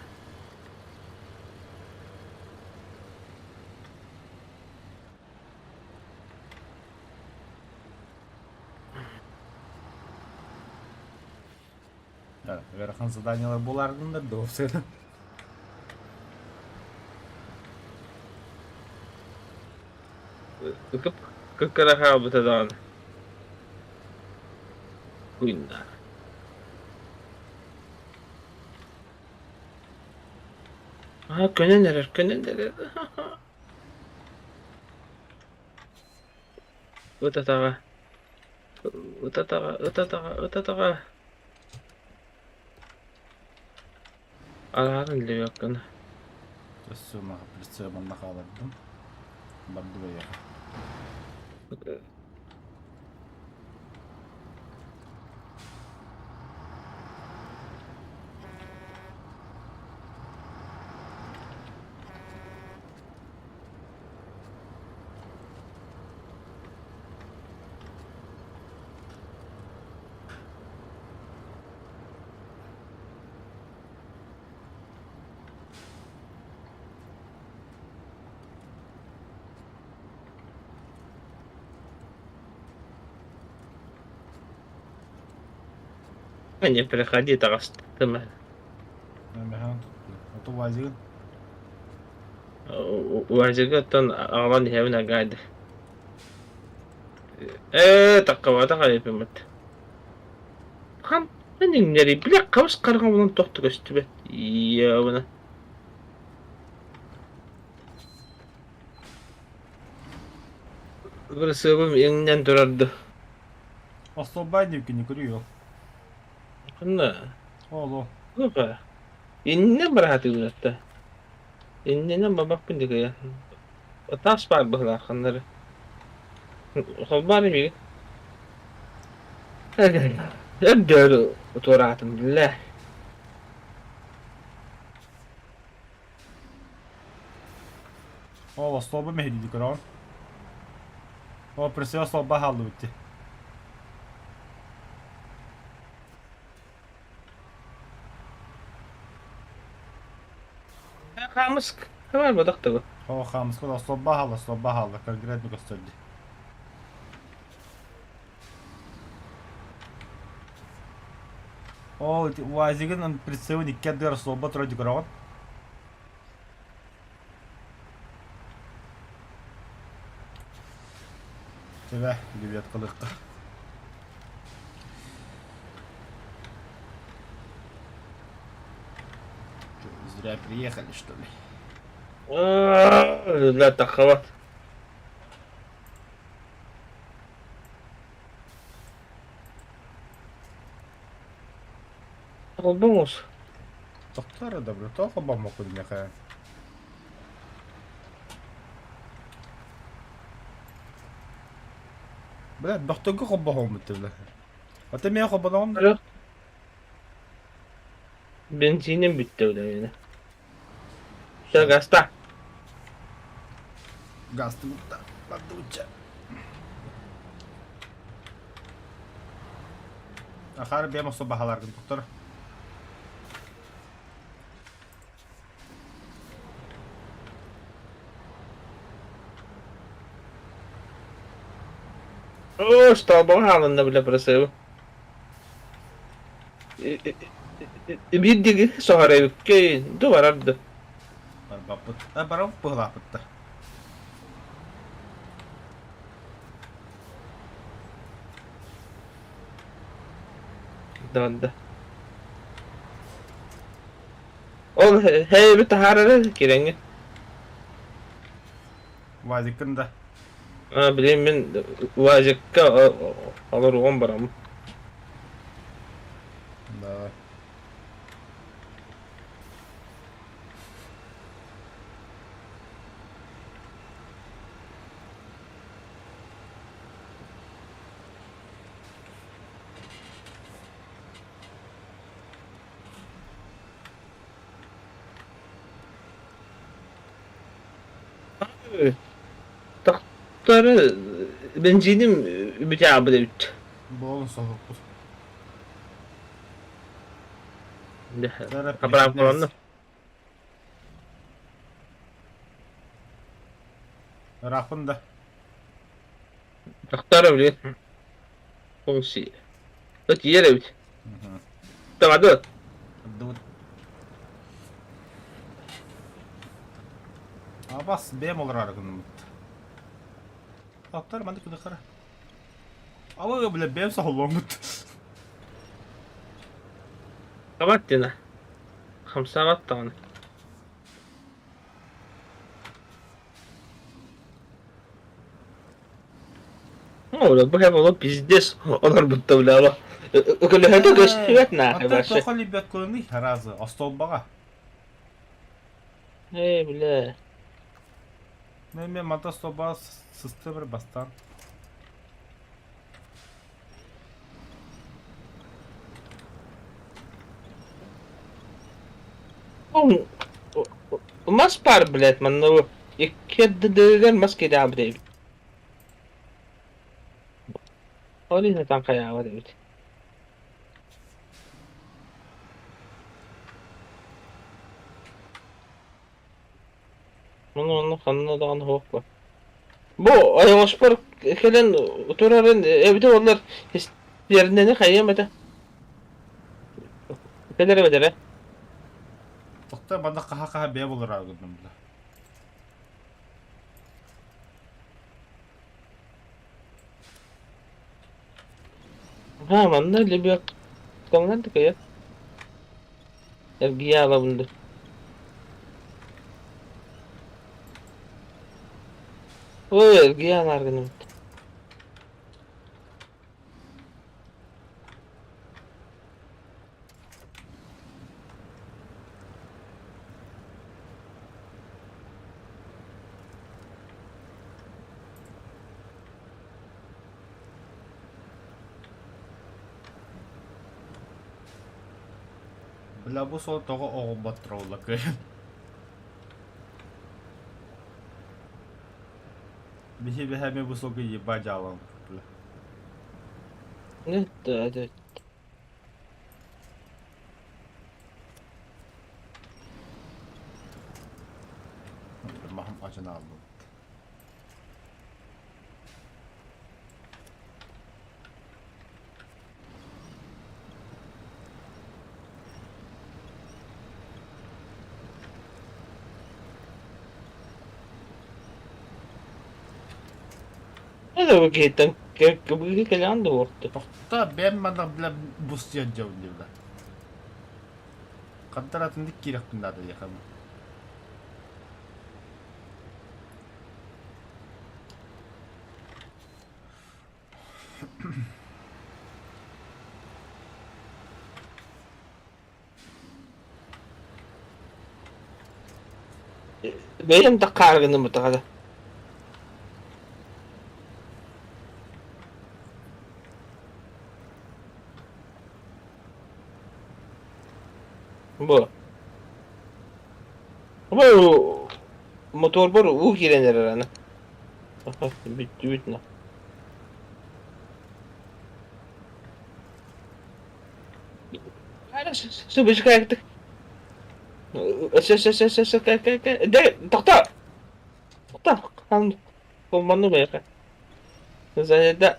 Ыарахан заданиелар буолааргыннар да уопсайынан. Ыкып кыккара хаалбыта даҕаны. Хуйна. Аа, көнөн эрэр, көнөн эрэр. Ыт атаҕа. Ыт атаҕа, ыт атаҕа, ыт атаҕа. Араарын билбэккин. Өссө прицебанна хаалардым. Барды бэйэҕэ. Не приходи, таҕыстым. Мехаан тутту. Ото УАЗигын? УАЗига оттон аҕалан иһэбин агайды. Ээ, таккабатах айыпыммыт. Хантан иҥнэрий, бile хабыс хараҥа булан тохто көстүбэт. Иябына. Бырысыабым иҥнэн турар ду. Остуолбай диэбиккин көрүө. Ханна? Ол Туха? Иннинэн быраатыыбын атта. Иннинэн бабахпын дикэйэ. Таас баар быһылаах ханнары. Холбоон имиги. Өрдөөр туораатым биллэ. Ол остуолба мэһэйдии көрөҕүн. Ол присел остуолба хааллыбыт дии. Хаамыск бар бодох тугу. О, хаамыска остуолба хаалла, остуолба хаалла, конкретно көстөр дии. Ол УАЗигын прицелын икки ардыгар остуолба турар дии көрөҕүн. Тебе девяткалыахха. Зря приехали, что ли? Ла таххабат. Холбоҥус. Тохтор да, бля, тоҕо холбоммоккун миэхэ? Бля, бөхтөргө холбоһуоммут бля. А ты миэхэ холбоноҕун? Бензиним бүттэ бля миэнэ. Все, гаста. Гастыбытта, бардыбытча. Ахаар бэйэм охсо баһаларгын туттар. Оо, столбоҕо хаалынна бля просыыбы. Биир диги соһор эбиккин, ду барар ду. Барбаппыт. А барабыт быһылаахпыт да. Да. Ол һээби таһаарара кирэҥҥэ. Вазиккын да. А, билин мин УАЗикка олоруом барам. Да. Тохтор бензиним бүтэ эбит. Буолун соһукпут. Хабараан Ыраахпын да. Тохтор билин. Функция. Тиийэр эбит. Табады. Абас бэйэм олорор гынныммыт. Аттар маннык кыдыхара. Ала бля бэйэм соһоллоҥмут. Табат дина. Хамсаабат даҕаны. О, бу было пиздец. Олорбутта бля. Көлөһөтө көстүбэт нахуй вообще. Тоха любят куланы разы, остолбаға. Эй, бля. Мен мен мата столба сысты бір бастан. Мас бар, блядь, манна икки мас кидэҕэ эбит. Ол иһин таҥхайаабат эбит. Ону онно ханна даҕаны суох баар. Бу ойоҕоспор кэлэн турарын эбитэ буоллар истиэринэни хайыам этэ. Кэлэр эбэтэрэ. Тохто манна хаһа-хаһа бэйэ булар гынным бля. Ха, манна лебедкаланан такая. Эргийэ аҕалабын дуу. Ой, эргийэ аҕалаар гынабыт. Бля, бу суол тоҕо оҕолботтороллор кыайан. Биһи биһэми бу суолга ебать дьааланабыт, бля. Ну да, да. Маһым ачан аалбыт. Это вы киһиттэн кыбыыһы кэлэҕин да уорта. Тохто, бэйэм манна бля бустуйан дьабын диэбитэ. Хантан атыннык киирэхпин наада диэхэ. Бэйэм да хааргыным бутаҕа. Бу. Бу моторбор уу киирэн эрэр аны. Бүттүбүт на. Субышка Тоқта! Тоқта! Холманну байака. Заеда.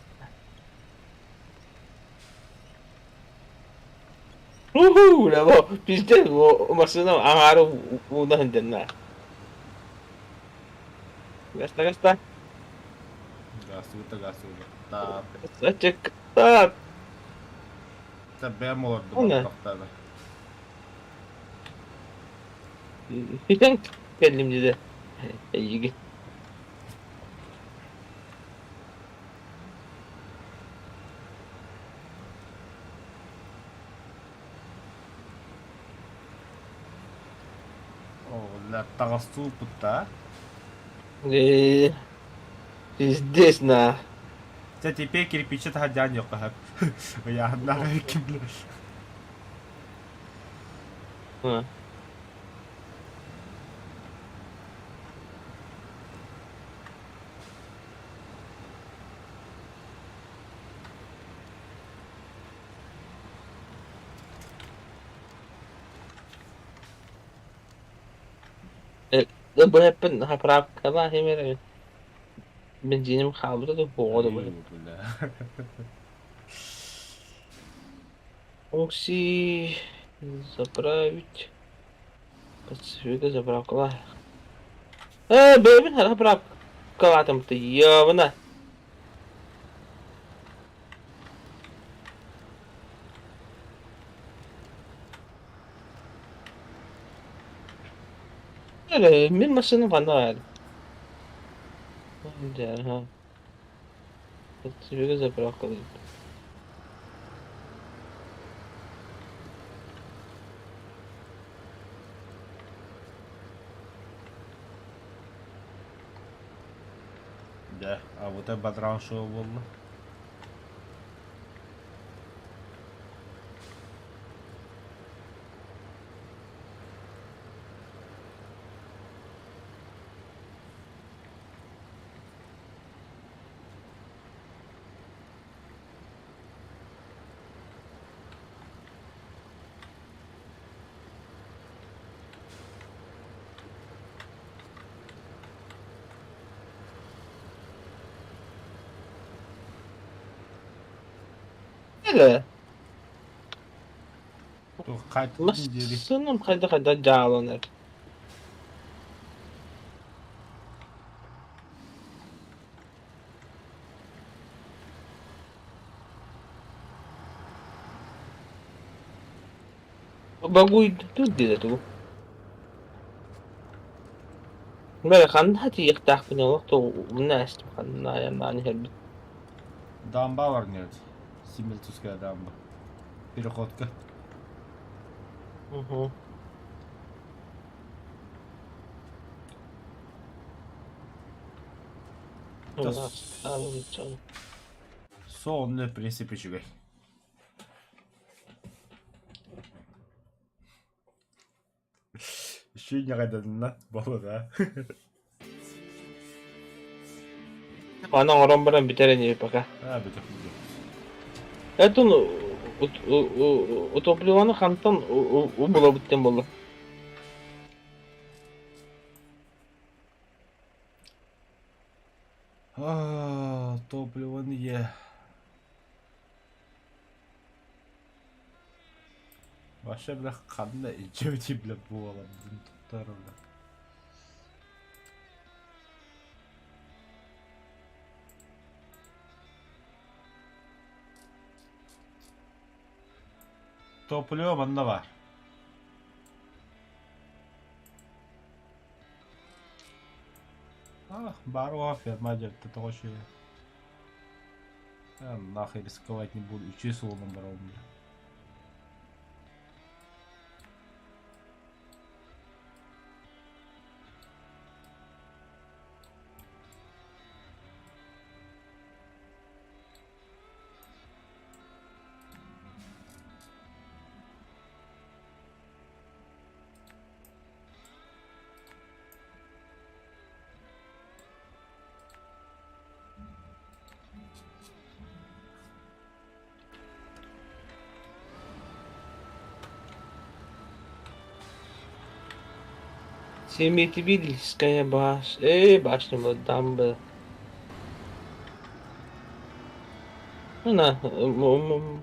Уху, бо пиздец, бо машина аҥаары ууна сылдьанна. Гаста, гаста. Газута, газута. Та, Ачыктаат. та бэйэм олордум Уна. тохтообо. Ситэн кэллим дии эйигин. О, таҕастуу путта. Э, пиздец на. Дьэ теперь кирпичи таһырдьаан диэххэ сөп. Ыйааһыннаах ким билэр. Быһаппын заправкалаах эмэр бензиним хаалбыта да буоҕа да быһа. Бля. Окси заправить. Пацифика заправкалаах. Э, бэйэбин заправкалаатым ты ёбана. Эрэ, мин массыынам ханна баар? Дьэ, Пацифика заправкалыыр. Дьэ, а вот это бадран шоу буолла. Эрэ, Туох хаайтын диэри. массыынам хайда-хайда дьааланар. Багуйдуу диэтэ тугу? Бэрэ ханна тиийиэхтээхпин олох да умна ээстим ханна айаннаан иһэрбин. Дамба бар нет. Симельтуская дамба. Переходка. Угу. Да Сонно, в принципе, үчүгэй. Сүүнньэҕэйдэннэ буолуо Маны оҥорон баран бүтэр ини пока. Аа бүтэх бүтэх. Этон утопливаны хантан булабыт диэн буолла. Аа, топливоны е. Вообще, бля, ханна илдьэбитий, бля, буолабын туттар, бля. Топливо манна баар. А, баар уоха ферма дьэбитэ тоҕо үчүгэй. Нахуй рисковать не буду. Үчүгэй суолунан барабын бля. Семиотибильская баш... башня была дамба. Ну на,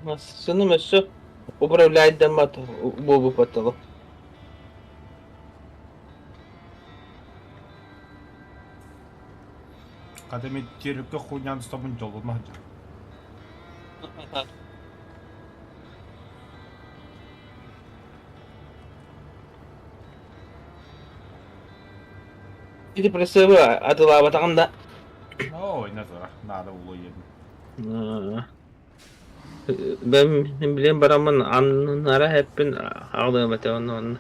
массыыным өссө управляйдаммат буолбуппаттала. Хата мен терекке хуйняны ұстамын жолына жүр. Ити пресыбы атылаабатаҕым да. Ой, назара, надо улуйын. Бэм билэн бараммын аннара эппин аҕалыам этэ онно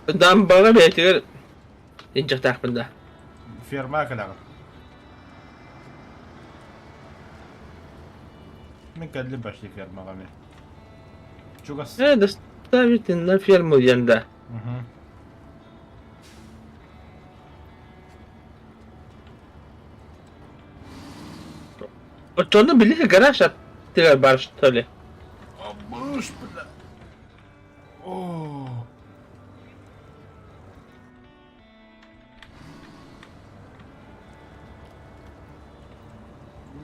Дамбаҕа бэйэтигэр илдьэхтээхпин да. Ферма кэлэҕин. Мин кэллим почти фермаҕа мен. Чугас. Доставить на ферму диэн да. Угу. Оччону били гараж аттыгар бар что ли? Абыш, бля. О.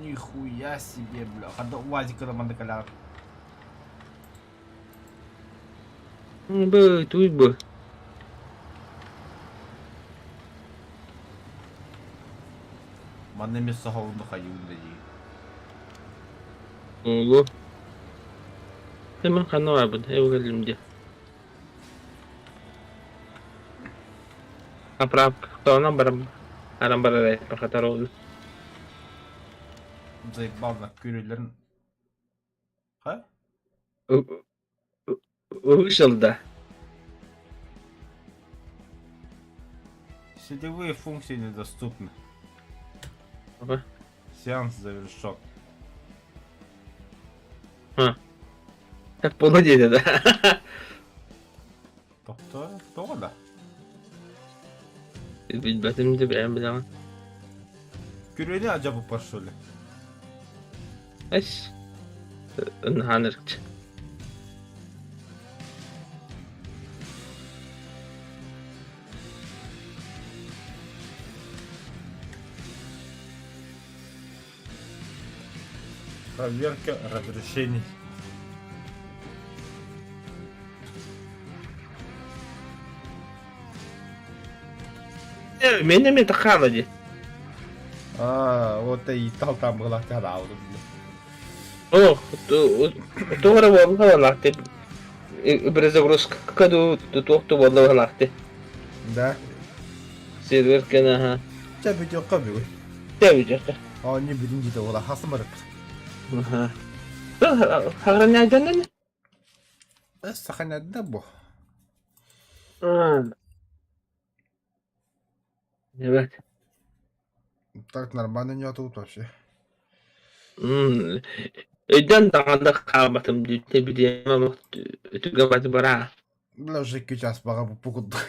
Нихуя себе, бля. Хада УАЗик манна кэлэҕин. Бу туй бу. Манна эмиэ соһолунду хайыын да дии. Ого. Hemen ханна барбын, эбэгэлим дии. Заправкаланан баран аран барар хатар ол. Заебал на күрүлэрин. Ха? Вышел да. Сетевые функции недоступны. Ага. Сеанс завершен. А. Так полудень да. Тобто, тоҕо да? Билбэтим де бэйэм билэҕин. Күрүөнү адьабыппар что ли? Эс. Наһаанырыкчы. Проверка разрешений. Мин эмиэ тахаана дии. Аа, вот и тал там была канал. Оо, туох эрэ буолла буоллаахтый. Перезагрузка дуу, туох да буолла буоллаахтый. Да. Сервер кэнэ аха. Чэ бүтүөххэ бүгүн. Чэ бүтүөххэ. Оонньуу бүтүн дьиэтэ буола хасым барык. Аха. Сохраняйданан? Сохраняйда бу. Эбээт. Так нормально не тут вообще. Өйдөөн даҕаны хаалбатым дии, бириэмэ түгэмэт бараа. Бля, уже 2 час баҕа бу курдук.